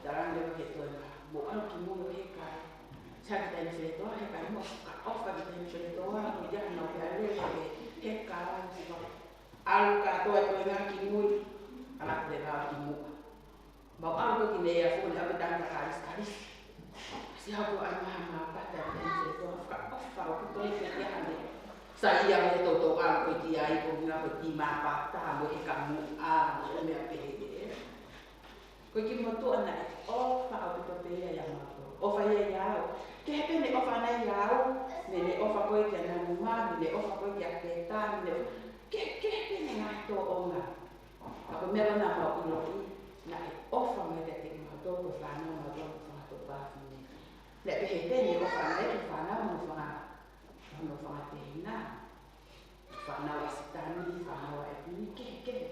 talaange leva ki he toenga, mou ʻalu ki mui ʻo heka. Sai ki he taimi Feletoa, heka mo fuka ʻofa ki he taimi Feletoa, ko ia naʻa nau pehē leva ke heka, siva. ʻAlu kātoa e toenga ki mui, ʻalu atu leva au ki muʻa. Mau ʻalu ko ē ki Neiafu, ne ʻave tangata kalisi, kalisi. Siʻi haʻu ko ē ʻo ʻai mai ha mapata ki he taimi Feletoa, fuka ʻofa ʻaupito ia ke ʻi ai hano. Sai ia mo e toutou ʻalu ko ē ki ai, ko e ʻuhinga ko e kiʻi mapata, mo e heka muʻa, mo e meʻa pehē. Ko e kiʻi motuʻa naʻe ʻofa ʻaupito pē ia ʻiate au. ʻOfa ia ʻiate au. Kehe pē ʻene ʻofa ʻana ʻiate au, mo ʻene ʻofa ko ē kia Nanuma, mo ʻene ʻofa ko ē kia Peta, mo ʻene ʻofa, kehe, kehe pē ʻene ngaahi tōʻonga. Ka ko e meʻa leva naʻa mau ʻiloʻi, naʻe ʻofa mai kiate kimautolu ko e fānau ʻa mautolu ko e fanga tuofefine. Naʻe pehē pē ʻene ʻofa ʻana ki he fānau mo e fanga, mo e fanga tehina. fānau ʻa Sitani, fānau ʻa ʻEtini, kehekehe.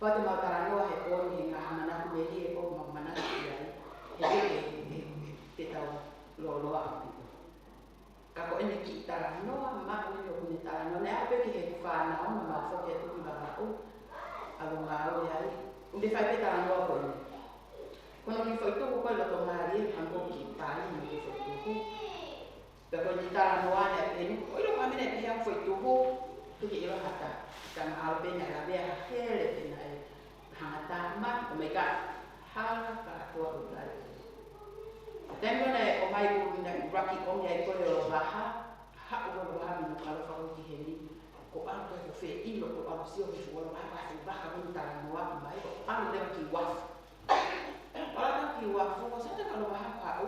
Pea te mau talanoa he pooni he ngaahi manatu melie ʻoku mau manatu ki ai. He, he, he, he, he tau lōloa ʻaupito. Ka ko ʻene kiʻi talanoa, ma ʻoku ne talanoa, ne ʻalu pē ki he fānau, na mau foki atu ki Vavaʻu, ʻalu ngāue ai. ʻOku ne fai pē talanoa ko eni. Ko hono kiʻi foʻi tuhu ko ē loto mālie, hangē ko e kiʻi pali mo e kiʻi foʻi tuhu. Pea ko ʻene talanoa ʻene ʻapi eni, ʻoku ʻilo ko e hā e meʻa naʻe pehē ʻa e foʻi tuhu, tuki ʻilo hata. Ka naʻe ʻalu pē naʻe lavea ha hele pē naʻe hanga tā mai, ʻo mai ka hala ka toa ʻo tai. Taimi naʻe ʻomai ʻo naʻe ʻuluaki ʻomi ai ko e ʻOlovaha, haʻu ʻOlovaha mei Nukuʻalofa ki heni, ko e ʻalu ko e feʻilo ko e ʻalu sio ki he ʻOlovaha, ko e fuʻu vaha ko e talanoa mai, ko e ʻalu leva ki uafu. ʻAlu ki uafu, ko e sata ka ʻOlovaha ko haʻu,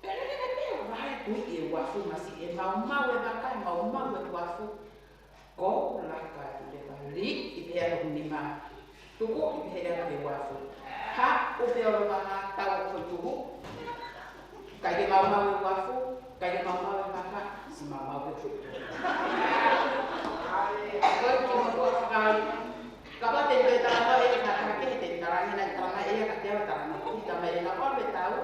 pea lele pē ʻOlovaha ʻo kui ʻi uafu masi, ʻe maumau e vaka, ʻe maumau e uafu. Ko e laka atu leva liʻi pē ʻa e nima. Tuku ʻi pē ʻa e uafu. Haʻu pē ʻOlovaha tau ko e tuhu. ʻIkai ke maumau e uafu, ʻikai ke maumau e vaka, siʻi maumau pē ko e tuhu. Ko e kiʻi motuʻa fakaali. Kapau te te talanoa ʻe he kaka kehe te talanoa, naʻe talanoa ʻe ia ka te au talanoa. Ko e kiʻi tama ʻe naʻa ʻalu he tau.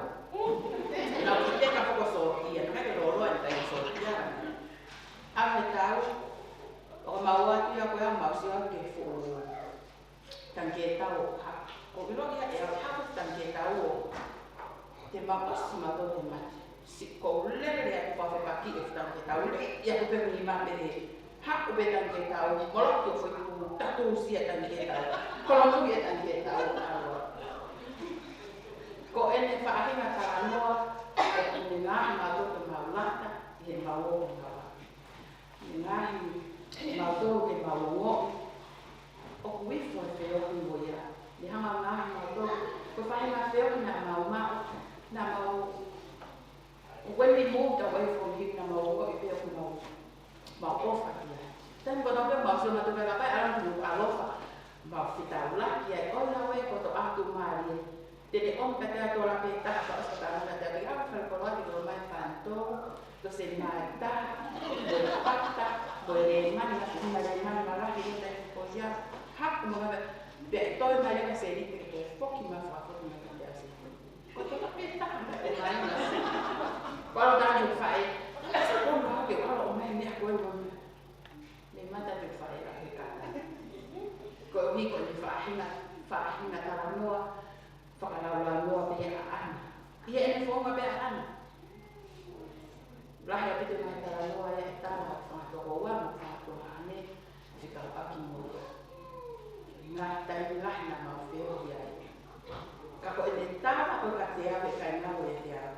Naʻa ʻalu ki he teka poko sōtia, naʻe ʻikai ke lōloa e taimi sōtia. ʻAlu he tau, ʻo mau ō atu ia ko ia mau sio ki he fuʻu tangikē tau ʻo haʻu. ʻOku ʻilo ia ʻe au haʻu tangikē tau ʻo te mau ʻosi mautolu he mate. Siʻi ko e lele ʻa e kupa fepaki e tangikē tau lele ia ko e pē nima pē he haʻu pē tangikē tau, moloki ʻo foʻi tuhu tatu sia tangikē tau. Kolomu ia tangikē tau ʻalu. Ko ʻene faʻahinga talanoa, ʻoku ne ngaahi mautolu ke mau lata, ʻi he mau ō mau ō. Ngaahi mautolu ke mau ongoʻi ʻoku ifo e feohi mo ia. Ne hanga ngaahi mautolu, ko e faʻahinga feohi naʻa mau maʻu, naʻa mau, when we moved away from him, naʻa mau ongoʻi pē ʻoku mau, mau ʻofa ki ai. Taimi ko ē naʻa mau sio mautolu pē kapai, ʻalu Nukuʻalofa, mau fetaulaki ai, ʻo ia ʻoku ʻoatu mālie. Te ne ʻomi kiate au tola pē taha, ka ʻosi ka taha kiate au, fale koloa ki loma e panto, ko e sēniti taha, mo e pata, mo e lēmani, ngaahi ʻuhinga lēmani lalahi ʻi he taimi ko ia. Haʻu mo ngaahi, pea toe mai leva sēniti ko e foki mai fakafoki mai kiate au sēniti. Ko e tola pē taha, mo e lēmani. Kuo ʻalu atu e faʻē, ʻalu atu e faʻē, ʻalu ʻo ʻomai e meʻa ko ē mo e meʻa. Ne mata e faʻē ʻa e kata. Koeʻuhi ko ʻene faʻahinga, faʻahinga talanoa, fakalaulaunoa pē ʻaʻana. ʻI heʻene founga pē ʻaʻana. Lahi ʻaupito e ngaahi talanoa ʻa e tama ʻo e fanga tokoua mo e fanga tuongaʻane, fekauʻaki mo ia. Ngaahi taimi lahi naʻa mau feohi ai. Ka ko ʻene tala ko ē kiate au ʻe kai nau e te au.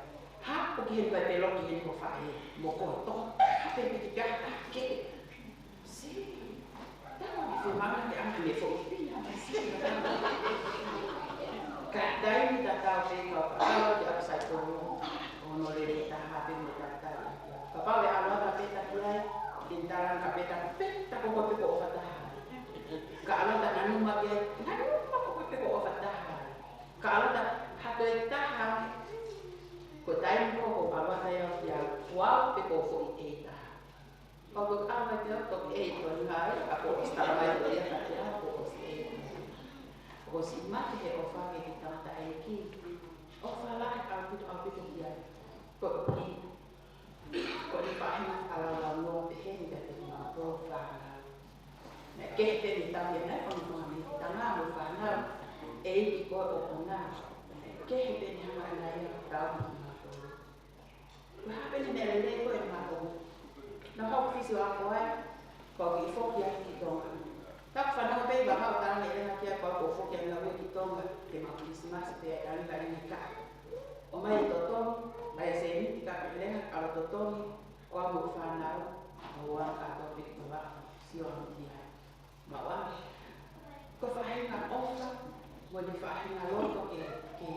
Haʻu ki heni pē pelo ki heni ko faʻē. Mo ko e toko taha pē piti kaha ke. Siʻi, tau ʻi he manga ke anga ne foʻi pina, siʻi. Ka taimi tatau pē kau ka ʻalu ki upside down. ʻO hono lele taha pē mo tatau. Kapau ʻe ʻalu atu pē taki ai, ʻi he talanga ka pē taki pē, ta ko ko pē ko ʻofa taha. Ka ʻalu atu nanuma ke, nanuma ko ko pē ko ʻofa taha. Ka ʻalu atu ha toe taha, ko e taimi ko ē ʻoku ʻalu atu ia kia kuo pē ko foʻi ʻe taha. Pea ko e ʻalu atu ia toki ʻe ko e ngaahi, a ko ʻosi tala mai ko ia ka te a ko ʻosi ʻe. ʻOsi mate he ʻofa ke ki tangataʻeiki. ʻOfa lahi ʻaupito, ʻaupito ki ai. Ko e ʻuhi. Ko e faʻahinga fakalaulaunoa pehē ni kiate kimautolu fānau. Naʻe kehe pē ʻene tau ia naʻe fakafangaʻi tama mo fānau. ʻEiki ko ē ʻoku na. Kehe pē ʻene hanga ʻe ia ʻo tau kimautolu. Ko e hā pē ʻene meʻa lelei ko ē maʻu. Naʻa hau fisi ʻo ako ai, pea u kiʻi foki ai ki Tonga. Taku fānau pē ʻi Vavaʻu ʻo tala meʻa lelei kia au pea u foki ai ngāue ki Tonga, ke mau Kilisimasi pē ai ʻalu ka ʻi ka. ʻOmai e totongi, ʻomai e sēniti ka pē lelei ka ʻalu totongi, ko au mo e fānau, ʻo ʻalu kātoa pē ki Vavaʻu, sio ange ki ai. Maua. Ko e faʻahinga ʻofa, mo e faʻahinga loto ke, ke,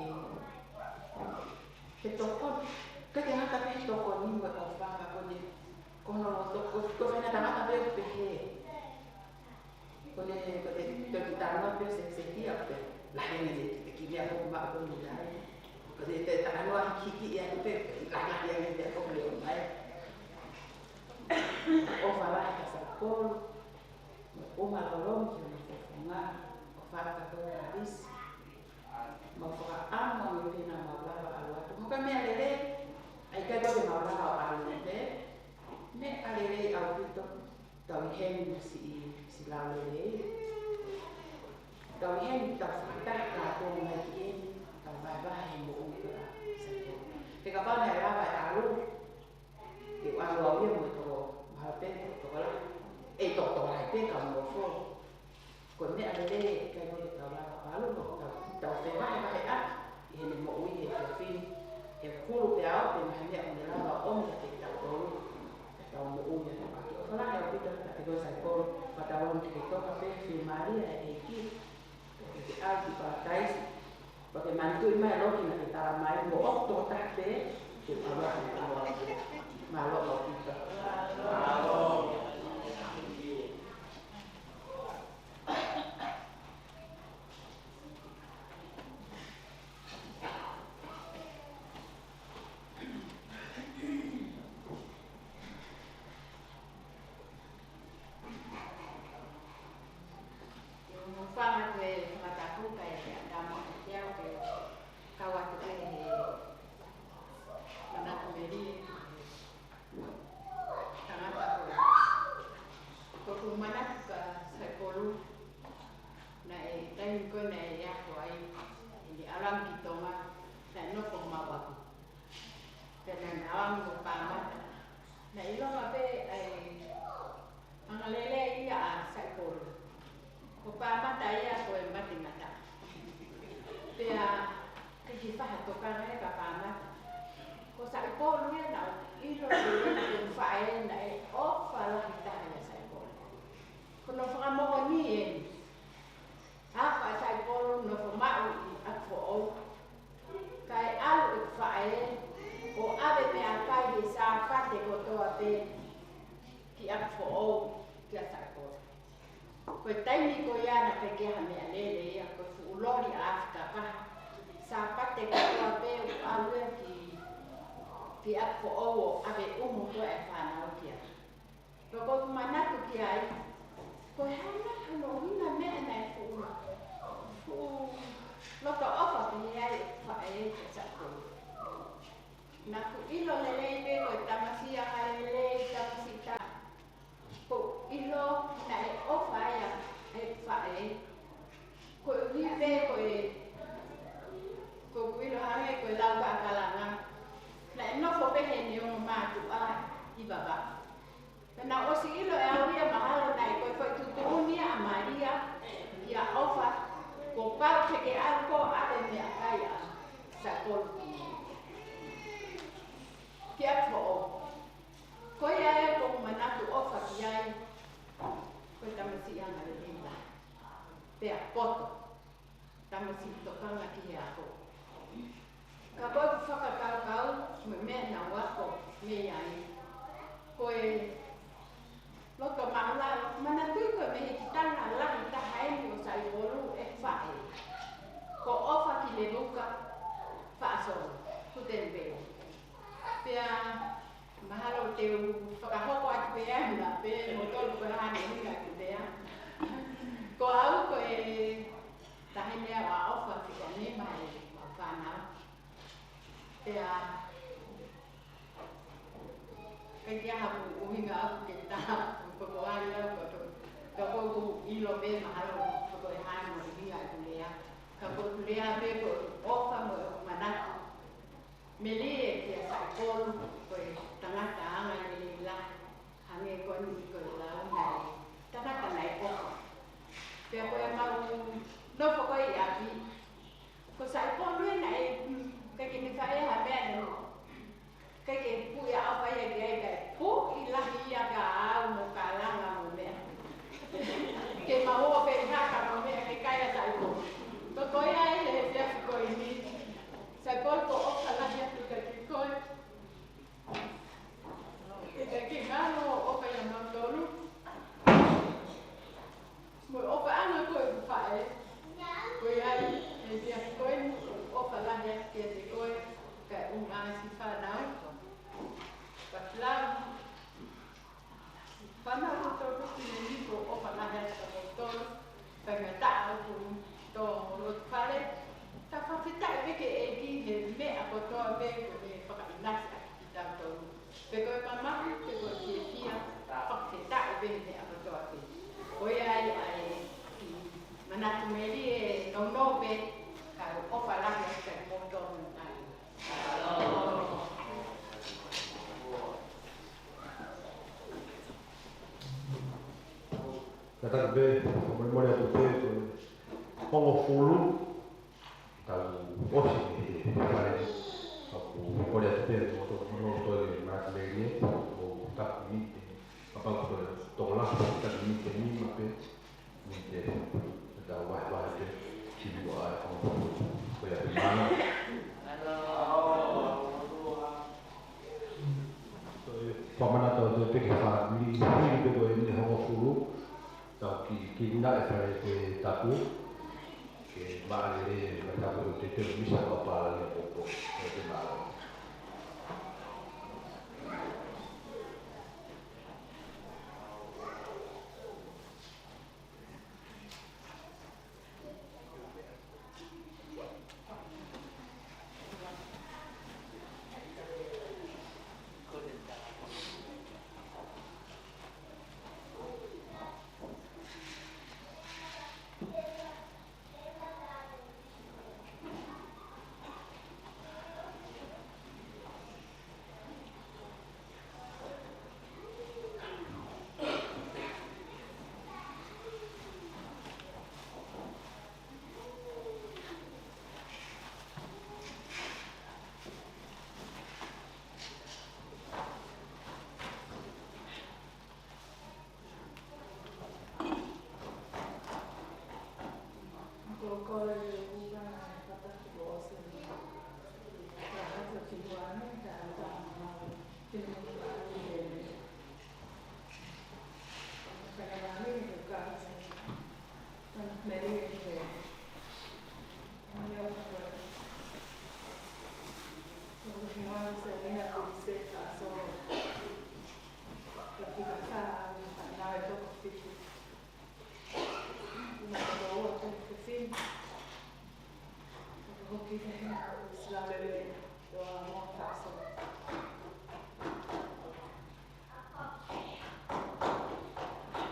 ke tokoni. Ka ke ngata pē he tokoni mo e ʻofa ka ko ʻene, ko hono loto, ko, ko e faʻahinga tangata pē ʻoku pehē. Ko ʻene, ko ʻene, ko e kiʻi talanoa pē ʻo sekisekia pē. Lahi ange ʻene, te kiʻi meʻa ko ē maʻu ko ʻene ʻai. Ko ʻene, te talanoa hiki ia pē, lahi ange ʻene ko ʻene ʻomai. ʻOfa lahi ka sa. Polu, mo e ʻumalolomi ki hono fofonga, ʻo fakakātoa ʻa Lisi. Mau fakaʻamu ʻa e meʻa naʻa mau lava ʻalu atu. Mo e meʻa lelei, ʻa ia ʻikai ko ē ke mau lava ʻalu pē. Meʻa lelei ʻaupito, tau ʻi heni mo siʻi, siʻi lau lelei. Tau ʻi heni tau fakataha kātoa mai ki heni, tau vahevahe he moʻui ko ia ʻa Saipolo. He kapau naʻe lava ʻe ʻalu, ke ʻalu au ia mo e toko, mahalo pē, tokolahi. ʻE toko, tokolahi pē ka nofo. Ko e meʻa lelei ʻikai ko ē ke tau lava ʻalu, tau, tau fevahevaheʻaki ʻi heʻene moʻui he efiafi ni. He kulu pē au, pe ko e hā e meʻa ʻoku ne lava ʻo ʻomi kiate kitautolu, ke tau moʻui ʻaki. ʻOfa lahi ʻaupito kiate koe Saipolo, fakatauange te ke toka pē, fiemālie e ʻEiki. Ke ke ʻalu ki Palataisi. Pea ke manatuʻi mai e loki naʻa ke tala mai, mo ʻoku toko taha pē, ke ʻalu ʻalu. Mālō ʻaupito. Ke u hūfanga atu he fakatapu kae ʻatā mo kiate au ke kau atu ki he manatu melie, tangata ko ē. Ko ʻeku manatu kia Saipolu, naʻe taimi ko ē naʻe ako ai, ʻi he ʻalu ki Tonga, naʻe nofo homau ʻapi. Pea naʻa ne ʻalu mo Pāmata. Naʻe ʻilonga pē ʻa e angalelei ia ʻa Saipolu. Ko Pāmata ia ko e mate ngata. Pea ʻikai ke faʻa tokanga ia kia Pāmata. Ko Saipolu ia naʻe ʻilo lelei ʻe hono faʻē naʻe ʻofa lahi taha ia Saipolu. Ko hono fakamoʻoni eni. Ako ʻa Saipolu nofo maʻu ʻi ʻApifoʻou. Kae ʻalu ʻeku faʻē ʻo ʻave meʻakai he Sāpate kotoa pē ki ʻApifoʻou kia Saipolu. Ko e taimi ko ia naʻe ʻikai ke ʻi ai ha meʻalele ia, ko e fuʻu loli ʻa ʻAfika Paha. Sāpate kotoa pē ʻoku ʻalu ia ki, ki ʻApifoʻou ʻo ʻave ʻumu ko ē e fānau kia. Pea ko ʻeku manatu ki ai, ko e hā nai hono ʻuhinga meʻa naʻe fuʻu, fuʻu loto ʻofa pehē ai e faʻē kia Saipolu. Naʻa ku ʻilo lelei pē ko e tamasiʻi angalelei, tamasiʻi tā. Ko e ʻilo naʻe ʻofa ai ʻa e faʻē. Ko e ʻuhi pē ko e, ko ʻeku ʻilo hangē ko e lau fakakalanga. Naʻe nofo pē heʻene ongo mātuʻa ʻi Vavaʻu. Pea naʻe ʻosi ʻilo ʻe au ia mahalo naʻe ko e foʻi tuʻutuʻuni ia ʻa Malia kia ʻOfa, kuo pau ke ke ʻalu koe ʻo ʻave meʻakai ʻa Saipolu ki ʻApifoʻou. Ko ia ē ʻoku ou manatu ʻofa ki ai, ko e tamasiʻi angalelei lahi. Pea poto. Tamasiʻi tokanga ki he ako. Ka ko ʻeku fakakaukau mo e meʻa naʻa ku ako mei ai, ko e loto māʻulalo, manatuʻi ko e mehikitanga lahi taha eni ʻo Saipolu ʻeku faʻē. Ko ʻOfa ki Levuka Faʻasolo, Put in Bay. Pea mahalo te u fakahoko atu pē ʻa e meʻa pē mo tolu ko e hā hono ʻuhinga ʻeku lea. Ko au ko e taʻahine ʻa ʻOfa fika nima ʻi he fānau. Pea ʻikai ke ʻi ai haku ʻuhinga ʻaku ke tā, ko ko ai au ko ko, ka ko ʻeku ʻilo pē mahalo ko ko e hā hono ʻuhinga ʻeku lea. Ka ko ʻeku lea pē ko ʻofa mo e manatu melie kia Saipolu, ko e tangata angalelei lahi, hangē ko eni ko e lau naʻe, tangata naʻe ʻofa. Pea ko e mau nofo ko ē ʻi ʻapi, ko Saipolu ē naʻe, mm, ʻikai ke ne fai ha meʻa naʻe, ʻikai ke puʻi ʻa ʻOfa ia ki ai kae puʻi lahi ia kia au mo kalanga mo meʻa. Ke mau ō pē ʻi haka mo meʻa ke kai ʻa Saipolu. Ko ko ia ē he efiafi ko eni. Saipolu, ʻoku ou ʻofa lahi atu kiate koe. ʻIkai ke ngalo ʻofa ia mautolu. Mo e ʻofaʻanga ko ē ʻoku faʻē. Ko ia ē he efiafi ko eni ʻoku ou ʻofa lahi atu kiate koe. Kae ʻumaʻā siʻi fānau. Much love. Fānau mautolu. Atu meli e nounou pē, ka u ʻofa lahi atu kiate kimoutolu nai. Kātaki pē, fakamolemole atu pē, ko e hongofulu, tau ʻosi he fale, ka ʻoku kole atu pē, mo to, mo to e Mark Melie, ʻo taku miniti, kapau ko e tokolahi, taku miniti ʻe nima pē, miniti ʻe tau vahevahe pē, sili ko ā e hongofulu, ko ia pē, mālō. Fakamanatu atu pē ki he fāmili, hili pē ko eni e hongofulu, tau kiʻi, kiʻi naʻe fale ke tapu, ke maʻalele, ke tapu ko te te misa ka pala ia popo, ko te mālō.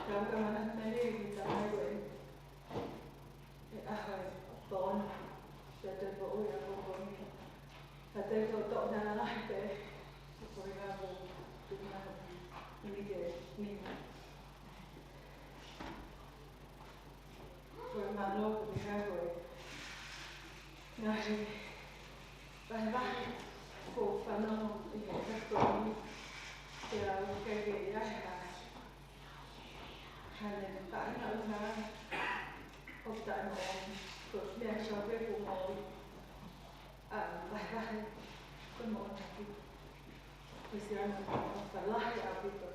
Ka u ka manatu mai leva ki he tamai ko eni. ʻE ʻaho ʻe tōna, pea te poʻuli a kōkōni. Ka te tō tō nā lahi pē, ko e ngā pō, te ngā pō, ni ke, ni. Ko e mālō, ko e ngā ko e. Ngaahi vahevahe, ko fanongo ʻi he katoa ni, te au ke ke ia he hā. Hane, ka ina ʻuha, ʻo taʻe mo, ko mea shau ke ko mo, a, vahevahe, ko mo taki. Ko si ana, ʻofa lahi ʻaupito.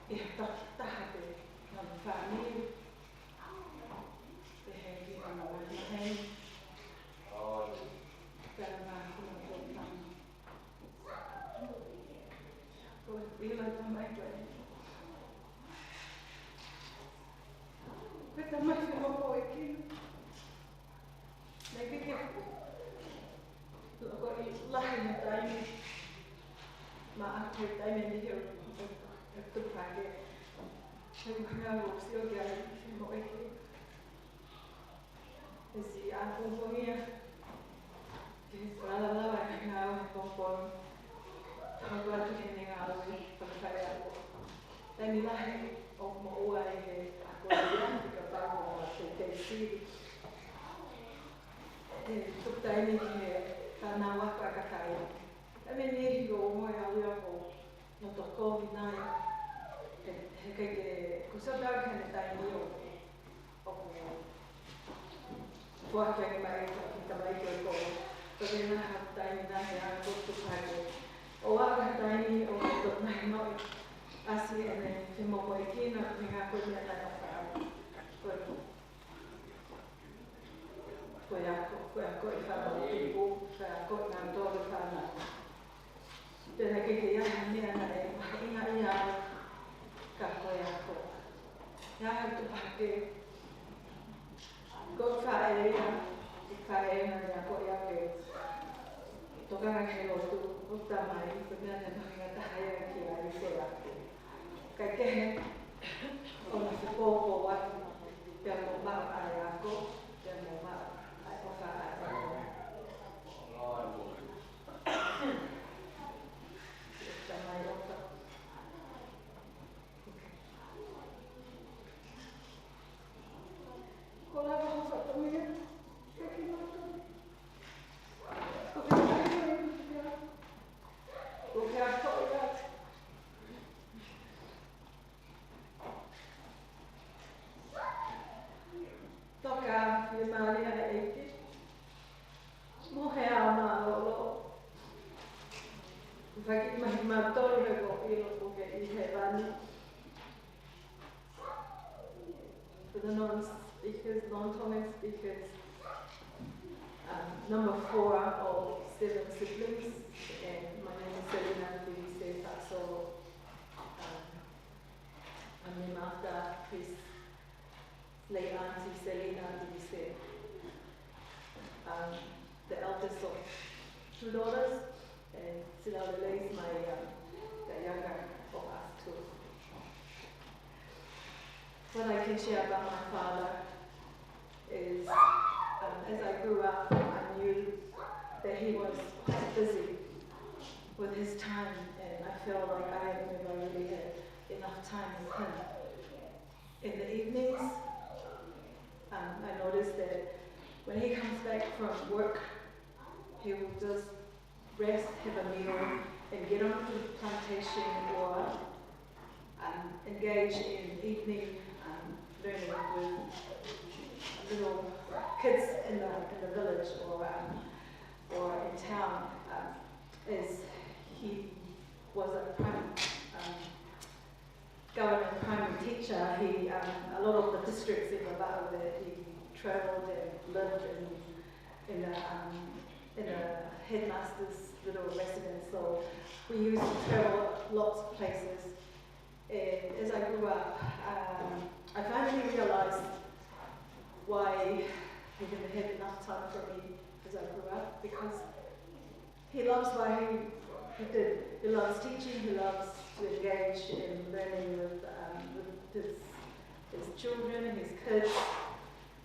ʻI he taki taha pē, ngaahi fāmili. ʻE he ki ana mai hei. Ka na ko na ko tama. Ko ila tamai ko e. Ko e tamai ke mako e kina. Naʻe ke ke. Loko ʻi lahi na taimi. Ma a ko e taimi ni he o tu pake. He ko hanga o sio ke ai mo e ke. He si a ko ko ia. Ke lala lava e ngāue he pongipongi. Hoko atu ki heʻene ngāue, fakafaʻi ako. Taimi lahi ʻoku moʻua ai he ako ia, he kapau ko e teitei sivi. He tuku taimi ki he fānau ako ʻa e kakai. Taimi niʻihi ʻoku ongoʻi au ia ko e noto kovi nai. He, he ʻikai ke, ko e sota ki heʻene taimi ʻoku ʻoku foaki ange mai ki he tamai ko e ko. Ko e naha taimi naʻe ʻa ko tu pake. ʻO ʻa ka taimi ʻoku to nahi noʻi. ʻAsi ʻene te moko e kina, ko e ngā ko e meʻa naʻe ʻofa au. Ko e, ko e ako, ko e ako ʻi fānau tupu, ko e ako ʻi nā tō ʻi fānau. Pea naʻe ʻikai ke ʻi ai ha meʻa naʻe mahuʻinga ʻia au ka ko e ako. ʻI ai ha tupu hake, ko e faʻē ia, ʻi faʻē naʻe ako ia ke tokanga ki he lotu, ʻo tamai, ko e meʻa naʻe mahuʻinga taha ia ki ai ko e ako. Kae kehe, ʻo na fepōpō atu, pea mo ma Ngaahi mālie ʻa e ʻEiki mo e ʻAlo māʻoniʻoni. Fakamahuʻinga mautolu he ko ʻilo ko e ʻi hēvani. For the non-speakers, non-Tongan speakers, um, number four of seven siblings, and my name is Selina Vivise Faso. Um, I'm named after Chris, late Auntie Selina Vivise. Um, the eldest of two daughters, and Sila Lele is my, um, the younger of us two. What I can share about my father is, um, as I grew up, I knew that he was quite busy with his time, and I felt like I had never really had enough time with him. In the evenings, um, I noticed that when he comes back from work, he will just rest, have a meal, and get on to the plantation or, um, engage in evening, um, learning with little kids in the, in the village or, um, or in town, um, as he was a prim-, um, government primary teacher. He, um, a lot of the districts in Vavaʻu that he travelled and lived in, in the, um, in the headmaster's little residence. So we used to travel lots of places. And as I grew up, um, I finally realised why he didn't have enough time for me as I grew up, because he loves what he, he did. He loves teaching. He loves to engage in learning with, um, with his, his children, his kids,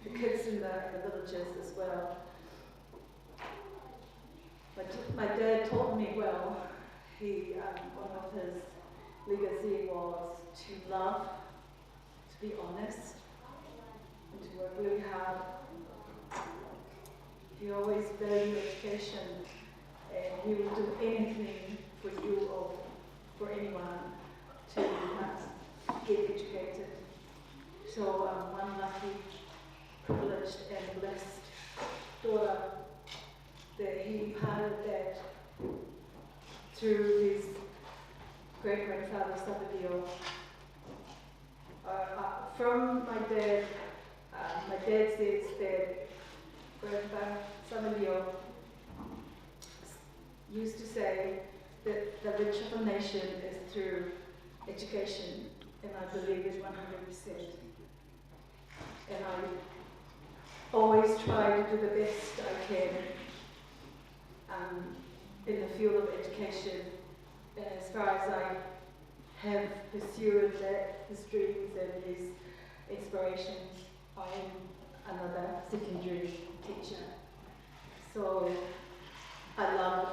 the kids in the, in the villages as well. My, t- my dad taught me well. He, um, one of his legacy was to love, to be honest, and to work really hard. He always valued education, and he would do anything for you or for anyone to, um, get educated. So I'm one lucky, privileged, and blessed daughter that he imparted that through his great-grandfather, Sapadio. Uh, uh, from my dad, uh, my dad says that Grandpa Sapadio used to say that the rich of a nation is through education, and I believe it one hundred percent. And I always try to do the best I can, um, in the field of education. And as far as I have pursued that, his dreams and his inspirations, I am another secondary teacher. So I love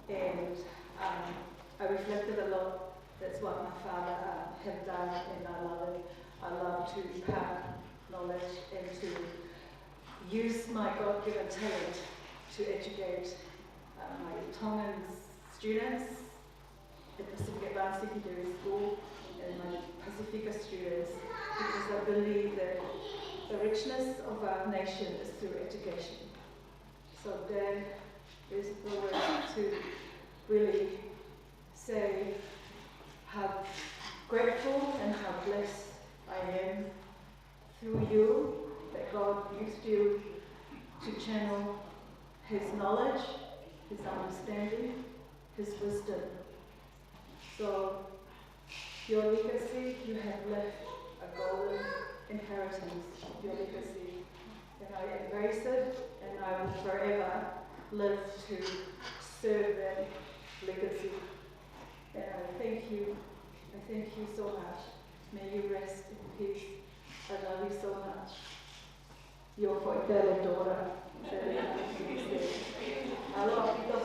it, and, um, I reflected a lot. That's what my father, um, have done, and I love it. I love to impart knowledge and to use my God-given talent to educate, uh, my Tongan students at Pacific Advanced Secondary School and my Pacifica students, because I believe that the richness of our nation is through education. So that is the word to really say how grateful and how blessed I am through you, that God used you to channel his knowledge, his understanding, his wisdom. So your legacy, you have left a golden inheritance, your legacy. And I embrace it, and I will forever live to serve that legacy. And I thank you. I thank you so much. May you rest in peace. I love you so much. Your forever daughter. Aloha, Pito.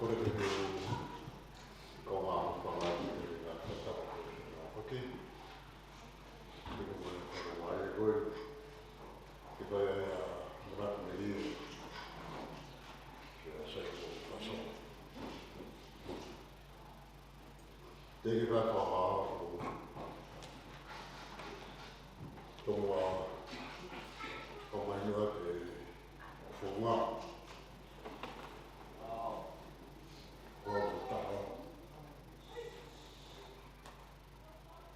Kole ke u kau mai ʻo fakamanatu ki he ngaahi fakatapu ko ē naʻe fai. Ke u mai ʻo fakamanatu ko ē ki he ʻaho ni, ʻa e manatu melie kia Saipo Faso. Te ke fai fakahā ko Tonga, ko mai noa te fonga. Ko au ko taha.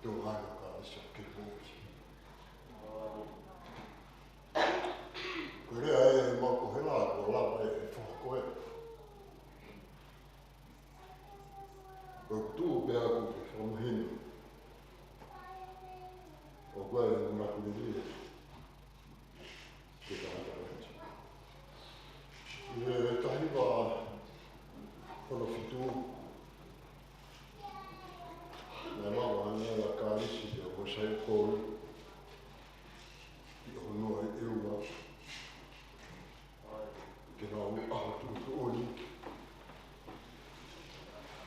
Tō hano ka iso ke pōki. Ko e lea ē ʻa Maukohela, ko lava e foha ko ē. Ko e tuʻu pē ʻaku ke fakamahino. ʻOku ʻi ai e manatu melie ke tangata ko ē. ʻI he taha hiva ono fitu, naʻe lava ange ʻa Kalisi ia mo Saipo ʻi hono ʻi ʻEua. Ke nau ʻaho tuʻutuʻuni.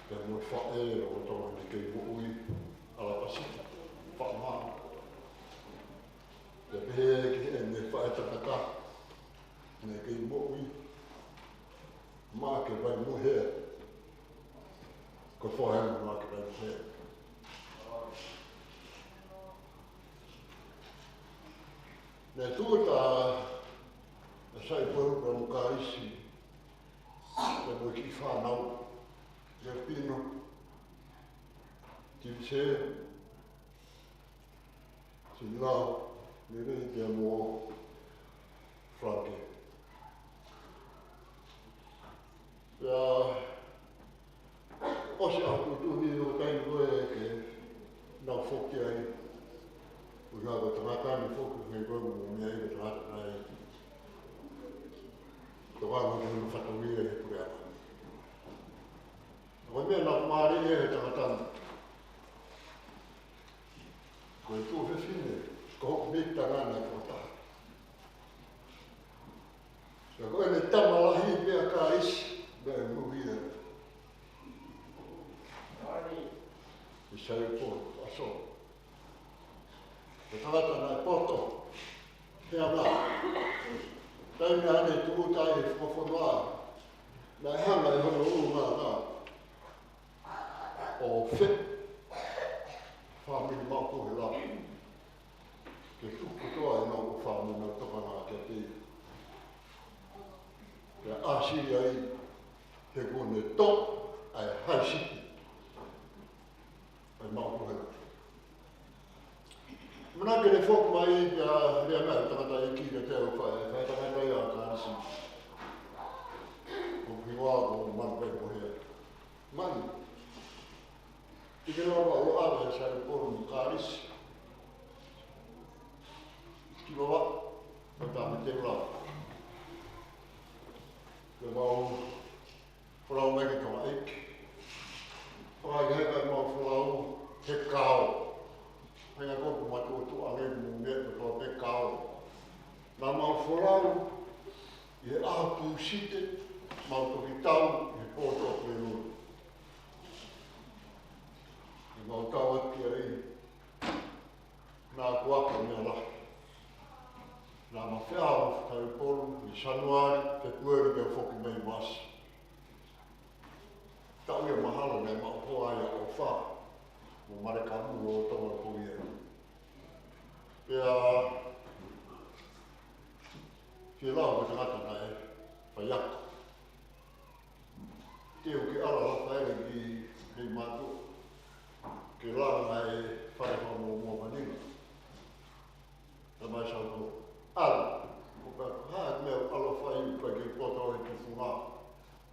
Pea mo e faʻē ʻo Tonga naʻe kei moʻui, ʻAlapasika, Faʻamā. Pea pehē ki heʻene faʻē tangata naʻe kei moʻui, Maʻake Vaimuhea. Ko e foha eni ʻo Maʻake Vaimuhea. Naʻe tuʻu ʻa Saipo pea mo Kalisi, pea mo e kiʻi fānau, Lefitino, Tivisē, Sinilau, Lelei pea mo Franke. Pea ʻosi ʻaho tuʻutuʻuni ʻo e taimi ko ē ke nau foki ai. ʻUhinga ko e tangata ni foki, ʻuhinga ko e mo e meʻa ʻi he tangata naʻe tokanga ki hono fatongia ʻi he puleʻanga. Ko e meʻa naʻe mālie ai he tangata ni, ko e tuofefine, ko hoku meʻitanga naʻe toko taha. Pea ko ʻene tama lahi pē ʻa Kalisi, naʻe moʻui ai ʻi Saipo Faso. Ko e tangata naʻe poto, he anga. Taimi naʻa ne tūʻuta ai he fakafonua, naʻe hanga ʻe hono ʻulungaanga ʻo feʻi fāmili Maukohela ke tuku kotoa ʻenau ʻofa mo ʻenau tokanga kiate ia. Pea ʻāsili ai he kuo ne toʻo ʻa e haʻi sipi ʻa Maukohela. Manako ke ne foki mai pea lea mai ʻa e tangataʻeiki kiate au, faʻē, faʻē tangata ia ʻa Kalisi. Ko hoku hingoa ko Manukai Mohea. Manu, te ke lava ʻo ʻave ʻa Saipo mo Kalisi ki Vavaʻu, ʻo tā me te lava. Ke mau folau mai ki Tonga ʻEiki. Fakaʻikaikai mau folau he kao. Hanga ko ʻeku matuʻotuʻa ange mo meʻa ko e pekao. Naʻa mau folau ʻi he ʻaho Tūsite, mau toki tau ʻi he pō Tuʻapulelulu. ʻI heʻemau tau atu ki ai, naʻa ku ako meʻa lahi. Naʻa ma feʻao Saipo ʻi Sānuali, Fepueli pea foki mai Maʻasi. Taʻu ia mahalo naʻa mau hoa ai ʻa ʻOfa mo Malekamu ʻo Tonga ko ia. Pea fie lau ko e tangata naʻe faiako. Te u ke ʻalu ʻa Lafaele ki Leimātuʻa ke langa e fale fakamuʻomuʻa Maninga. Talamai ʻe Saipo, ʻalu. Ko ka ha meʻa ʻalu ʻo fai, ʻoku ʻikai ke poto ʻi he tufunga.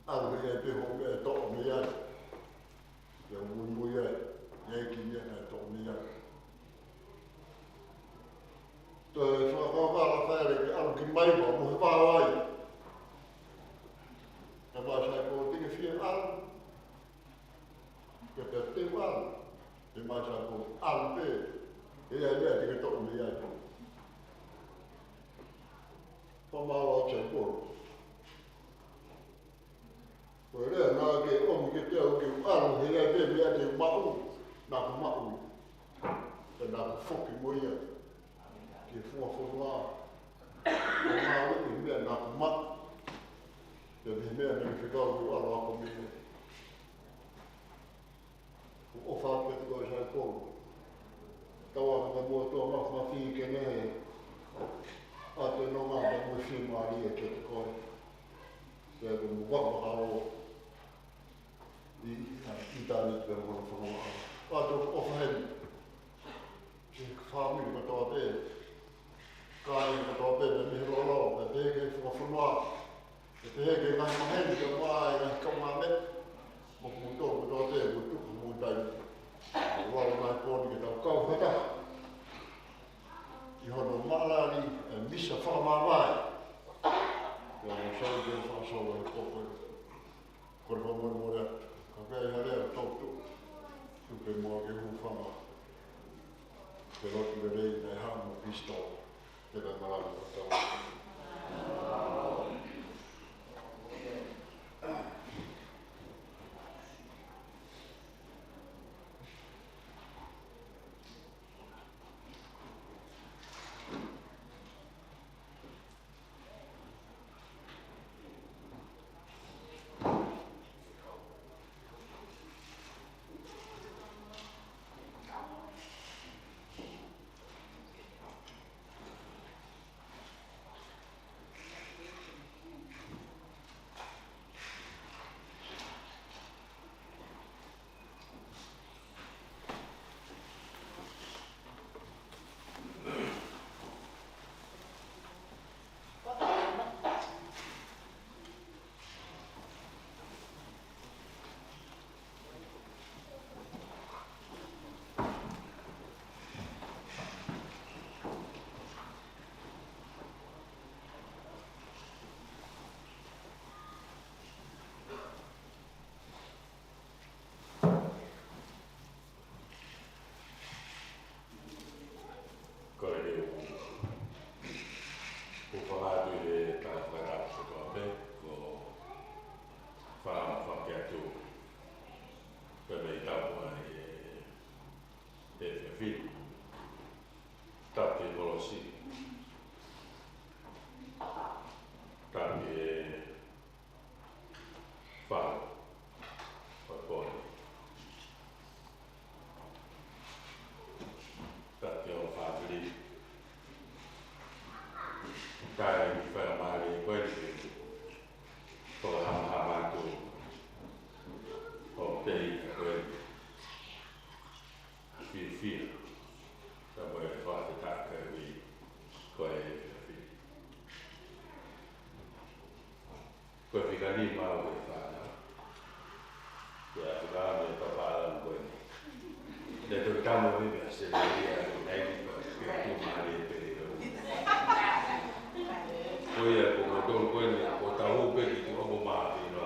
ʻAlu he ʻai pē hoʻo meʻa ʻe toʻo mei ai. Ia muimui ai, ia ki meʻa naʻe toʻo mei ai. Toe fakakaukau ʻa Lafaele ke ʻalu ki Maima mo e vao ai. Talamai ʻe Saipo, te ke fie ʻalu? Ke pehē te u ʻalu. Talamai ʻe Saipo, ʻalu pē. ʻE ʻi ai e meʻa te ke toʻo mei ai. Fakamālō atu Saipo. Ko e lea naʻa Ke te au ke u ʻalu he ʻai pē meʻa te u maʻu, naʻa ku maʻu. Pea naʻa ku foki mo ia ki he funga fonua. Ko e ngāue ʻi he meʻa naʻa ku maʻu. Pea mei he meʻa naʻe fekau ke u ʻalu ʻo ako mei ai. Ko e ʻofa atu kiate koe Saipolo. Tau ʻa ka mo tō ma ma fi ke ne he. ʻA te no ma ma mo fi ma ri e kiate koe. Pea ko mo wa ma ka o. ʻI, ʻi tāni pea mo na whakamaʻa. ʻA tō ʻofa heni. Ki he fāmili kotoa pē. Kāinga kotoa pē, pea mei he lolo, pea pehē ki he funga fonua. Pea pehē ki he ngaahi maheni, pea mo e ngaahi kaungāmeʻa. Mo kimoutolu kotoa pē, mo tuku mo taimi. Lalo mai pōni ke tau kau fakataha. ʻI hono mālali, e misa fakamāvae. Pea mo sau ke fakasau ai pō ko ē. Kole fakamolemole atu. Ka ko e hā lea ʻoku tau tuʻu. Tuku pē muʻa ke hūfanga. Ke lotu lelei naʻe haʻu mo Kalaisi. Ke ka malanga ʻo tau. Ko e leu. Ko fakaatu i le tala fakatapu kotoa pē, ko e fakaʻamu ke atu. Ko e meʻa ʻi tapu ai e, e fefine. Tapu ki he kolosi. Tapu ki he Fale ʻo e pō ni. Tapu ki hoʻo fāmili. Kae fai ʻa mālie ko eni ke fakahamahama atu hoʻo tei ko eni. Fiefia. Ka mo e fakafetaʻi ko e ui ko e fiefia. Ko e fika nima ʻo e fānau. Ko e fika nima ʻo e fānau ko eni. Ne toki tama mai mei ʻAositelēlia, ʻi he naini pea ke tu mālie pē ʻi he ʻaho. Ko ia ko kimoutolu ko eni, ko tau pē ki tuʻa mo māfina.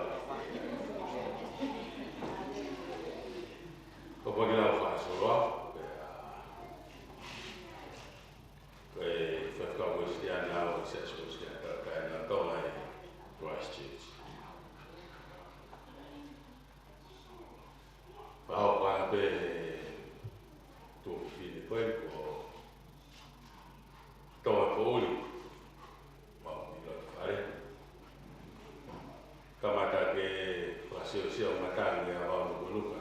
Ko paki lau fakasoloa, pea Ko e faifekau Uēsiliana ʻo e Siasi Uēsiliana Taukaina ʻo Tonga ʻi Christchurch. Fakahoko ʻa e pē tuofefine ko eni ko Tonga Poʻuli. Mau ʻi loto fale. Kamata ke fakasiosio matangi ʻa Vaunukunuka.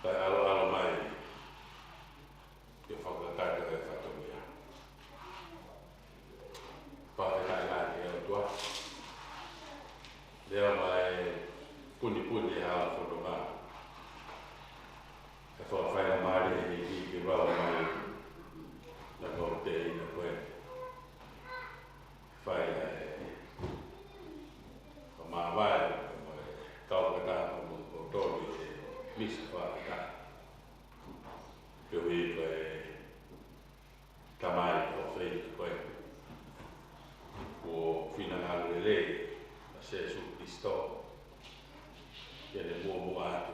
Kae ʻaloʻalo mai ke fakakakato e fatongia. Fakafetaʻi lahi ki he ʻOtua. Lea mai punipuni ʻa e fononga. ʻE fakafaingamālie ʻEiki ke ke lau mai ʻa e mau teʻeki ko ē. Fai ʻa e fakamāvae mo e kau fakataha mo kimoutolu ʻi he misa fakataha. Koeʻuhi ko e tamai ʻofeina ko ē. Kuo finangalo lelei ʻa Sīsū Kalaisi. Ke ne muʻomuʻa atu.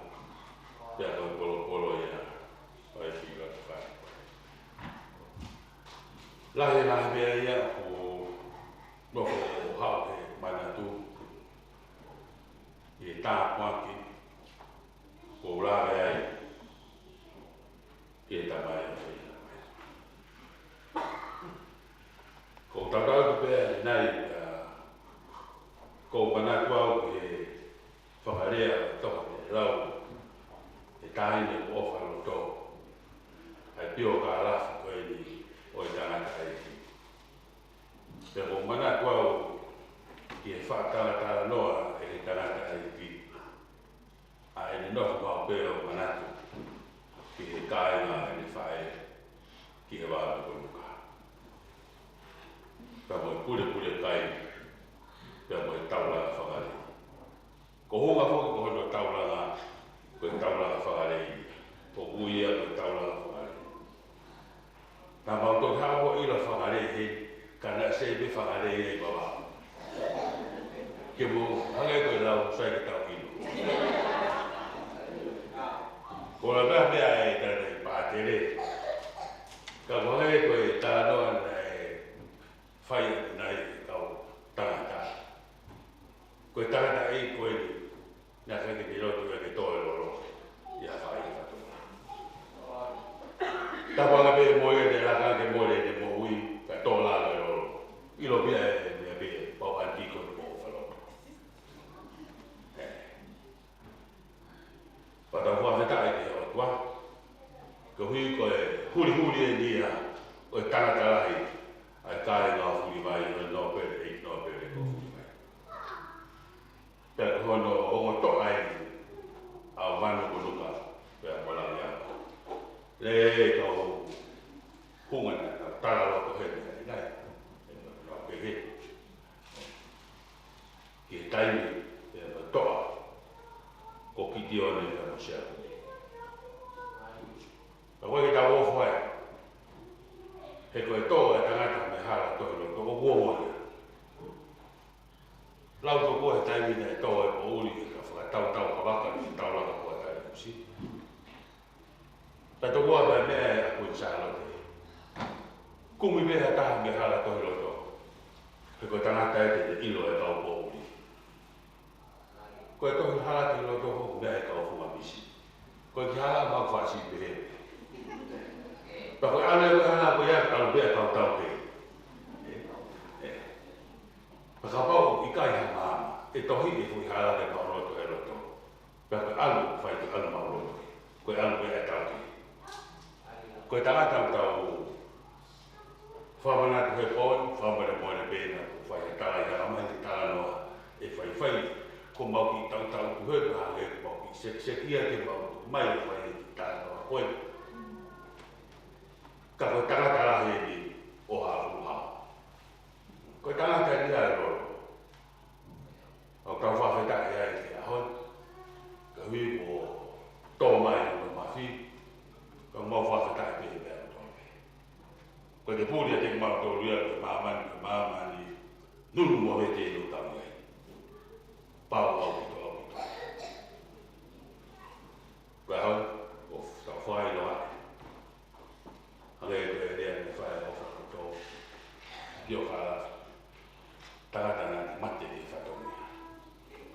Pea ko e polopolo ia ʻo e fika fai. Lahi e ngaahi meʻa ia ʻoku nofo ʻo haʻu he manatu. ʻi he tāpuaki ʻoku ou lave ai ki he Tamai ʻofeina. ʻOku ou tautau atu pē ʻanenai, ʻa, ʻoku ou manatu au ki he fakalea ʻo e tohi ʻoku lau, ʻe taʻahine ʻoku ʻofa loto, ʻa e piokālafi ko eni ʻo e tangataʻeiki. Pea ʻoku ou manatu au ki he faʻa talatalanoa ʻe he tangataʻeiki, ʻa ʻene nofo maʻu pē ʻo manatu ki he kāinga ʻene faʻē ki he vā ʻo Nukunuku. Pea mo e pulepule kai, pea mo e taulanga fakalei. Ko hono foki ko hono taulanga, ko e taulanga fakalei. Ko ia ko e taulanga fakalei. Naʻa mau toki haʻu ʻo ʻilo fakalei he, ka naʻe ʻikai pē fakalei ʻi Vavaʻu. Ke mou hangē ko e lau sai ke tau ʻilo. Ko e meʻa meʻa ʻe tala ʻe Pātele. Ka ko e hangē ko e talanoa naʻe fai atu nai ʻe he kau tangata. Ko e tangataʻeiki ko eni, naʻe ʻikai ke ne loto ia ke tō e lolo ʻi ha faʻē ʻi fatongia. Tapu ange pē mo ia ʻene laka ke mole ʻene moʻui, ka tō lalo e lolo. ʻIlo pē ʻe he meʻa pē, pau ʻanti ko e moʻo faloto. ʻE. Pea tau fakafetaʻi ki he ʻOtua. Koeʻuhi ko e hulihuli eni ia ʻo e tangata lahi, ʻa e kāinga ʻo Fulivae, ʻo e nōpele, ʻeiki nōpele ko Fulivae. Pea ko hono ongo toʻa eni ʻa Vanunuka, pea mo Langiava. Lele kau hunga naʻa tau talaloto heni ai nai. ʻE, naʻa tau kehe ki he taimi, pea mo e toʻa ko Kitione pea mo Siaku. Ka ko e ke tau ofo ai. He ko e tō e tangata mei he hala tohi loto ʻoku ongo ia. Lau tokua he taimi naʻe tō e poʻuli ka fakatautau ka vaka ki he taulanga ko e tali kusi. Pea tokua mai meʻa ʻa Kuini Sālote. Kumi pē ha taha mei he hala tohi loto. He ko e tangata ē te ne ʻilo e kau poʻuli. Ko e tohi hala tohi loto ko e meʻa ʻa e kau funga misi. Ko e kiʻi hala mau fasi pehē. Pea ko e ʻalu ē ko e hala ko ia ka ʻalu pē ʻa e kau taukei. ʻE, ʻe. Pea kapau ʻoku ʻikai ha maama, ʻe tohi e foʻi hala ke mau loto ʻi loto. Pea ko e ʻalu, fai ko e ʻalu mau loto. Ko e ʻalu pē ʻa e taukei. Ko e tangata ʻoku tau fakamanatu he pō ni, fakamolemole pē naʻa ku fai he tala ia mai he talanoa ʻe faifai. Ko mau kiʻi tautau tuhe ka hangē ko mau kiʻi sekiseki ia ke mau tuku mai ʻo fai he talanoa ko ē. Ka ko e tangata lahi eni ʻo Haʻapuha. Ko e tangata eni ʻa e lolo. ʻOku tau fakafetaʻi ai ki he ʻaho ni, koeʻuhi kuo tō mai hono mafi, ka mau fakafetaʻi pē he meʻa kotoa pē. Ko e te puli ʻa te mau tō ia, ko e māmani, ko e māmani, nunu mo vete ʻi lotau ai. Pau ʻaupito, ʻaupito. Ko e ʻaho ni, ʻoku tau fai loa ai. Hangē ko e lea naʻe fai ʻe he ʻOfa Loto, piokālafi, tangata naʻa ne mate ʻi he fatongia.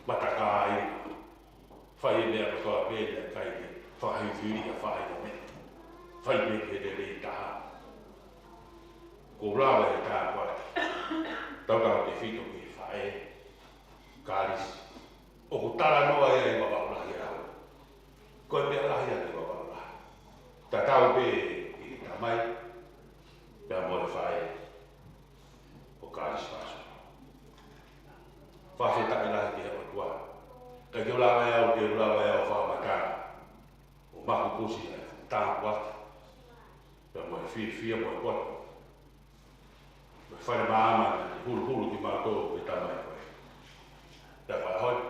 Matakā ia, fai e meʻa kotoa pē naʻe ʻikai ke fakahifili ia fai ko meʻa. Fai pē ke lelei taha. Ko e lava he tāpuaki. Tautautefito ki he faʻē, Kalisi. ʻOku talanoa ia ʻi Vavaʻu Lahi ʻaho ni. Ko e meʻa lahi ʻa e Vavaʻu Lahi. Tatau pē ki he tamai, pea mo e faʻē ko Kalisi Paso. Fakafetaʻi lahi ki he ʻOtua. Ka ke u lava ʻe au, ke u lava ʻe au fakamatala ʻo makupusi ʻa e tāpuaki, pea mo e fiefia mo e poto. Mo e fale maama naʻe huluhulu kimautolu ʻe he tamai ko ē. Pea ko e ʻaho ni,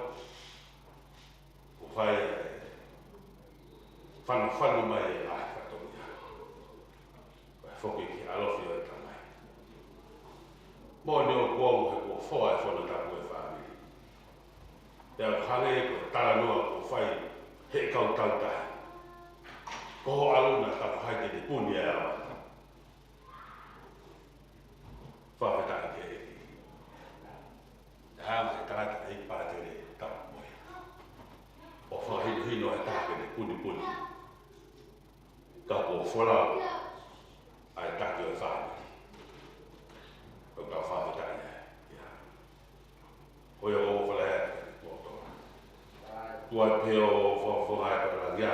kuo fai e fanofano mai e ngaahi fatongia. Ko e foki ki he ʻalofi ʻo e tamai. Moʻoni ʻoku ongo he kuo foa e fono tapu e fāmili. Pea ʻoku hangē ko e talanoa kuo fai he kau tautahi. Ko ho ʻaluna ka ko hai te ne puni e ʻaho ni. Fakafetaʻi ki he ʻEiki. Hanga he tangata ʻi Pātele tapu mo ia. Hino e taki ʻo e punipuni. Ka kuo folau ʻa e taki ʻo e fāmili. ʻOku tau fakafetaʻi ai. ʻIo. Ko ia ʻoku ou fale atu ki he poto. Tuai pē ʻo fakafofonga e Palagia.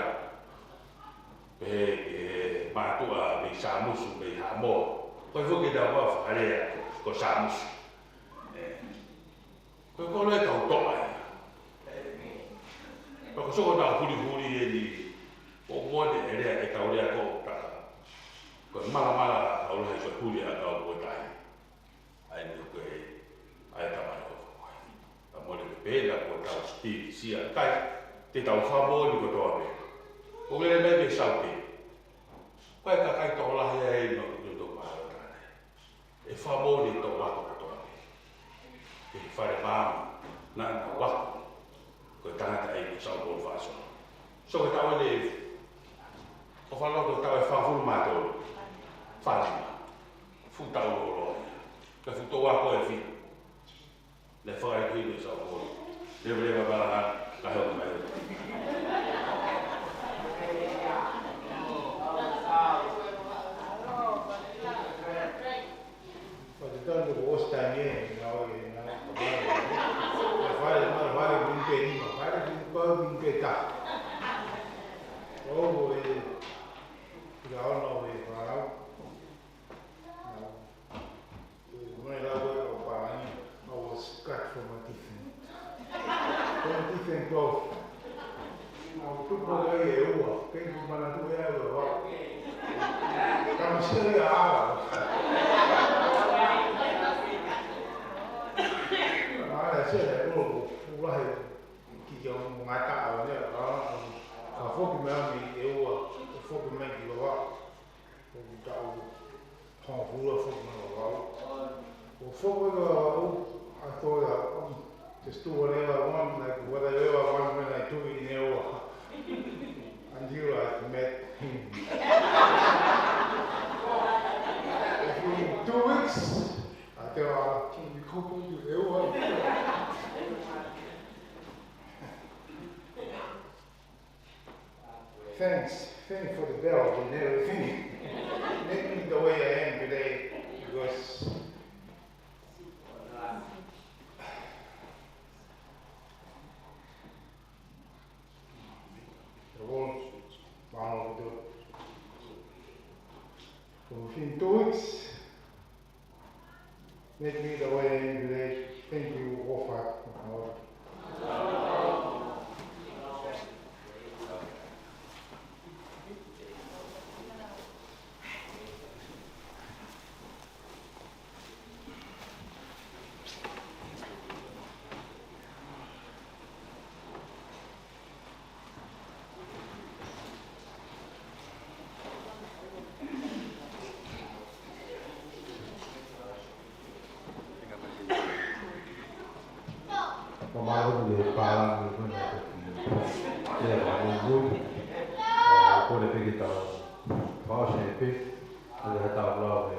Pehē ki he mātuʻa mei Sāmusu mei Haʻamoa. Ko e foki ʻetau fakalea ko Sāmusu. ʻE. Ko e kolo ʻetau toʻa ia. Pea ko e soko ʻetau hulihuli eni, ʻoku mole e lea ʻetau lea ko taka. Ko e malamala ʻa e ʻaho lahi ko e huli ʻa e kau ko e tahi. ʻA ia ko e, ʻa e tamai ko e. Ka mole ke pehē ko ʻetau sipikisia kai, te tau fakamoʻoni kotoa pē. ʻOku lele mai mei Saute. Ko e kakai tokolahi ʻa eni ʻoku tau mālō tane. ʻE fakamoʻoni ʻetau ako kotoa pē. ʻE fale māma, naʻa na ako. Ko e tangata ʻeni ko Saupolu Fasola. So ko e taʻu ʻeni, ʻoku fakaʻosi ko e taʻu ʻe fāngofulu mā tolu. Fānima. Fuʻu taʻu lōloa ia. Ka fuʻu tau ako ʻe fiha. Ne fakaʻehiʻehi ʻe Saupolu. Leveleva malanga, ka he ʻoku mai. But the time that was time here, you know, you know, fale, fale, fale, minute nima, fale, minute taha. Oh, eh, you don't know, eh, wow. No. Mai lau ʻe au pālangi, I was cut from a different, from a different cloth. Naʻa ku tupu ʻi he ua, kei ku manatu ʻe au ʻa e ua. Ka masiʻi ia ʻa ala. Naʻa ala se le ko ku lahi ki ke o ngata au ne ʻa, ka foki mai ʻi he ua, foki mai ki Vavaʻu. Ko e taʻu hongofulu ʻa e foki mai Vavaʻu. ʻO foki mai Vavaʻu, I thought, um, just do whatever I want, like, whatever I want when I do it in Ewa. Until I met him. Within two weeks, I tell her, "Can you come to Ewa?" Thanks. Thanks for the bell and everything. Make me the way I am today because the world, within two weeks, Make me the way I am today. Thank you all for Ka mālō e pālangi ko ena ko e lea ʻa e ʻOtua. ʻA, kole pē ke tau fakaʻosi pē, ʻa e tau lau e,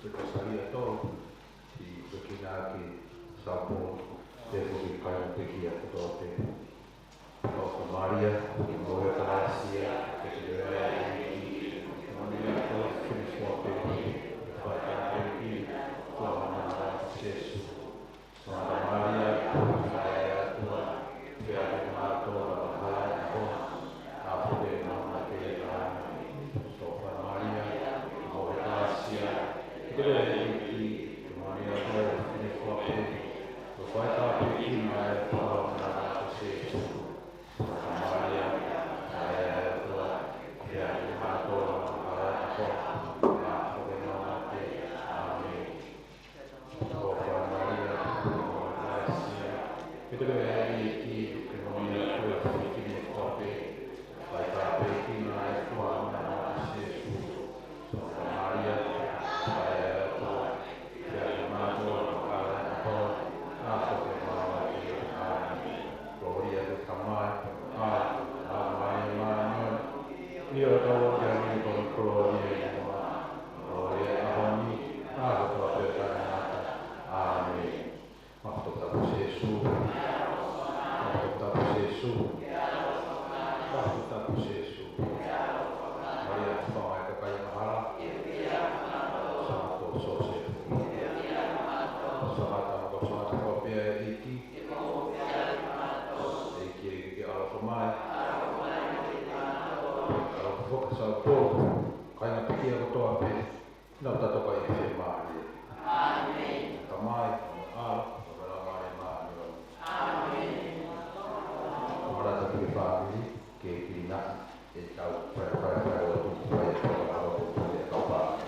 e Kosipeli ʻa Tolu, ʻi he kina ki Saupolu, ʻe foki kai mo pekia kotoa pē. Alofa Maria, ʻoku ke moʻui ʻi he ʻEiki, ʻoku ke ʻofa ʻi he ʻEiki, ʻoku ke moʻui ʻi he ʻEiki, ʻoku ke moʻui ʻi he ʻEiki, Santa Maria, ʻofa ʻi he ʻOtua, pea ke mātolo ʻa e ʻOtua, ʻa e ʻOtua Maʻa ke ʻAna. Alofa Maria, ʻoku ke moʻui ʻi he ʻEiki, ʻoku ke moʻui ʻi he ʻEiki, ʻofa ʻi he ʻEiki, Santa Maria, ʻofa ʻi he ʻOtua, pea ke mātolo ʻa e ʻOtua, ʻa e ʻOtua Maʻa ke ʻAna. ʻĒmeni. Alofa Maria, ʻoku ke moʻui ʻi he ʻEiki, ʻoku ke moʻui ʻi he ʻEiki, ʻoku ke moʻui ʻi he ʻEiki, ʻofa ʻi he ʻEiki, Santa Maria, ʻofa ʻi he ʻOtua, pea ke mātolo ʻa e ʻOtua, ʻa e ʻOtua Maʻa ke ʻAna. Kolōlia ki he Tamai, ʻa e ʻAlo mo e Laumālie Māʻoniʻoni, ʻio ʻo tau ʻoku ʻi ai ʻa e kolōlia ʻi muʻa, kolōlia ʻi he ʻaho ni, ʻa e ʻaho kotoa pē ʻo e taʻengata. ʻĒmeni. Mālō e toputapu ʻo Sīsū. Mālō e toputapu ʻo Sīsū. Tapu Sīsū. Maria, Fanga e kakai angahala. Sangata Siosefa. Sangata mo e sangata kotoa pē ʻa e ʻEiki. ʻEiki, ʻEiki ke ʻaloʻofa mai. ʻAloʻofa foki ki he kau kāinga pekia kotoa pē. Nau tatoka ʻi he fiemālie. ʻĒmeni. Tamai, mo e ʻAlo, mo e Laumālie Māʻoniʻoni. ʻĒmeni. Kae ʻatā ki he fāmili, ke kina, ʻetau fai, fai, fai, ʻo tuku fai, ʻetau ʻaloʻofa ki he kau fāmili.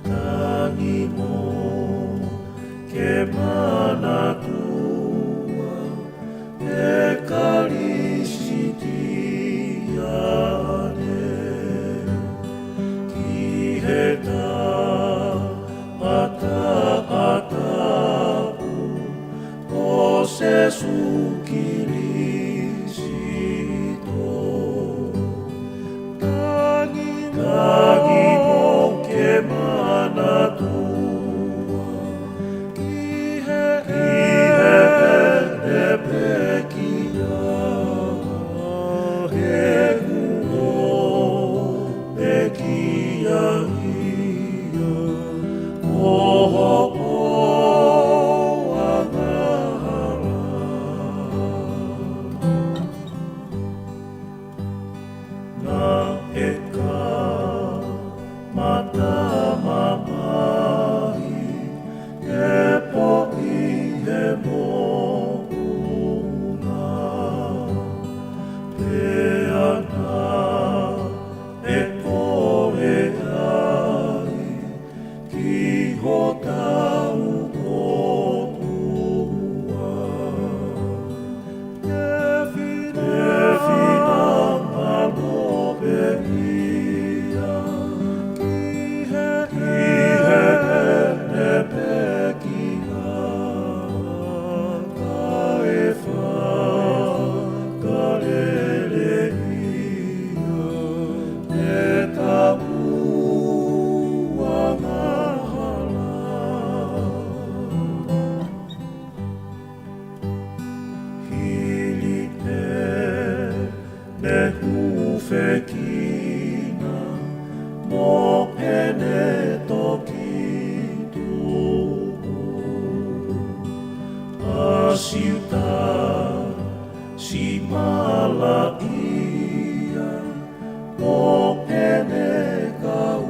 Tangi mo ke manatua e Kalisitiane ki he taʻataʻa tapu ʻo Sīsū Kilisito. Tangi mo ke manatua ki he, ki he pene pekia, he kuo pekia ia ʻi hoʻo angahala. Naʻe kamata mamahi e pō ʻi he moʻunga, pea naʻe kole ai ki hotau ʻOtua e fina, e finangalo pē ia ki he, ki he pene pekia, kae fakalele ia ʻetau angahala. Hili pē ʻene hūfekina mo ʻene toki tuʻu, ʻa Siutasi Maʻalia mo ʻene kau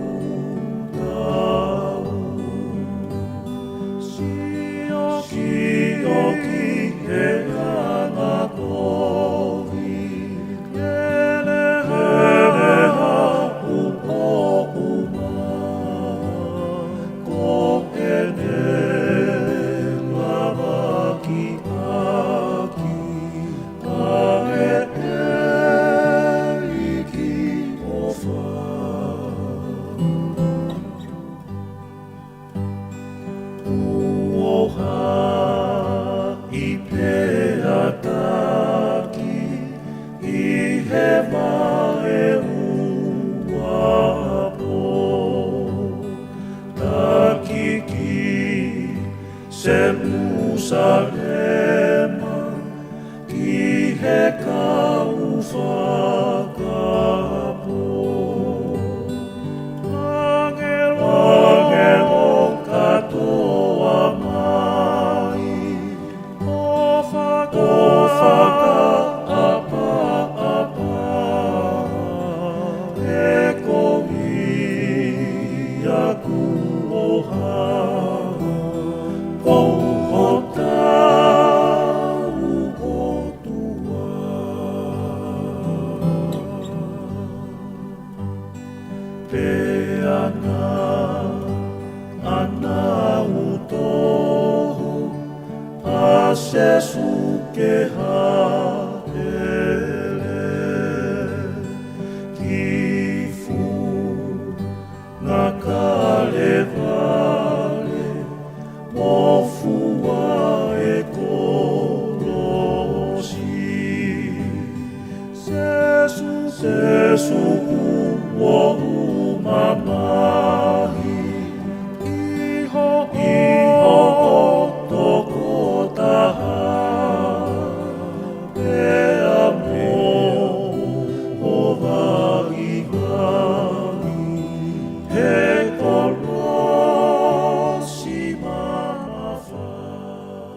tau. Sio, sio ki he anga kovi, lele haʻu ʻo uma, ko ʻene lavakiʻaki ʻa e ʻEiki ʻofa. Kuo haʻi pea taki ʻi he vaʻe uapo, taki ki Selūsalema, ki he kau fakapō. ʻĀngelo, ʻāngelo kātoa mai, ʻo fa ʻAna, ʻana ʻutoho, ʻa Sēsū ke hāʻele ki funga Kalevale.